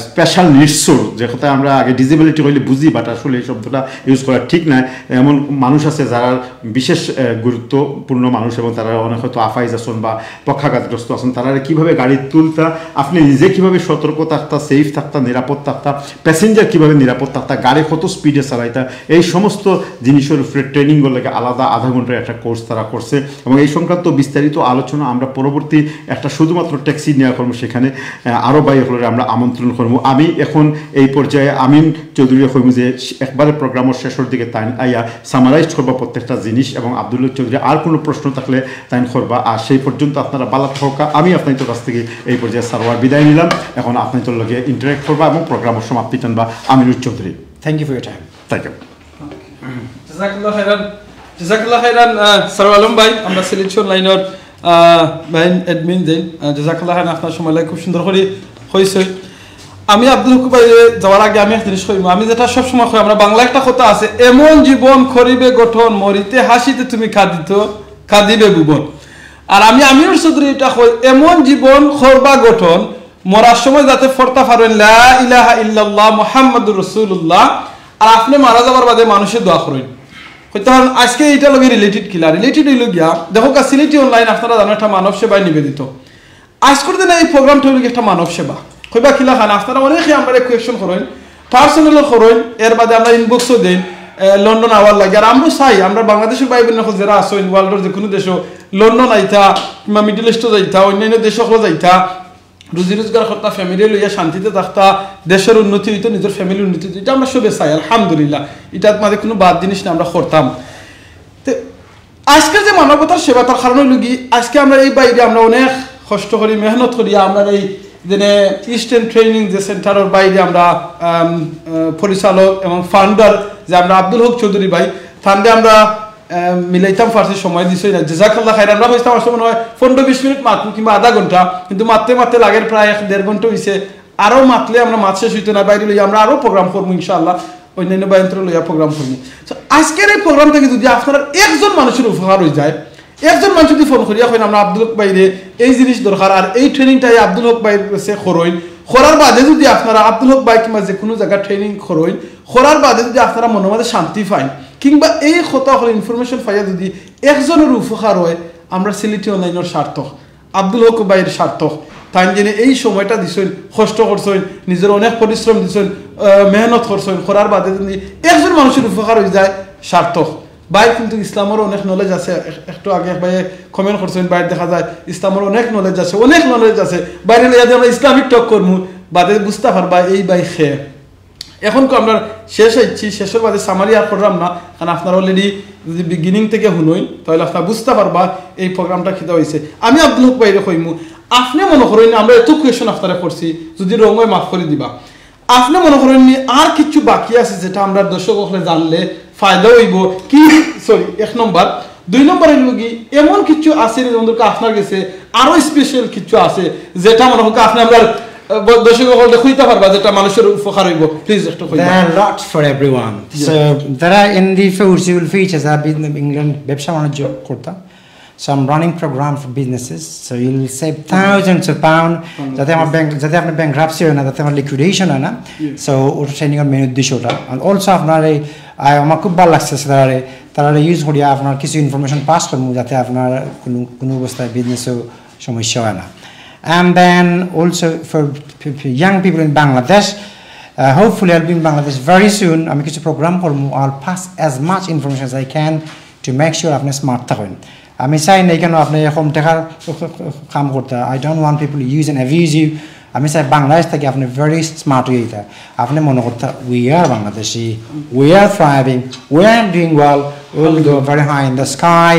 স্পেশাল নিডসর, যে কথা আমরা আগে ডিসেবিলিটি হইলে বুঝি, বাট আসলে এই শব্দটা ইউজ করা ঠিক না। এমন মানুষ আছে যারা বিশেষ আহ, গুরুত্বপূর্ণ মানুষ এবং তারা অনেক হয়তো আফাইজ আছেন বা পক্ষাঘাতগ্রস্ত আছেন, তারা কিভাবে গাড়ি তুলতা, আপনি নিজে কিভাবে সতর্ক থাকতা, সেফ থাকতা, নিরাপদ থাকতা, প্যাসেঞ্জার কিভাবে নিরাপদ থাকতা, গাড়ি কত স্পিডে চালাইতা, এই সমস্ত জিনিসের উপরে ট্রেনিং লাগে আলাদা আধা ঘন্টার একটা কোর্স তারা করছে। এবং এই সংক্রান্ত বিস্তারিত আলোচনা আমরা পরবর্তী একটা শুধুমাত্র ট্যাক্সি নেওয়া করবো, সেখানে আহ, আরো ভাই হকলরে আমরা আমন্ত্রণ করবো। আমি এখন এই পর্যায়ে আমিন চৌধুরী কইমু যে একবারে প্রোগ্রামের শেষের দিকে তাইন আইয়া সামারাইজ করবা প্রত্যেকটা জিনিস, এবং আব্দুল হক চৌধুরী আর কোনো প্রশ্ন থাকলে তাইন করবা। আর সেই পর্যন্ত আপনারা বালা থাকা, আমি আপনাদের কাছ থেকে এই পর্যায়ে সারোয়ার বিদায় নিলাম। এখন আপনাদের লগে ইন্টারেক্ট করবা এবং প্রোগ্রামের সমাপ্তি টানবা Aminur Chowdhury. Thank you for your time. Thank you. জাজাকাল্লাহ খাইরান। জাজাকাল্লাহ খাইরান, আহ, সারোয়ার আলম ভাই, আমরা সিলেকশন লাইনের ভাই অ্যাডমিন যে, আহ, জাজাকাল্লাহ খাইরান, আপনার সময় লাগে খুব সুন্দর করে হয়েছে। আমি আব্দুল হক ভাই যাওয়ার আগে আমি এক জিনিস কইব, আমি যেটা সব সময় কই, আমরা বাংলা একটা কথা আছে, এমন জীবন করিবে গঠন, মরিতে হাসিতে তুমি কাঁদিত, কাঁদিবে ভুবন। আর আমি আমিনুর চৌধুরী এটা কই, এমন জীবন করবা গঠন, মরার সময় যাতে পড়তা পারেন লা ইলাহা ইল্লাল্লাহ মুহাম্মাদুর রাসূলুল্লাহ, আর আপনি মারা যাবার বাদে মানুষে দোয়া করেন। হয়তো আজকে এটা লগে রিলেটেড কিলা, রিলেটেড হইল গিয়া, দেখো কা সিলেটি অনলাইন আপনারা জানো একটা মানব সেবায় নিবেদিত। আজকের দিনে এই প্রোগ্রামটা হইল গিয়া একটা মানব সেবা। কইবা কিলা খান, আপনারা অনেকে আমরা কোয়েশ্চন করেন, পার্সোনালও করেন, এর বাদে আমরা ইনবক্সও দেন, আহ, লন্ডন আওয়ার লাগে। আর আমরা চাই, আমরা বাংলাদেশের ভাই বোন এখন যারা আছেন, ওয়ার্ল্ডের যে কোনো দেশও, লন্ডন আইতা, কিংবা মিডল ইস্টও যাইতা, অন্যান্য দেশও যাইতা, রুজি রোজগার করতা, ফ্যামিলি লইয়া শান্তিতে থাকতা, দেশের উন্নতি হইতো, নিজের ফ্যামিলির উন্নতি হইতো, এটা আমরা সবে চাই, আলহামদুলিল্লাহ। এটার মাঝে কোনো বাদ জিনিস না, আমরা করতাম। তে আজকের যে মানবতার সেবা, তার কারণ হইল কি, আজকে আমরা এই বাইরে আমরা অনেক কষ্ট করি, মেহনত করি, আমরা এই যেনে ইস্টার্ন ট্রেনিং যে সেন্টারের বাইরে আমরা, আম, আহ, পরিচালক এবং ফাউন্ডার যে আমরা আব্দুল হক চৌধুরী ভাই, তানরে আমরা, আহ, মিলাইতাম পারছি, সময় দিছই না। জাজাকাল্লাহ খাইর। আমরা হইতাম আসলে মনে হয় পনেরো বিশ মিনিট মাতমু কিংবা আধা ঘন্টা, কিন্তু মাততে মাততে লাগের প্রায় এক দেড় ঘন্টা হইছে। আরো মাতলে আমরা মাত শেষ হইতো না, বাইরে লইয়া আমরা আরো প্রোগ্রাম করবো ইনশাআল্লাহ, অন্যান্য বায়ন্ত্র লইয়া প্রোগ্রাম করবো। তো আজকের এই প্রোগ্রাম থেকে যদি আপনারা একজন মানুষের উপকার হয়ে যায়, একজন মানুষ যদি ফোন করিয়া কইন, আমরা আব্দুল হক ভাইরে এই জিনিস দরকার, আর এই ট্রেনিংটা এই আব্দুল হক ভাইর কাছে করইন, করার বাদে যদি আপনারা আব্দুল হক ভাই কিংবা যে কোনো জায়গা ট্রেনিং করইন, করার বাদে যদি আপনারা মনের মাঝে শান্তি পাইন, কিংবা এই কথা অকল ইনফরমেশন পাইয়া যদি একজনর উপকার হয়, আমরা সিলেটি অনলাইনর সার্থক, আব্দুল হক ভাইর সার্থক। তাইন যেন এই সময়টা দিছইন, কষ্ট করছইন, নিজর অনেক পরিশ্রম দিছইন, আহ, মেহনত করছইন, করার বাদে যদি একজন মানুষর উপকার হয়ে যায়, সার্থক। ভাই কিন্তু ইসলামর অনেক নলেজ আছে। এক-, একটু আগে এক ভাইয়ে কমেন্ট করছইন, ভাইর দেখা যায় ইসলামর অনেক নলেজ আছে, অনেক নলেজ আছে। ভাইরে লইয়া যে আমরা ইসলামিক টক করমু, বাদে বুঝতা পারবা এই ভাই খে। এখন তো আমরা শেষ হইছি, শেষর বাদে সামারি আর করলাম না, কারণ আপনারা অলরেডি যদি বিগিনিং থেকে হুনইন, তাহলে আপনারা বুঝতা পারবা এই প্রোগ্রামটা কিতা হইছে। আমি আব্দুল হক ভাইরে কইমু, আপনে মনে করইন আমরা এত কোয়েশন আপনারে করছি, যদি রং হয় মাফ করি দিবা। আপনে মনে করইন নি আর কিছু বাকি আছে যেটা আমরা দর্শক অকলে জানলে ফায়দা হইব কি? সরি, এক নম্বর। দুই নম্বর হইল কি, এমন কিছু আছে নি যেমন ধরুন আপনার কাছে আরো স্পেশাল কিছু আছে যেটা মনে হয় আপনি আমরা, আহ, ব-, দর্শক অকলে কইতা পারবা যেটা মানুষর উপকার হইব? প্লিজ একটু কইবা। There are lots for everyone. So there are, in the foreseeable futures, I've been in England, ব্যবসা বাণিজ্য করতাম। So I'm running program for businesses. So you'll save thousands of pound. যাতে আমার ব্যাংক, যাতে আপনার ব্যাংকরাপসি হয় না, যাতে আমার লিকুইডেশন হয় না। So ওটা ট্রেনিং এর মেইন উদ্দেশ্য ওটা। আর অলসো আপনার এই, আ, আমার খুব ভালো লাগছে, তারা তারা ইউজ করিয়া আপনার কিছু ইনফরমেশন পাস করবো, যাতে আপনার কোনো, কোনো অবস্থায় বিজনেসও সমস্যা হয় না। And then also for young people in Bangladesh, uh, hopefully I'll be in Bangladesh very soon. আমি কিছু প্রোগ্রাম করবো, I'll pass as much information as I can to make sure আপনি স্মার্ট থাকেন। আমি চাই না এখানে আপনি এরকম টাকার কাম করতে। I don't want people to use and abuse you. আমি চাই বাংলাদেশ থেকে আপনি ভেরি স্মার্ট হয়ে যেতে। আপনি মনে করতে, we are Bangladeshi, we are thriving, we are doing well, we'll go very high in the sky,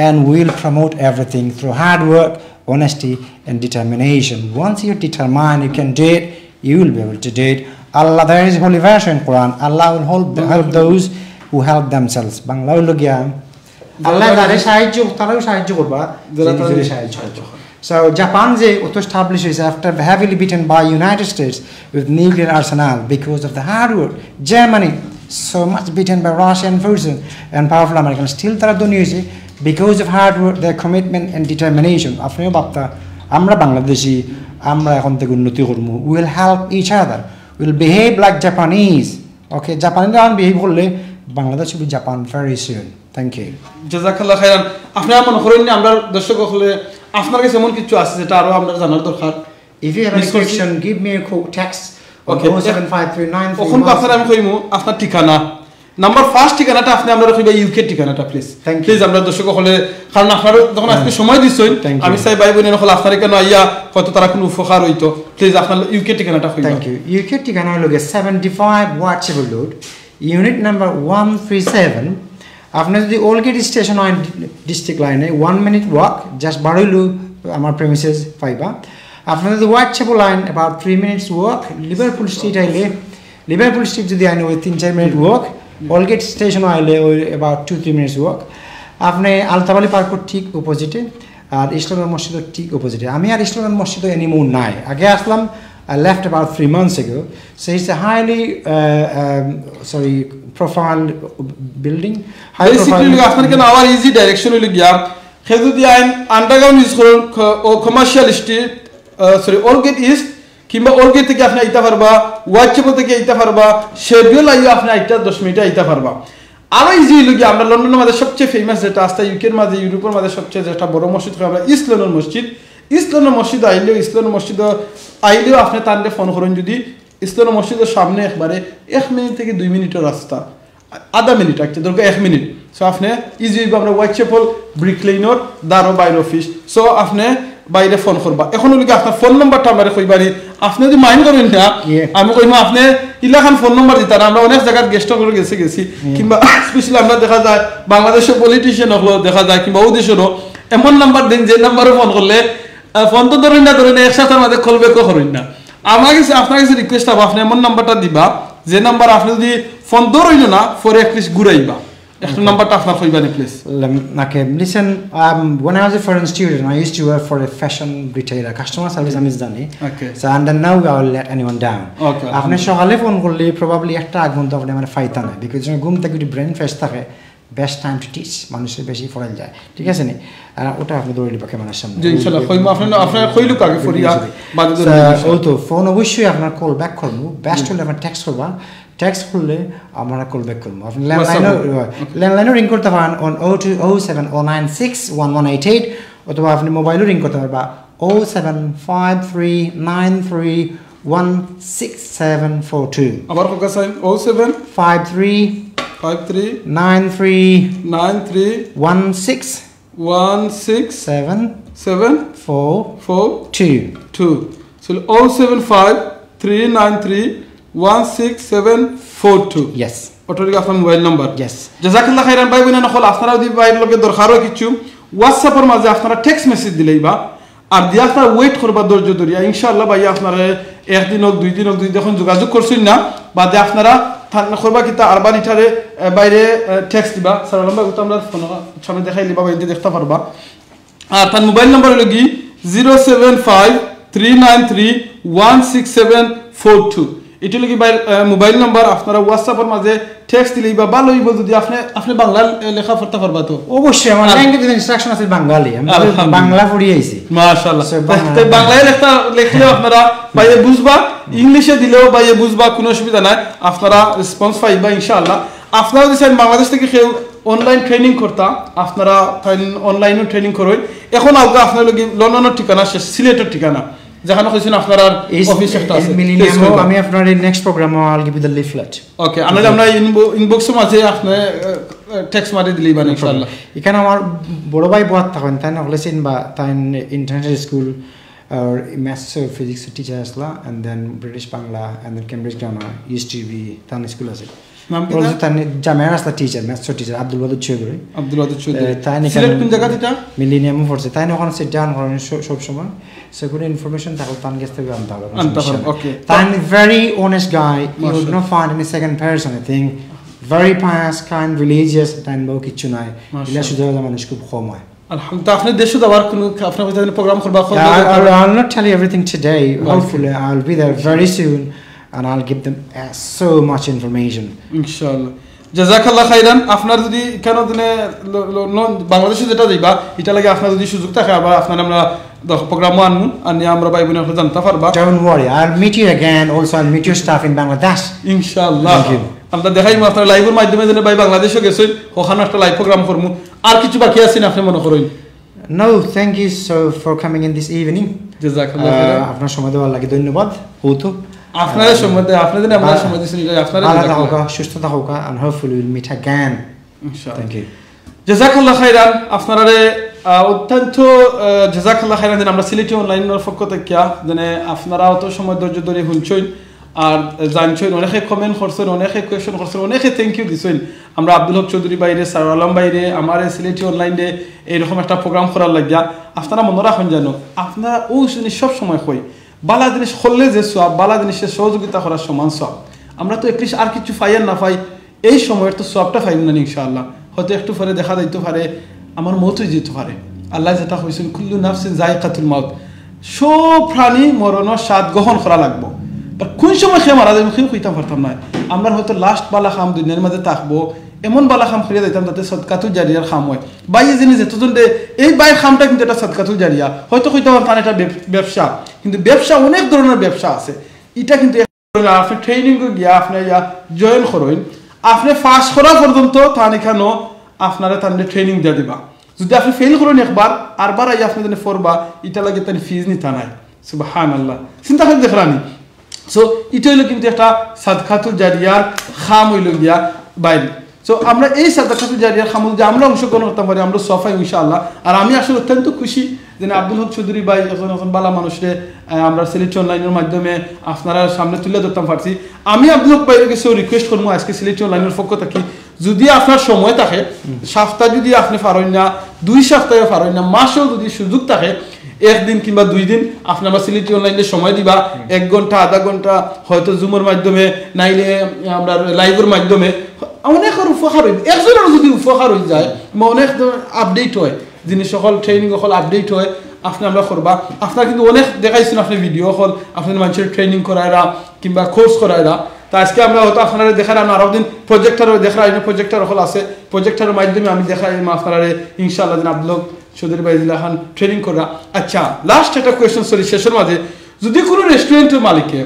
and we'll promote everything through hard work, honesty, and determination. Once you determine you can do it, you will be able to do it. Allah, there is holy verse in Quran, Allah will help, help those who help themselves. Bangla হইল গিয়া, আল্লাহ যারে সাহায্য, তারাও সাহায্য করবা, যারা যে তারা নিজেরে সাহায্য করবা। So Japan যে অত এস্টাবলিশ হয়েছে after heavily beaten by United States with nuclear arsenal because of the hard work. Germany so much beaten by Russian forces and powerful Americans, still তারা ধনী হয়েছে because of hard work, their commitment and determination. আপনিও ভাবতা, আমরা বাংলাদেশি, আমরা এখন থেকে উন্নতি করবো, we will help each other, we will behave like Japanese. ওকে, জাপানিরা এখন বিহেভ করলে Bangladesh will be Japan very soon. Thank you. জাযাকাল্লাহ খাইরান। আপনারা মনে করেন না, আমরা দর্শক অকলে আপনার কাছে এমন কিছু আছে যেটা আরো আমরা জানার দরকার? If you have any question, give me a call, text on okay, oh seven five three nine three one. এখন আপনার আমি কইমু আপনার ঠিকানা, নাম্বার ফার্স্ট ঠিকানাটা আপনি আমরা কইবা, ইউকে ঠিকানাটা প্লিজ। Thank you. প্লিজ আমরা দর্শক অকলে, কারণ আপনারা যখন আজকে সময় দিচ্ছেন, thank you. আমি চাই ভাই বোনের অকল আপনার এখানে আইয়া হয়তো তারা কোনো উপকার হইতো। প্লিজ আপনার ইউকে ঠিকানাটা কইবা। Thank you. ইউকে ঠিকানা হলো গিয়ে seventy five Whitechapel Road, unit number one three seven. আপনি যদি ওল্ড গেট স্টেশন হয়, ডিস্ট্রিক্ট লাইনে, ওয়ান মিনিট ওয়াক, জাস্ট বারইলু আমার প্রেমিসেস পাইবা। আপনি যদি Whitechapel line, about three minutes walk, Liverpool street আইলে, লিভারপুল স্ট্রিট যদি আইন ওই তিন চার minute walk, Aldgate station আইলে ওই about two three minutes walk। আপনি আলতাবালি পার্কর ঠিক অপোজিটে, আর ইসলামের মসজিদের ঠিক অপোজিটে। আমি আর ইসলামের মসজিদে এনিমোর নাই, আগে আসলাম, I left about three months ago. So it's a highly, uh, um, sorry, profile building. High basically profile। আপনার কেন আওয়ার ইজি ডাইরেকশন হইল গিয়া, সে যদি আইন আন্ডারগ্রাউন্ড ইউজ করুন খ-, ও commercial street, sorry, old gate east, কিংবা ওল্ড গেট থেকে আপনি আইতা পারবা, হোয়াইট চ্যাপেল থেকে আইতা পারবা, শেডিউল আইয়া আপনি আইতা দশ মিনিটে আইতা পারবা। আরো ইজি হইল গিয়া, আমরা লন্ডনের মাঝে সবচেয়ে ফেমাস যেটা আছে, ইউকের মাঝে, ইউরোপের মাঝে সবচেয়ে যেটা বড় মসজিদ হয় আমরা ইস্ট লন্ডন মসজিদ। ইস্ট লন্ডন মসজিদ আইলেও, ইস্ট লন্ডন মসজিদ আইলেও আপনি তানরে ফোন করুন, যদি ইস্ট লন্ডন মসজিদের সামনে একবারে এক মিনিট থেকে দুই মিনিটের রাস্তা, আধা মিনিট, আচ্ছা, দরকার এক মিনিট। সো আপনি ইজি হইব আমরা হোয়াইট চ্যাপেল ব্রিক লেইনর দ্বারো বাইর অফিস। সো আপনি বাইরে ফোন করবা। এখন হইল কি আপনার ফোন নাম্বারটা আমারে কইবানি, আপনি যদি মাইন্ড করেন না, ইয়ে। আমি কইমু আপনি ইলাখান ফোন নাম্বার দিতা না, আমরা অনেক জায়গাত গেস্ট করে গেছি গেছি, ইয়ে। কিংবা স্পেশালি আমরা দেখা যায় বাংলাদেশের পলিটিশিয়ান হলো দেখা যায়, কিংবা ও দেশেরও এমন নাম্বার দিন যে নাম্বারও ফোন করলে, আহ, ফোন তো ধরেন না, ধরেন না, এক সপ্তাহের মাঝে কল ব্যাকও করেন না। আমার কাছে, আপনার কাছে রিকোয়েস্ট হবে, আপনি এমন নাম্বারটা দিবা যে নাম্বার আপনি যদি ফোন ধরেন না, পরে অ্যাটলিস্ট ঘুরাইবা। একটা ওকে। নাম্বারটা আপনার কইবানি, please. Lem-, okay, listen, um, when I was a foreign student, I used to work for a fashion retailer, customer service আমি জানি। ওকে। So, and then now I will let anyone down। ওকে, আপনি আলহামদুলিল্লাহ। সকালে ফোন করলে প্রবাবলি একটা আগ পর্যন্ত আপনি আমার ফাইতা নাই, বিকজ ঘুম থেকে উঠি ব্রেন ফ্রেশ থাকে, বেস্ট টাইম টু টিচ, মানুষের বেশি ফরেন যায়, ঠিক আছে নি? আর ওটা আপনি দৌড়ে নিবা ক্যামেরার সামনে। জি, ইনশাআল্লাহ, কইমু, আপনি, আপনার কইলুক আগে ফরিয়া, বাদে দৌড়ে নিবা। So, ও তো ফোন অবশ্যই আপনার কল ব্যাক করবো, বেস্ট হলে আপনার টেক্সট করবা, টেক্সট করলে আমরা কল ব্যাক করবো। আপনি ল্যান্ডলাইনও ল্যান্ডলাইনও রিং করতে পারেন on oh two oh seven oh nine six one one eight eight, অথবা আপনি মোবাইলও রিং করতে পারবা oh seven five three nine three one six seven four two. আবার call sir, oh seven five three five three nine three nine three one six one six seven seven four four two. two. So oh seven five three nine three one six seven four two. Yes. ওটা হলো আপনার mobile number. Yes. জাযাকাল্লাহ খাইরান। ভাই বোন অকল, আপনারা যদি ভাইর লগে দরকার অয় কিছু, WhatsApp-র মাঝে আপনারা টেক্সট মেসেজ দিলেই বা, আর দিয়া আপনারা ওয়েট করবা ধৈর্য ধরিয়া। ইনশাআল্লাহ ভাই আপনারা একদিন হোক, দুই দিন হোক, যদি যখন যোগাযোগ করছইন না, বাদে আপনারা থান-, করবা কিতা, আরবার ইটারে, এ, বাইরে, এ, টেক্সট দিবা। স্যার আলম ভাই, ও তো আমরা ফোন সামনে দেখাইলি বা, বাইরে দেখতে পারবা। আর তার মোবাইল নাম্বার হলো কি zero seven five three nine three one six seven four two। এটা হলো কি ভাই, এ, মোবাইল নাম্বার। আপনারা WhatsApp-র মাঝে টেক্সট দিলেই বা ভালো হইব যদি আপনি, আপনি বাংলা, এ, লেখা পড়তে পারবা তো। অবশ্যই, আমার আল- ল্যাঙ্গুয়েজ ইনস্ট্রাকশন আছে বাঙালি, আমি আলহামদুলিল্লাহ। বাংলা পড়ি আইছি। মাশাআল্লাহ। So, বাংলা- তো বাংলায় লেখা, লিখলেও আপনারা বাইরে বুঝবা, ইংলিশে দিলেও বাইরে বুঝবা, কোনো অসুবিধা নাই। আপনারা রেসপন্স পাইবা ইনশাআল্লাহ। আপনারা যদি চান বাংলাদেশ থেকে কেউ অনলাইন ট্রেনিং করতা, আপনারা তাই অনলাইনও ট্রেনিং করইন। এখন আলগা আপনার লগে লন্ডনের ঠিকানা শেষ, সিলেটের ঠিকানা, যেখানে কইছেন আপনার এই অফিস একটা আছে। মিলিনিয়ামও Facebook-এ। আমি আপনার নেক্সট প্রোগ্রামে I'll give you the leaflet. ওকে, আমরা, আমরা ইনবক্সের মাঝে আপনি টেক্সট মারি দিলেই মানে ইনশাআল্লাহ। এখানে আমার বড় ভাই বহাত থাকেন, তাই না হলে চিনবা, তাই ইন্টারন্যাশনাল স্কুল আর ম্যাথস ও ফিজিক্স টিচার আসলা, and then British Bangla, and then Cambridge Grammar, ইউএসটিবি, তার স্কুল আছে। নাম কি ওরা তার? যে তার জামিয়ার আসলা টিচার, ম্যাথস টিচার আব্দুল ওয়াদুদ চৌধুরী। আব্দুল ওয়াদুদ চৌধুরী। এ, তাই নাকি সিলেট আমি- কোন জায়গা এটা? মিলিনিয়ামও পড়ছে, তাই না ওখানে সিট ডাউন করেন সব সময়। সে কোনো ইনফরমেশন থাকলে তার কাছ থেকে আনতে হবে, কোনো আনতে সমস্যা হবে, নেই। ওকে। তাই very honest guy, you would মাশাআল্লাহ। not find any second person, I think. Very pious, kind, religious, তাই বউ কিচ্ছু নাই। মাশাআল্লাহ। ইলা সুযোগ মানুষ খুব কম হয়। আলহামদুলিল্লাহ। আপনি দেশে যাওয়ার কোনো, আপনার কাছে প্রোগ্রাম করবা? Yeah, I, I, I'll not tell you everything today. Right. Hopefully, I'll be there very soon, and I'll give them uh, so much information. ইনশাআল্লাহ। জাযাকাল্লাহ খাইরান। আপনার যদি কেন দিনে ল-, ল-, ল-, বাংলাদেশে যেটা যাইবা, এটা লাগে আপনার যদি সুযোগ থাকে, আবার আপনার আমরা প্রোগ্রামও আনমু, আনিয়া আমরা ভাই বোন জানতে পারবা। Don't worry, I'll meet you again. Also, I'll meet your staff in Bangladesh. ইনশাআল্লাহ। Thank you. আমরা দেখাইমু আপনার লাইভের মাধ্যমে যেন ভাই বাংলাদেশও গেছেন, ওখানে একটা লাইভ প্রোগ্রাম করমু। আর কিছু বাকি আছে না আপনি মনে করেন? No, thank you so for coming in this evening. জাযাকাল্লাহ আহ, খাইরান। আপনার সময় দেওয়ার লাগি ধন্যবাদ। হৌতো। আপনারা সময় দেয়, আপনারা দিন আপনারা বা-, সময় দিয়েছেন, এটা আপনারা ভালো জাযাকাল্লাহ। থাকো, সুস্থ থাকো, and hopefully we'll meet again. ইনশাআল্লাহ। Thank you. জাযাকাল্লাহ খাইরান। আপনারারে, আহ, অত্যন্ত, আহ, জাযাকাল্লাহ খাইরান। যেন আমরা সিলেটি অনলাইনের পক্ষ থেকে যেন আপনারা অত সময় ধৈর্য ধরে শুনছেন আর জানছেন, অনেকে কমেন্ট করছেন, অনেকে কোয়েশ্চন করছেন, অনেকে থ্যাংক ইউ দিছেন। আমরা আব্দুল হক চৌধুরী ভাইরে, সারুল আলম ভাইরে, আমার এই সিলেটি অনলাইনে এইরকম একটা প্রোগ্রাম করার লাগিয়া আপনারা মনে রাখেন যেন আপনারা ও শুনি সব সময় কই, বালা জিনিস করলে যে সওয়াব, বালা জিনিসের সহযোগিতা করার সমান সওয়াব। আমরা তো অ্যাটলিস্ট আর কিছু পাই আর না পাই, এই সময়ের তো সওয়াবটা পাইব না ইনশাআল্লাহ। হয়তো একটু পরে দেখা যাইতে পারে, আমার মউত হয়ে যেতে পারে। আল্লাহ যেটা কইছেন, "কুল্লু নাফসিন যায়িকাতুল মাউত", সব প্রাণী মরণর স্বাদ গ্রহণ করা লাগবো। But কোন সময় সে মারা যাবে, কেউ কইতাম পারতাম না। আমরা হয়তো লাস্ট বালা কাম দুনিয়ার মাঝে থাকবো, এমন বালা কাম করিয়া যাইতাম যাতে সদকাতুল জারিয়ার কাম হয়। ভাইয়ে যিনি যেতজন দে, এই ভাইর কামটা কিন্তু একটা সদকাতুল জারিয়া। হয়তো কইতাম পারতাম এটা ব্যব-, ব্যবসা, কিন্তু ব্যবসা অনেক ধরনের ব্যবসা আছে। এটা কিন্তু আপনি ট্রেনিং গিয়া আপনি ইয়া জয়েন করইন, আপনি পাস করা পর্যন্ত তান এখানো আপনারে তানরে ট্রেনিং দিয়া দিবা। যদি আপনি ফেল করেন একবার, আরবার আইয়া আপনি যেন পড়বা, এটা লাগে তান ফিজ নিতা নাই। সুবহানাল্লাহ, চিন্তা করে দেখরানি। সো এটা হইলো কিন্তু একটা সাদকাতুল জারিয়ার কাম হইলো গিয়া বাইরে। সো আমরা এই সাদকাতুল জারিয়ার কামে যদি আমরা অংশগ্রহণ করতাম পারি, আমরা সফাই ইনশাআল্লাহ। আর আমি আসলে অত্যন্ত খুশি যে আব্দুল হক চৌধুরী ভাই একজন, একজন ভালা মানুষরে, আহ, আমরা সিলেটি অনলাইনের মাধ্যমে আপনারা সামনে তুলে ধরতাম পারছি। আমি আব্দুল হক ভাইয়ের কাছে রিকোয়েস্ট করবো আজকে সিলেটি অনলাইনের পক্ষ থেকে, যদি আপনার সময় থাকে, সপ্তাহ যদি আপনি পারেন না, দুই সপ্তাহে পারেন না, মাসেও যদি সুযোগ থাকে, একদিন কিংবা দুই দিন আপনি আমার সিলেটি অনলাইনে সময় দিবা, এক ঘন্টা, আধা ঘন্টা, হয়তো জুমের মাধ্যমে, নাইলে আমরা লাইভের মাধ্যমে। অনেকের উপকার হইবে, একজনের যদি উপকার হয়ে যায় বা অনেক আপডেট হয়, জিনিস সকল, ট্রেনিং সকল আপডেট হয়, আপনি আমরা করবা। আপনারা কিন্তু অনেক দেখাইছেন, আপনি ভিডিও সকল, আপনি মানুষের ট্রেনিং করাইরা কিংবা কোর্স করাইরা। তা আজকে আমরা হয়তো আপনারা দেখার, আমরা আরো দিন প্রজেক্টরও দেখার, এখানে প্রজেক্টর সকল আছে, প্রজেক্টরের মাধ্যমে আমি দেখাই আপনারা ইনশাআল্লাহ দিন আব্দুল হক চৌধুরী ভাই দিলা খান ট্রেনিং করা। আচ্ছা, লাস্ট একটা কোয়েশ্চন, সরি, শেষের মাঝে, যদি কোনো রেস্টুরেন্টের মালিকে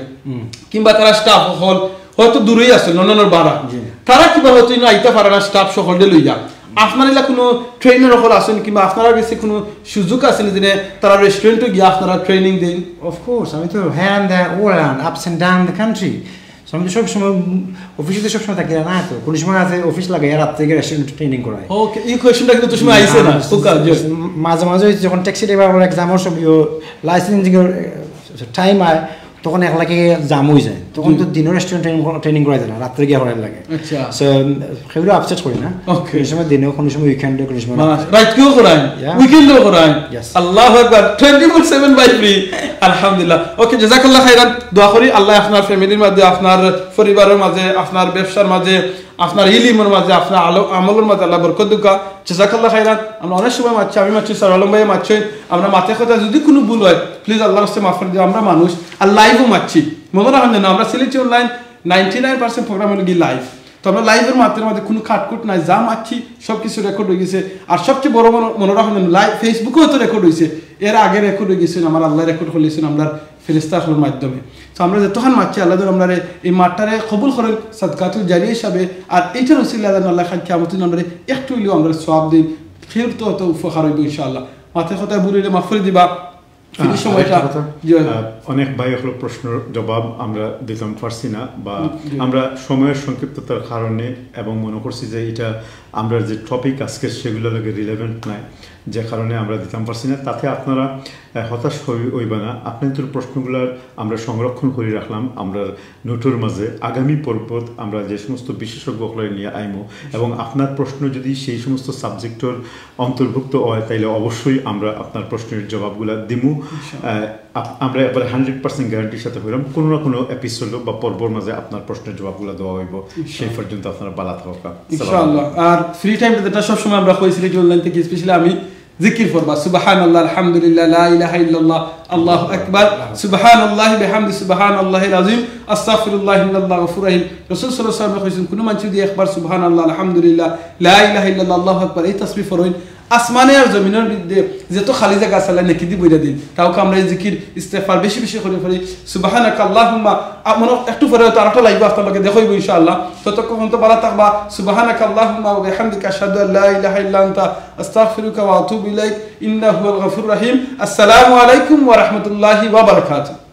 কিংবা তারা স্টাফ সকল হয়তো দূরেই আছে লন্ডনর বারা। জি। তারা কিবা হয়তো ইনো আইতা পারে না স্টাফ সকলরে লইয়া। আপনার ইলা কোনো ট্রেনার হকল আছেন কিংবা আপনার গেছে কোনো সুযোগ আছে নি যে তারা রেস্টুরেন্টও গিয়া আপনারা ট্রেনিং দেন? Of course, আমি তো here and there, all around, ups and down the country. So আমি তো সবসময় অফিসে তো সবসময় থাকি না, তো কোনো সময় আছে অফিস লাগাই আর রাত্রে গিয়ে রেস্টুরেন্ট ট্রেনিং করাই। ওকে, এই কোয়েশ্চেনটা কিন্তু তো সময় আইছে না। ওকে, জি। মাঝে মাঝে ওই যখন ট্যাক্সি ড্রাইভার এক্সামর সময় লাইসেন্সিং টাইম আয়, তখন এক লাখে জাম হয়ে যায়, তখন তো দিনও রেস্টুরেন্ট ট্রেনিং ট্রেনিং করাই যায় না, রাত্রে গিয়ে করাই লাগে। আচ্ছা। সো সেগুলো আপসেট করি না। ওকে। কোনো সময় দিনেও, কোনো সময় উইকেন্ডে, কোনো সময় মাস-, রাইতকেও করায়, Yeah. উইকেন্ডেও করায়। Yes. আল্লাহু আকবার, twenty four seven by three. আলহামদুলিল্লাহ। ওকে, জাযাকাল্লাহ খাইরান। দোয়া করি আল্লাহ আপনার ফ্যামিলির মাঝে, আপনার পরিবারের মাঝে, আপনার ব্যবসার মাঝে, আপনার ইলিমর মাঝে, আপনার আলো-, আমলর মাঝে আল্লাহ বরকত দুকা। জাযাকাল্লাহ খাইরান। আমরা অনেক সময় মাতছি, আমি মাতছি, স্যার আলম ভাই মাতছি, আমরা মাতে কথা যদি কোনো ভুল হয়, প্লিজ আল্লাহর কাছে মাফ করে দিও। আমরা মানুষ, আর লাইভও মাতছি। মনে রাখেন যেন আমরা Sylheti online ninety nine percent program হলো কি লাইভ। তো আমরা লাইভের মাধ্যমে মাঝে কোনো কাটকুট নাই, যা মাতছি সব কিছু রেকর্ড হয়ে গেছে। আর সবচেয়ে বড় মনে, মনে রাখেন যেন লাইভ ফেসবুকেও তো রেকর্ড হয়েছে, এর আগে রেকর্ড হয়ে গেছে, আমার আল্লাহ রেকর্ড করে গেছেন আমরা ফেরেস্তা হকলের মাধ্যমে। তো আমরা যতক্ষণ মাতছি আল্লাহ যেন আমরা এই মাঠটারে কবুল করেন সাদকাতুল জারিয়া হিসাবে, আর এইটার উসিলা যেন আল্লাহ খান কিয়ামত দিন আমরা একটু হইলেও আমরা সওয়াব দিন, খেয়ে তো অত উপকার হইব ইনশাআল্লাহ। মাথায় কথা ভুল হইলে মাফ করে দিবা। ফিনিশ আহ, সময়টা আরেকটা কথা, জি ভাই। আহ, অনেক ভাই হকলের প্রশ্নর জবাব আমরা দিতাম পারছি না, বা জি। আমরা সময়ের সংক্ষিপ্ততার কারণে এবং মনে করছি যে এটা আমরা যে টপিক আজকে সেগুলো লাগে রিলেভেন্ট নাই, যে কারণে আমরা দিতাম পারছি না। তাতে আপনারা আহ, হতাশ হই-, হইবা না। আপনাদের প্রশ্নগুলার আমরা সংরক্ষণ করে রাখলাম আমরা নোটর মাঝে। আগামী পর্বত আমরা যে সমস্ত বিশেষজ্ঞ হকলরে নিয়ে আইমু এবং আপনার প্রশ্ন যদি সেই সমস্ত সাবজেক্টর অন্তর্ভুক্ত হয়, তাইলে অবশ্যই আমরা আপনার প্রশ্নের জবাবগুলা দিমু। আহ, আপ-, আমরা একবারে হান্ড্রেড পার্সেন্ট গ্যারান্টির সাথে হইলাম, কোনো না কোনো এপিসোড বা পর্বর মাঝে আপনার প্রশ্নের জবাবগুলা দেওয়া হইব। সেই পর্যন্ত আপনারা বালা থাকা। ইনশাআল্লাহ। আর ফ্রি টাইমটা যেটা সবসময় আমরা কইছি কি অনলাইন থেকে, স্পেশালি আমি জিকির করবা, সুবহানাল্লাহ, আলহামদুলিল্লাহ, লা ইলাহা ইল্লাল্লাহ, আল্লাহু আকবার, সুবহানাল্লাহি বিহামদি, সুবহানাল্লাহিল আযীম, আস্তাগফিরুল্লাহ, ইন্নাল্লাহা গফুরুর রহিম। রাসূল সাল্লাল্লাহু আলাইহি ওয়াসাল্লাম কইছেন, কোনো মানুষ যদি একবার সুবহানাল্লাহ, আলহামদুলিল্লাহ, লা ইলাহা ইল্লাল্লাহ, আল্লাহু আকবার, এই তাসবিহ পড়ইন, আসমানে আর জমিনের মধ্যে যত খালি জায়গা আছে, আল্লাহ নেকি দি বইরা দিন। তাও আমরা এই জিকির ইস্তেগফার বেশি বেশি করে পড়ি। সুবহানাকা আল্লাহুম্মা, আ, মনে হয় একটু পরে হয়তো আরেকটা লাইভ আপনার লগে দেখা হইব ইনশাআল্লাহ। ততক্ষণ তো ভালো থাকবা। সুবহানাকা আল্লাহুম্মা ওয়া বিহামদিকা, আশহাদু আল্লা ইলাহা ইল্লা আনতা, আস্তাগফিরুকা ওয়া আতুবু ইলাইক। ইন্নাহু হুয়াল গফুরুর রহিম। আসসালামু আলাইকুম ওয়া রাহমাতুল্লাহি ওয়া বারাকাতুহু।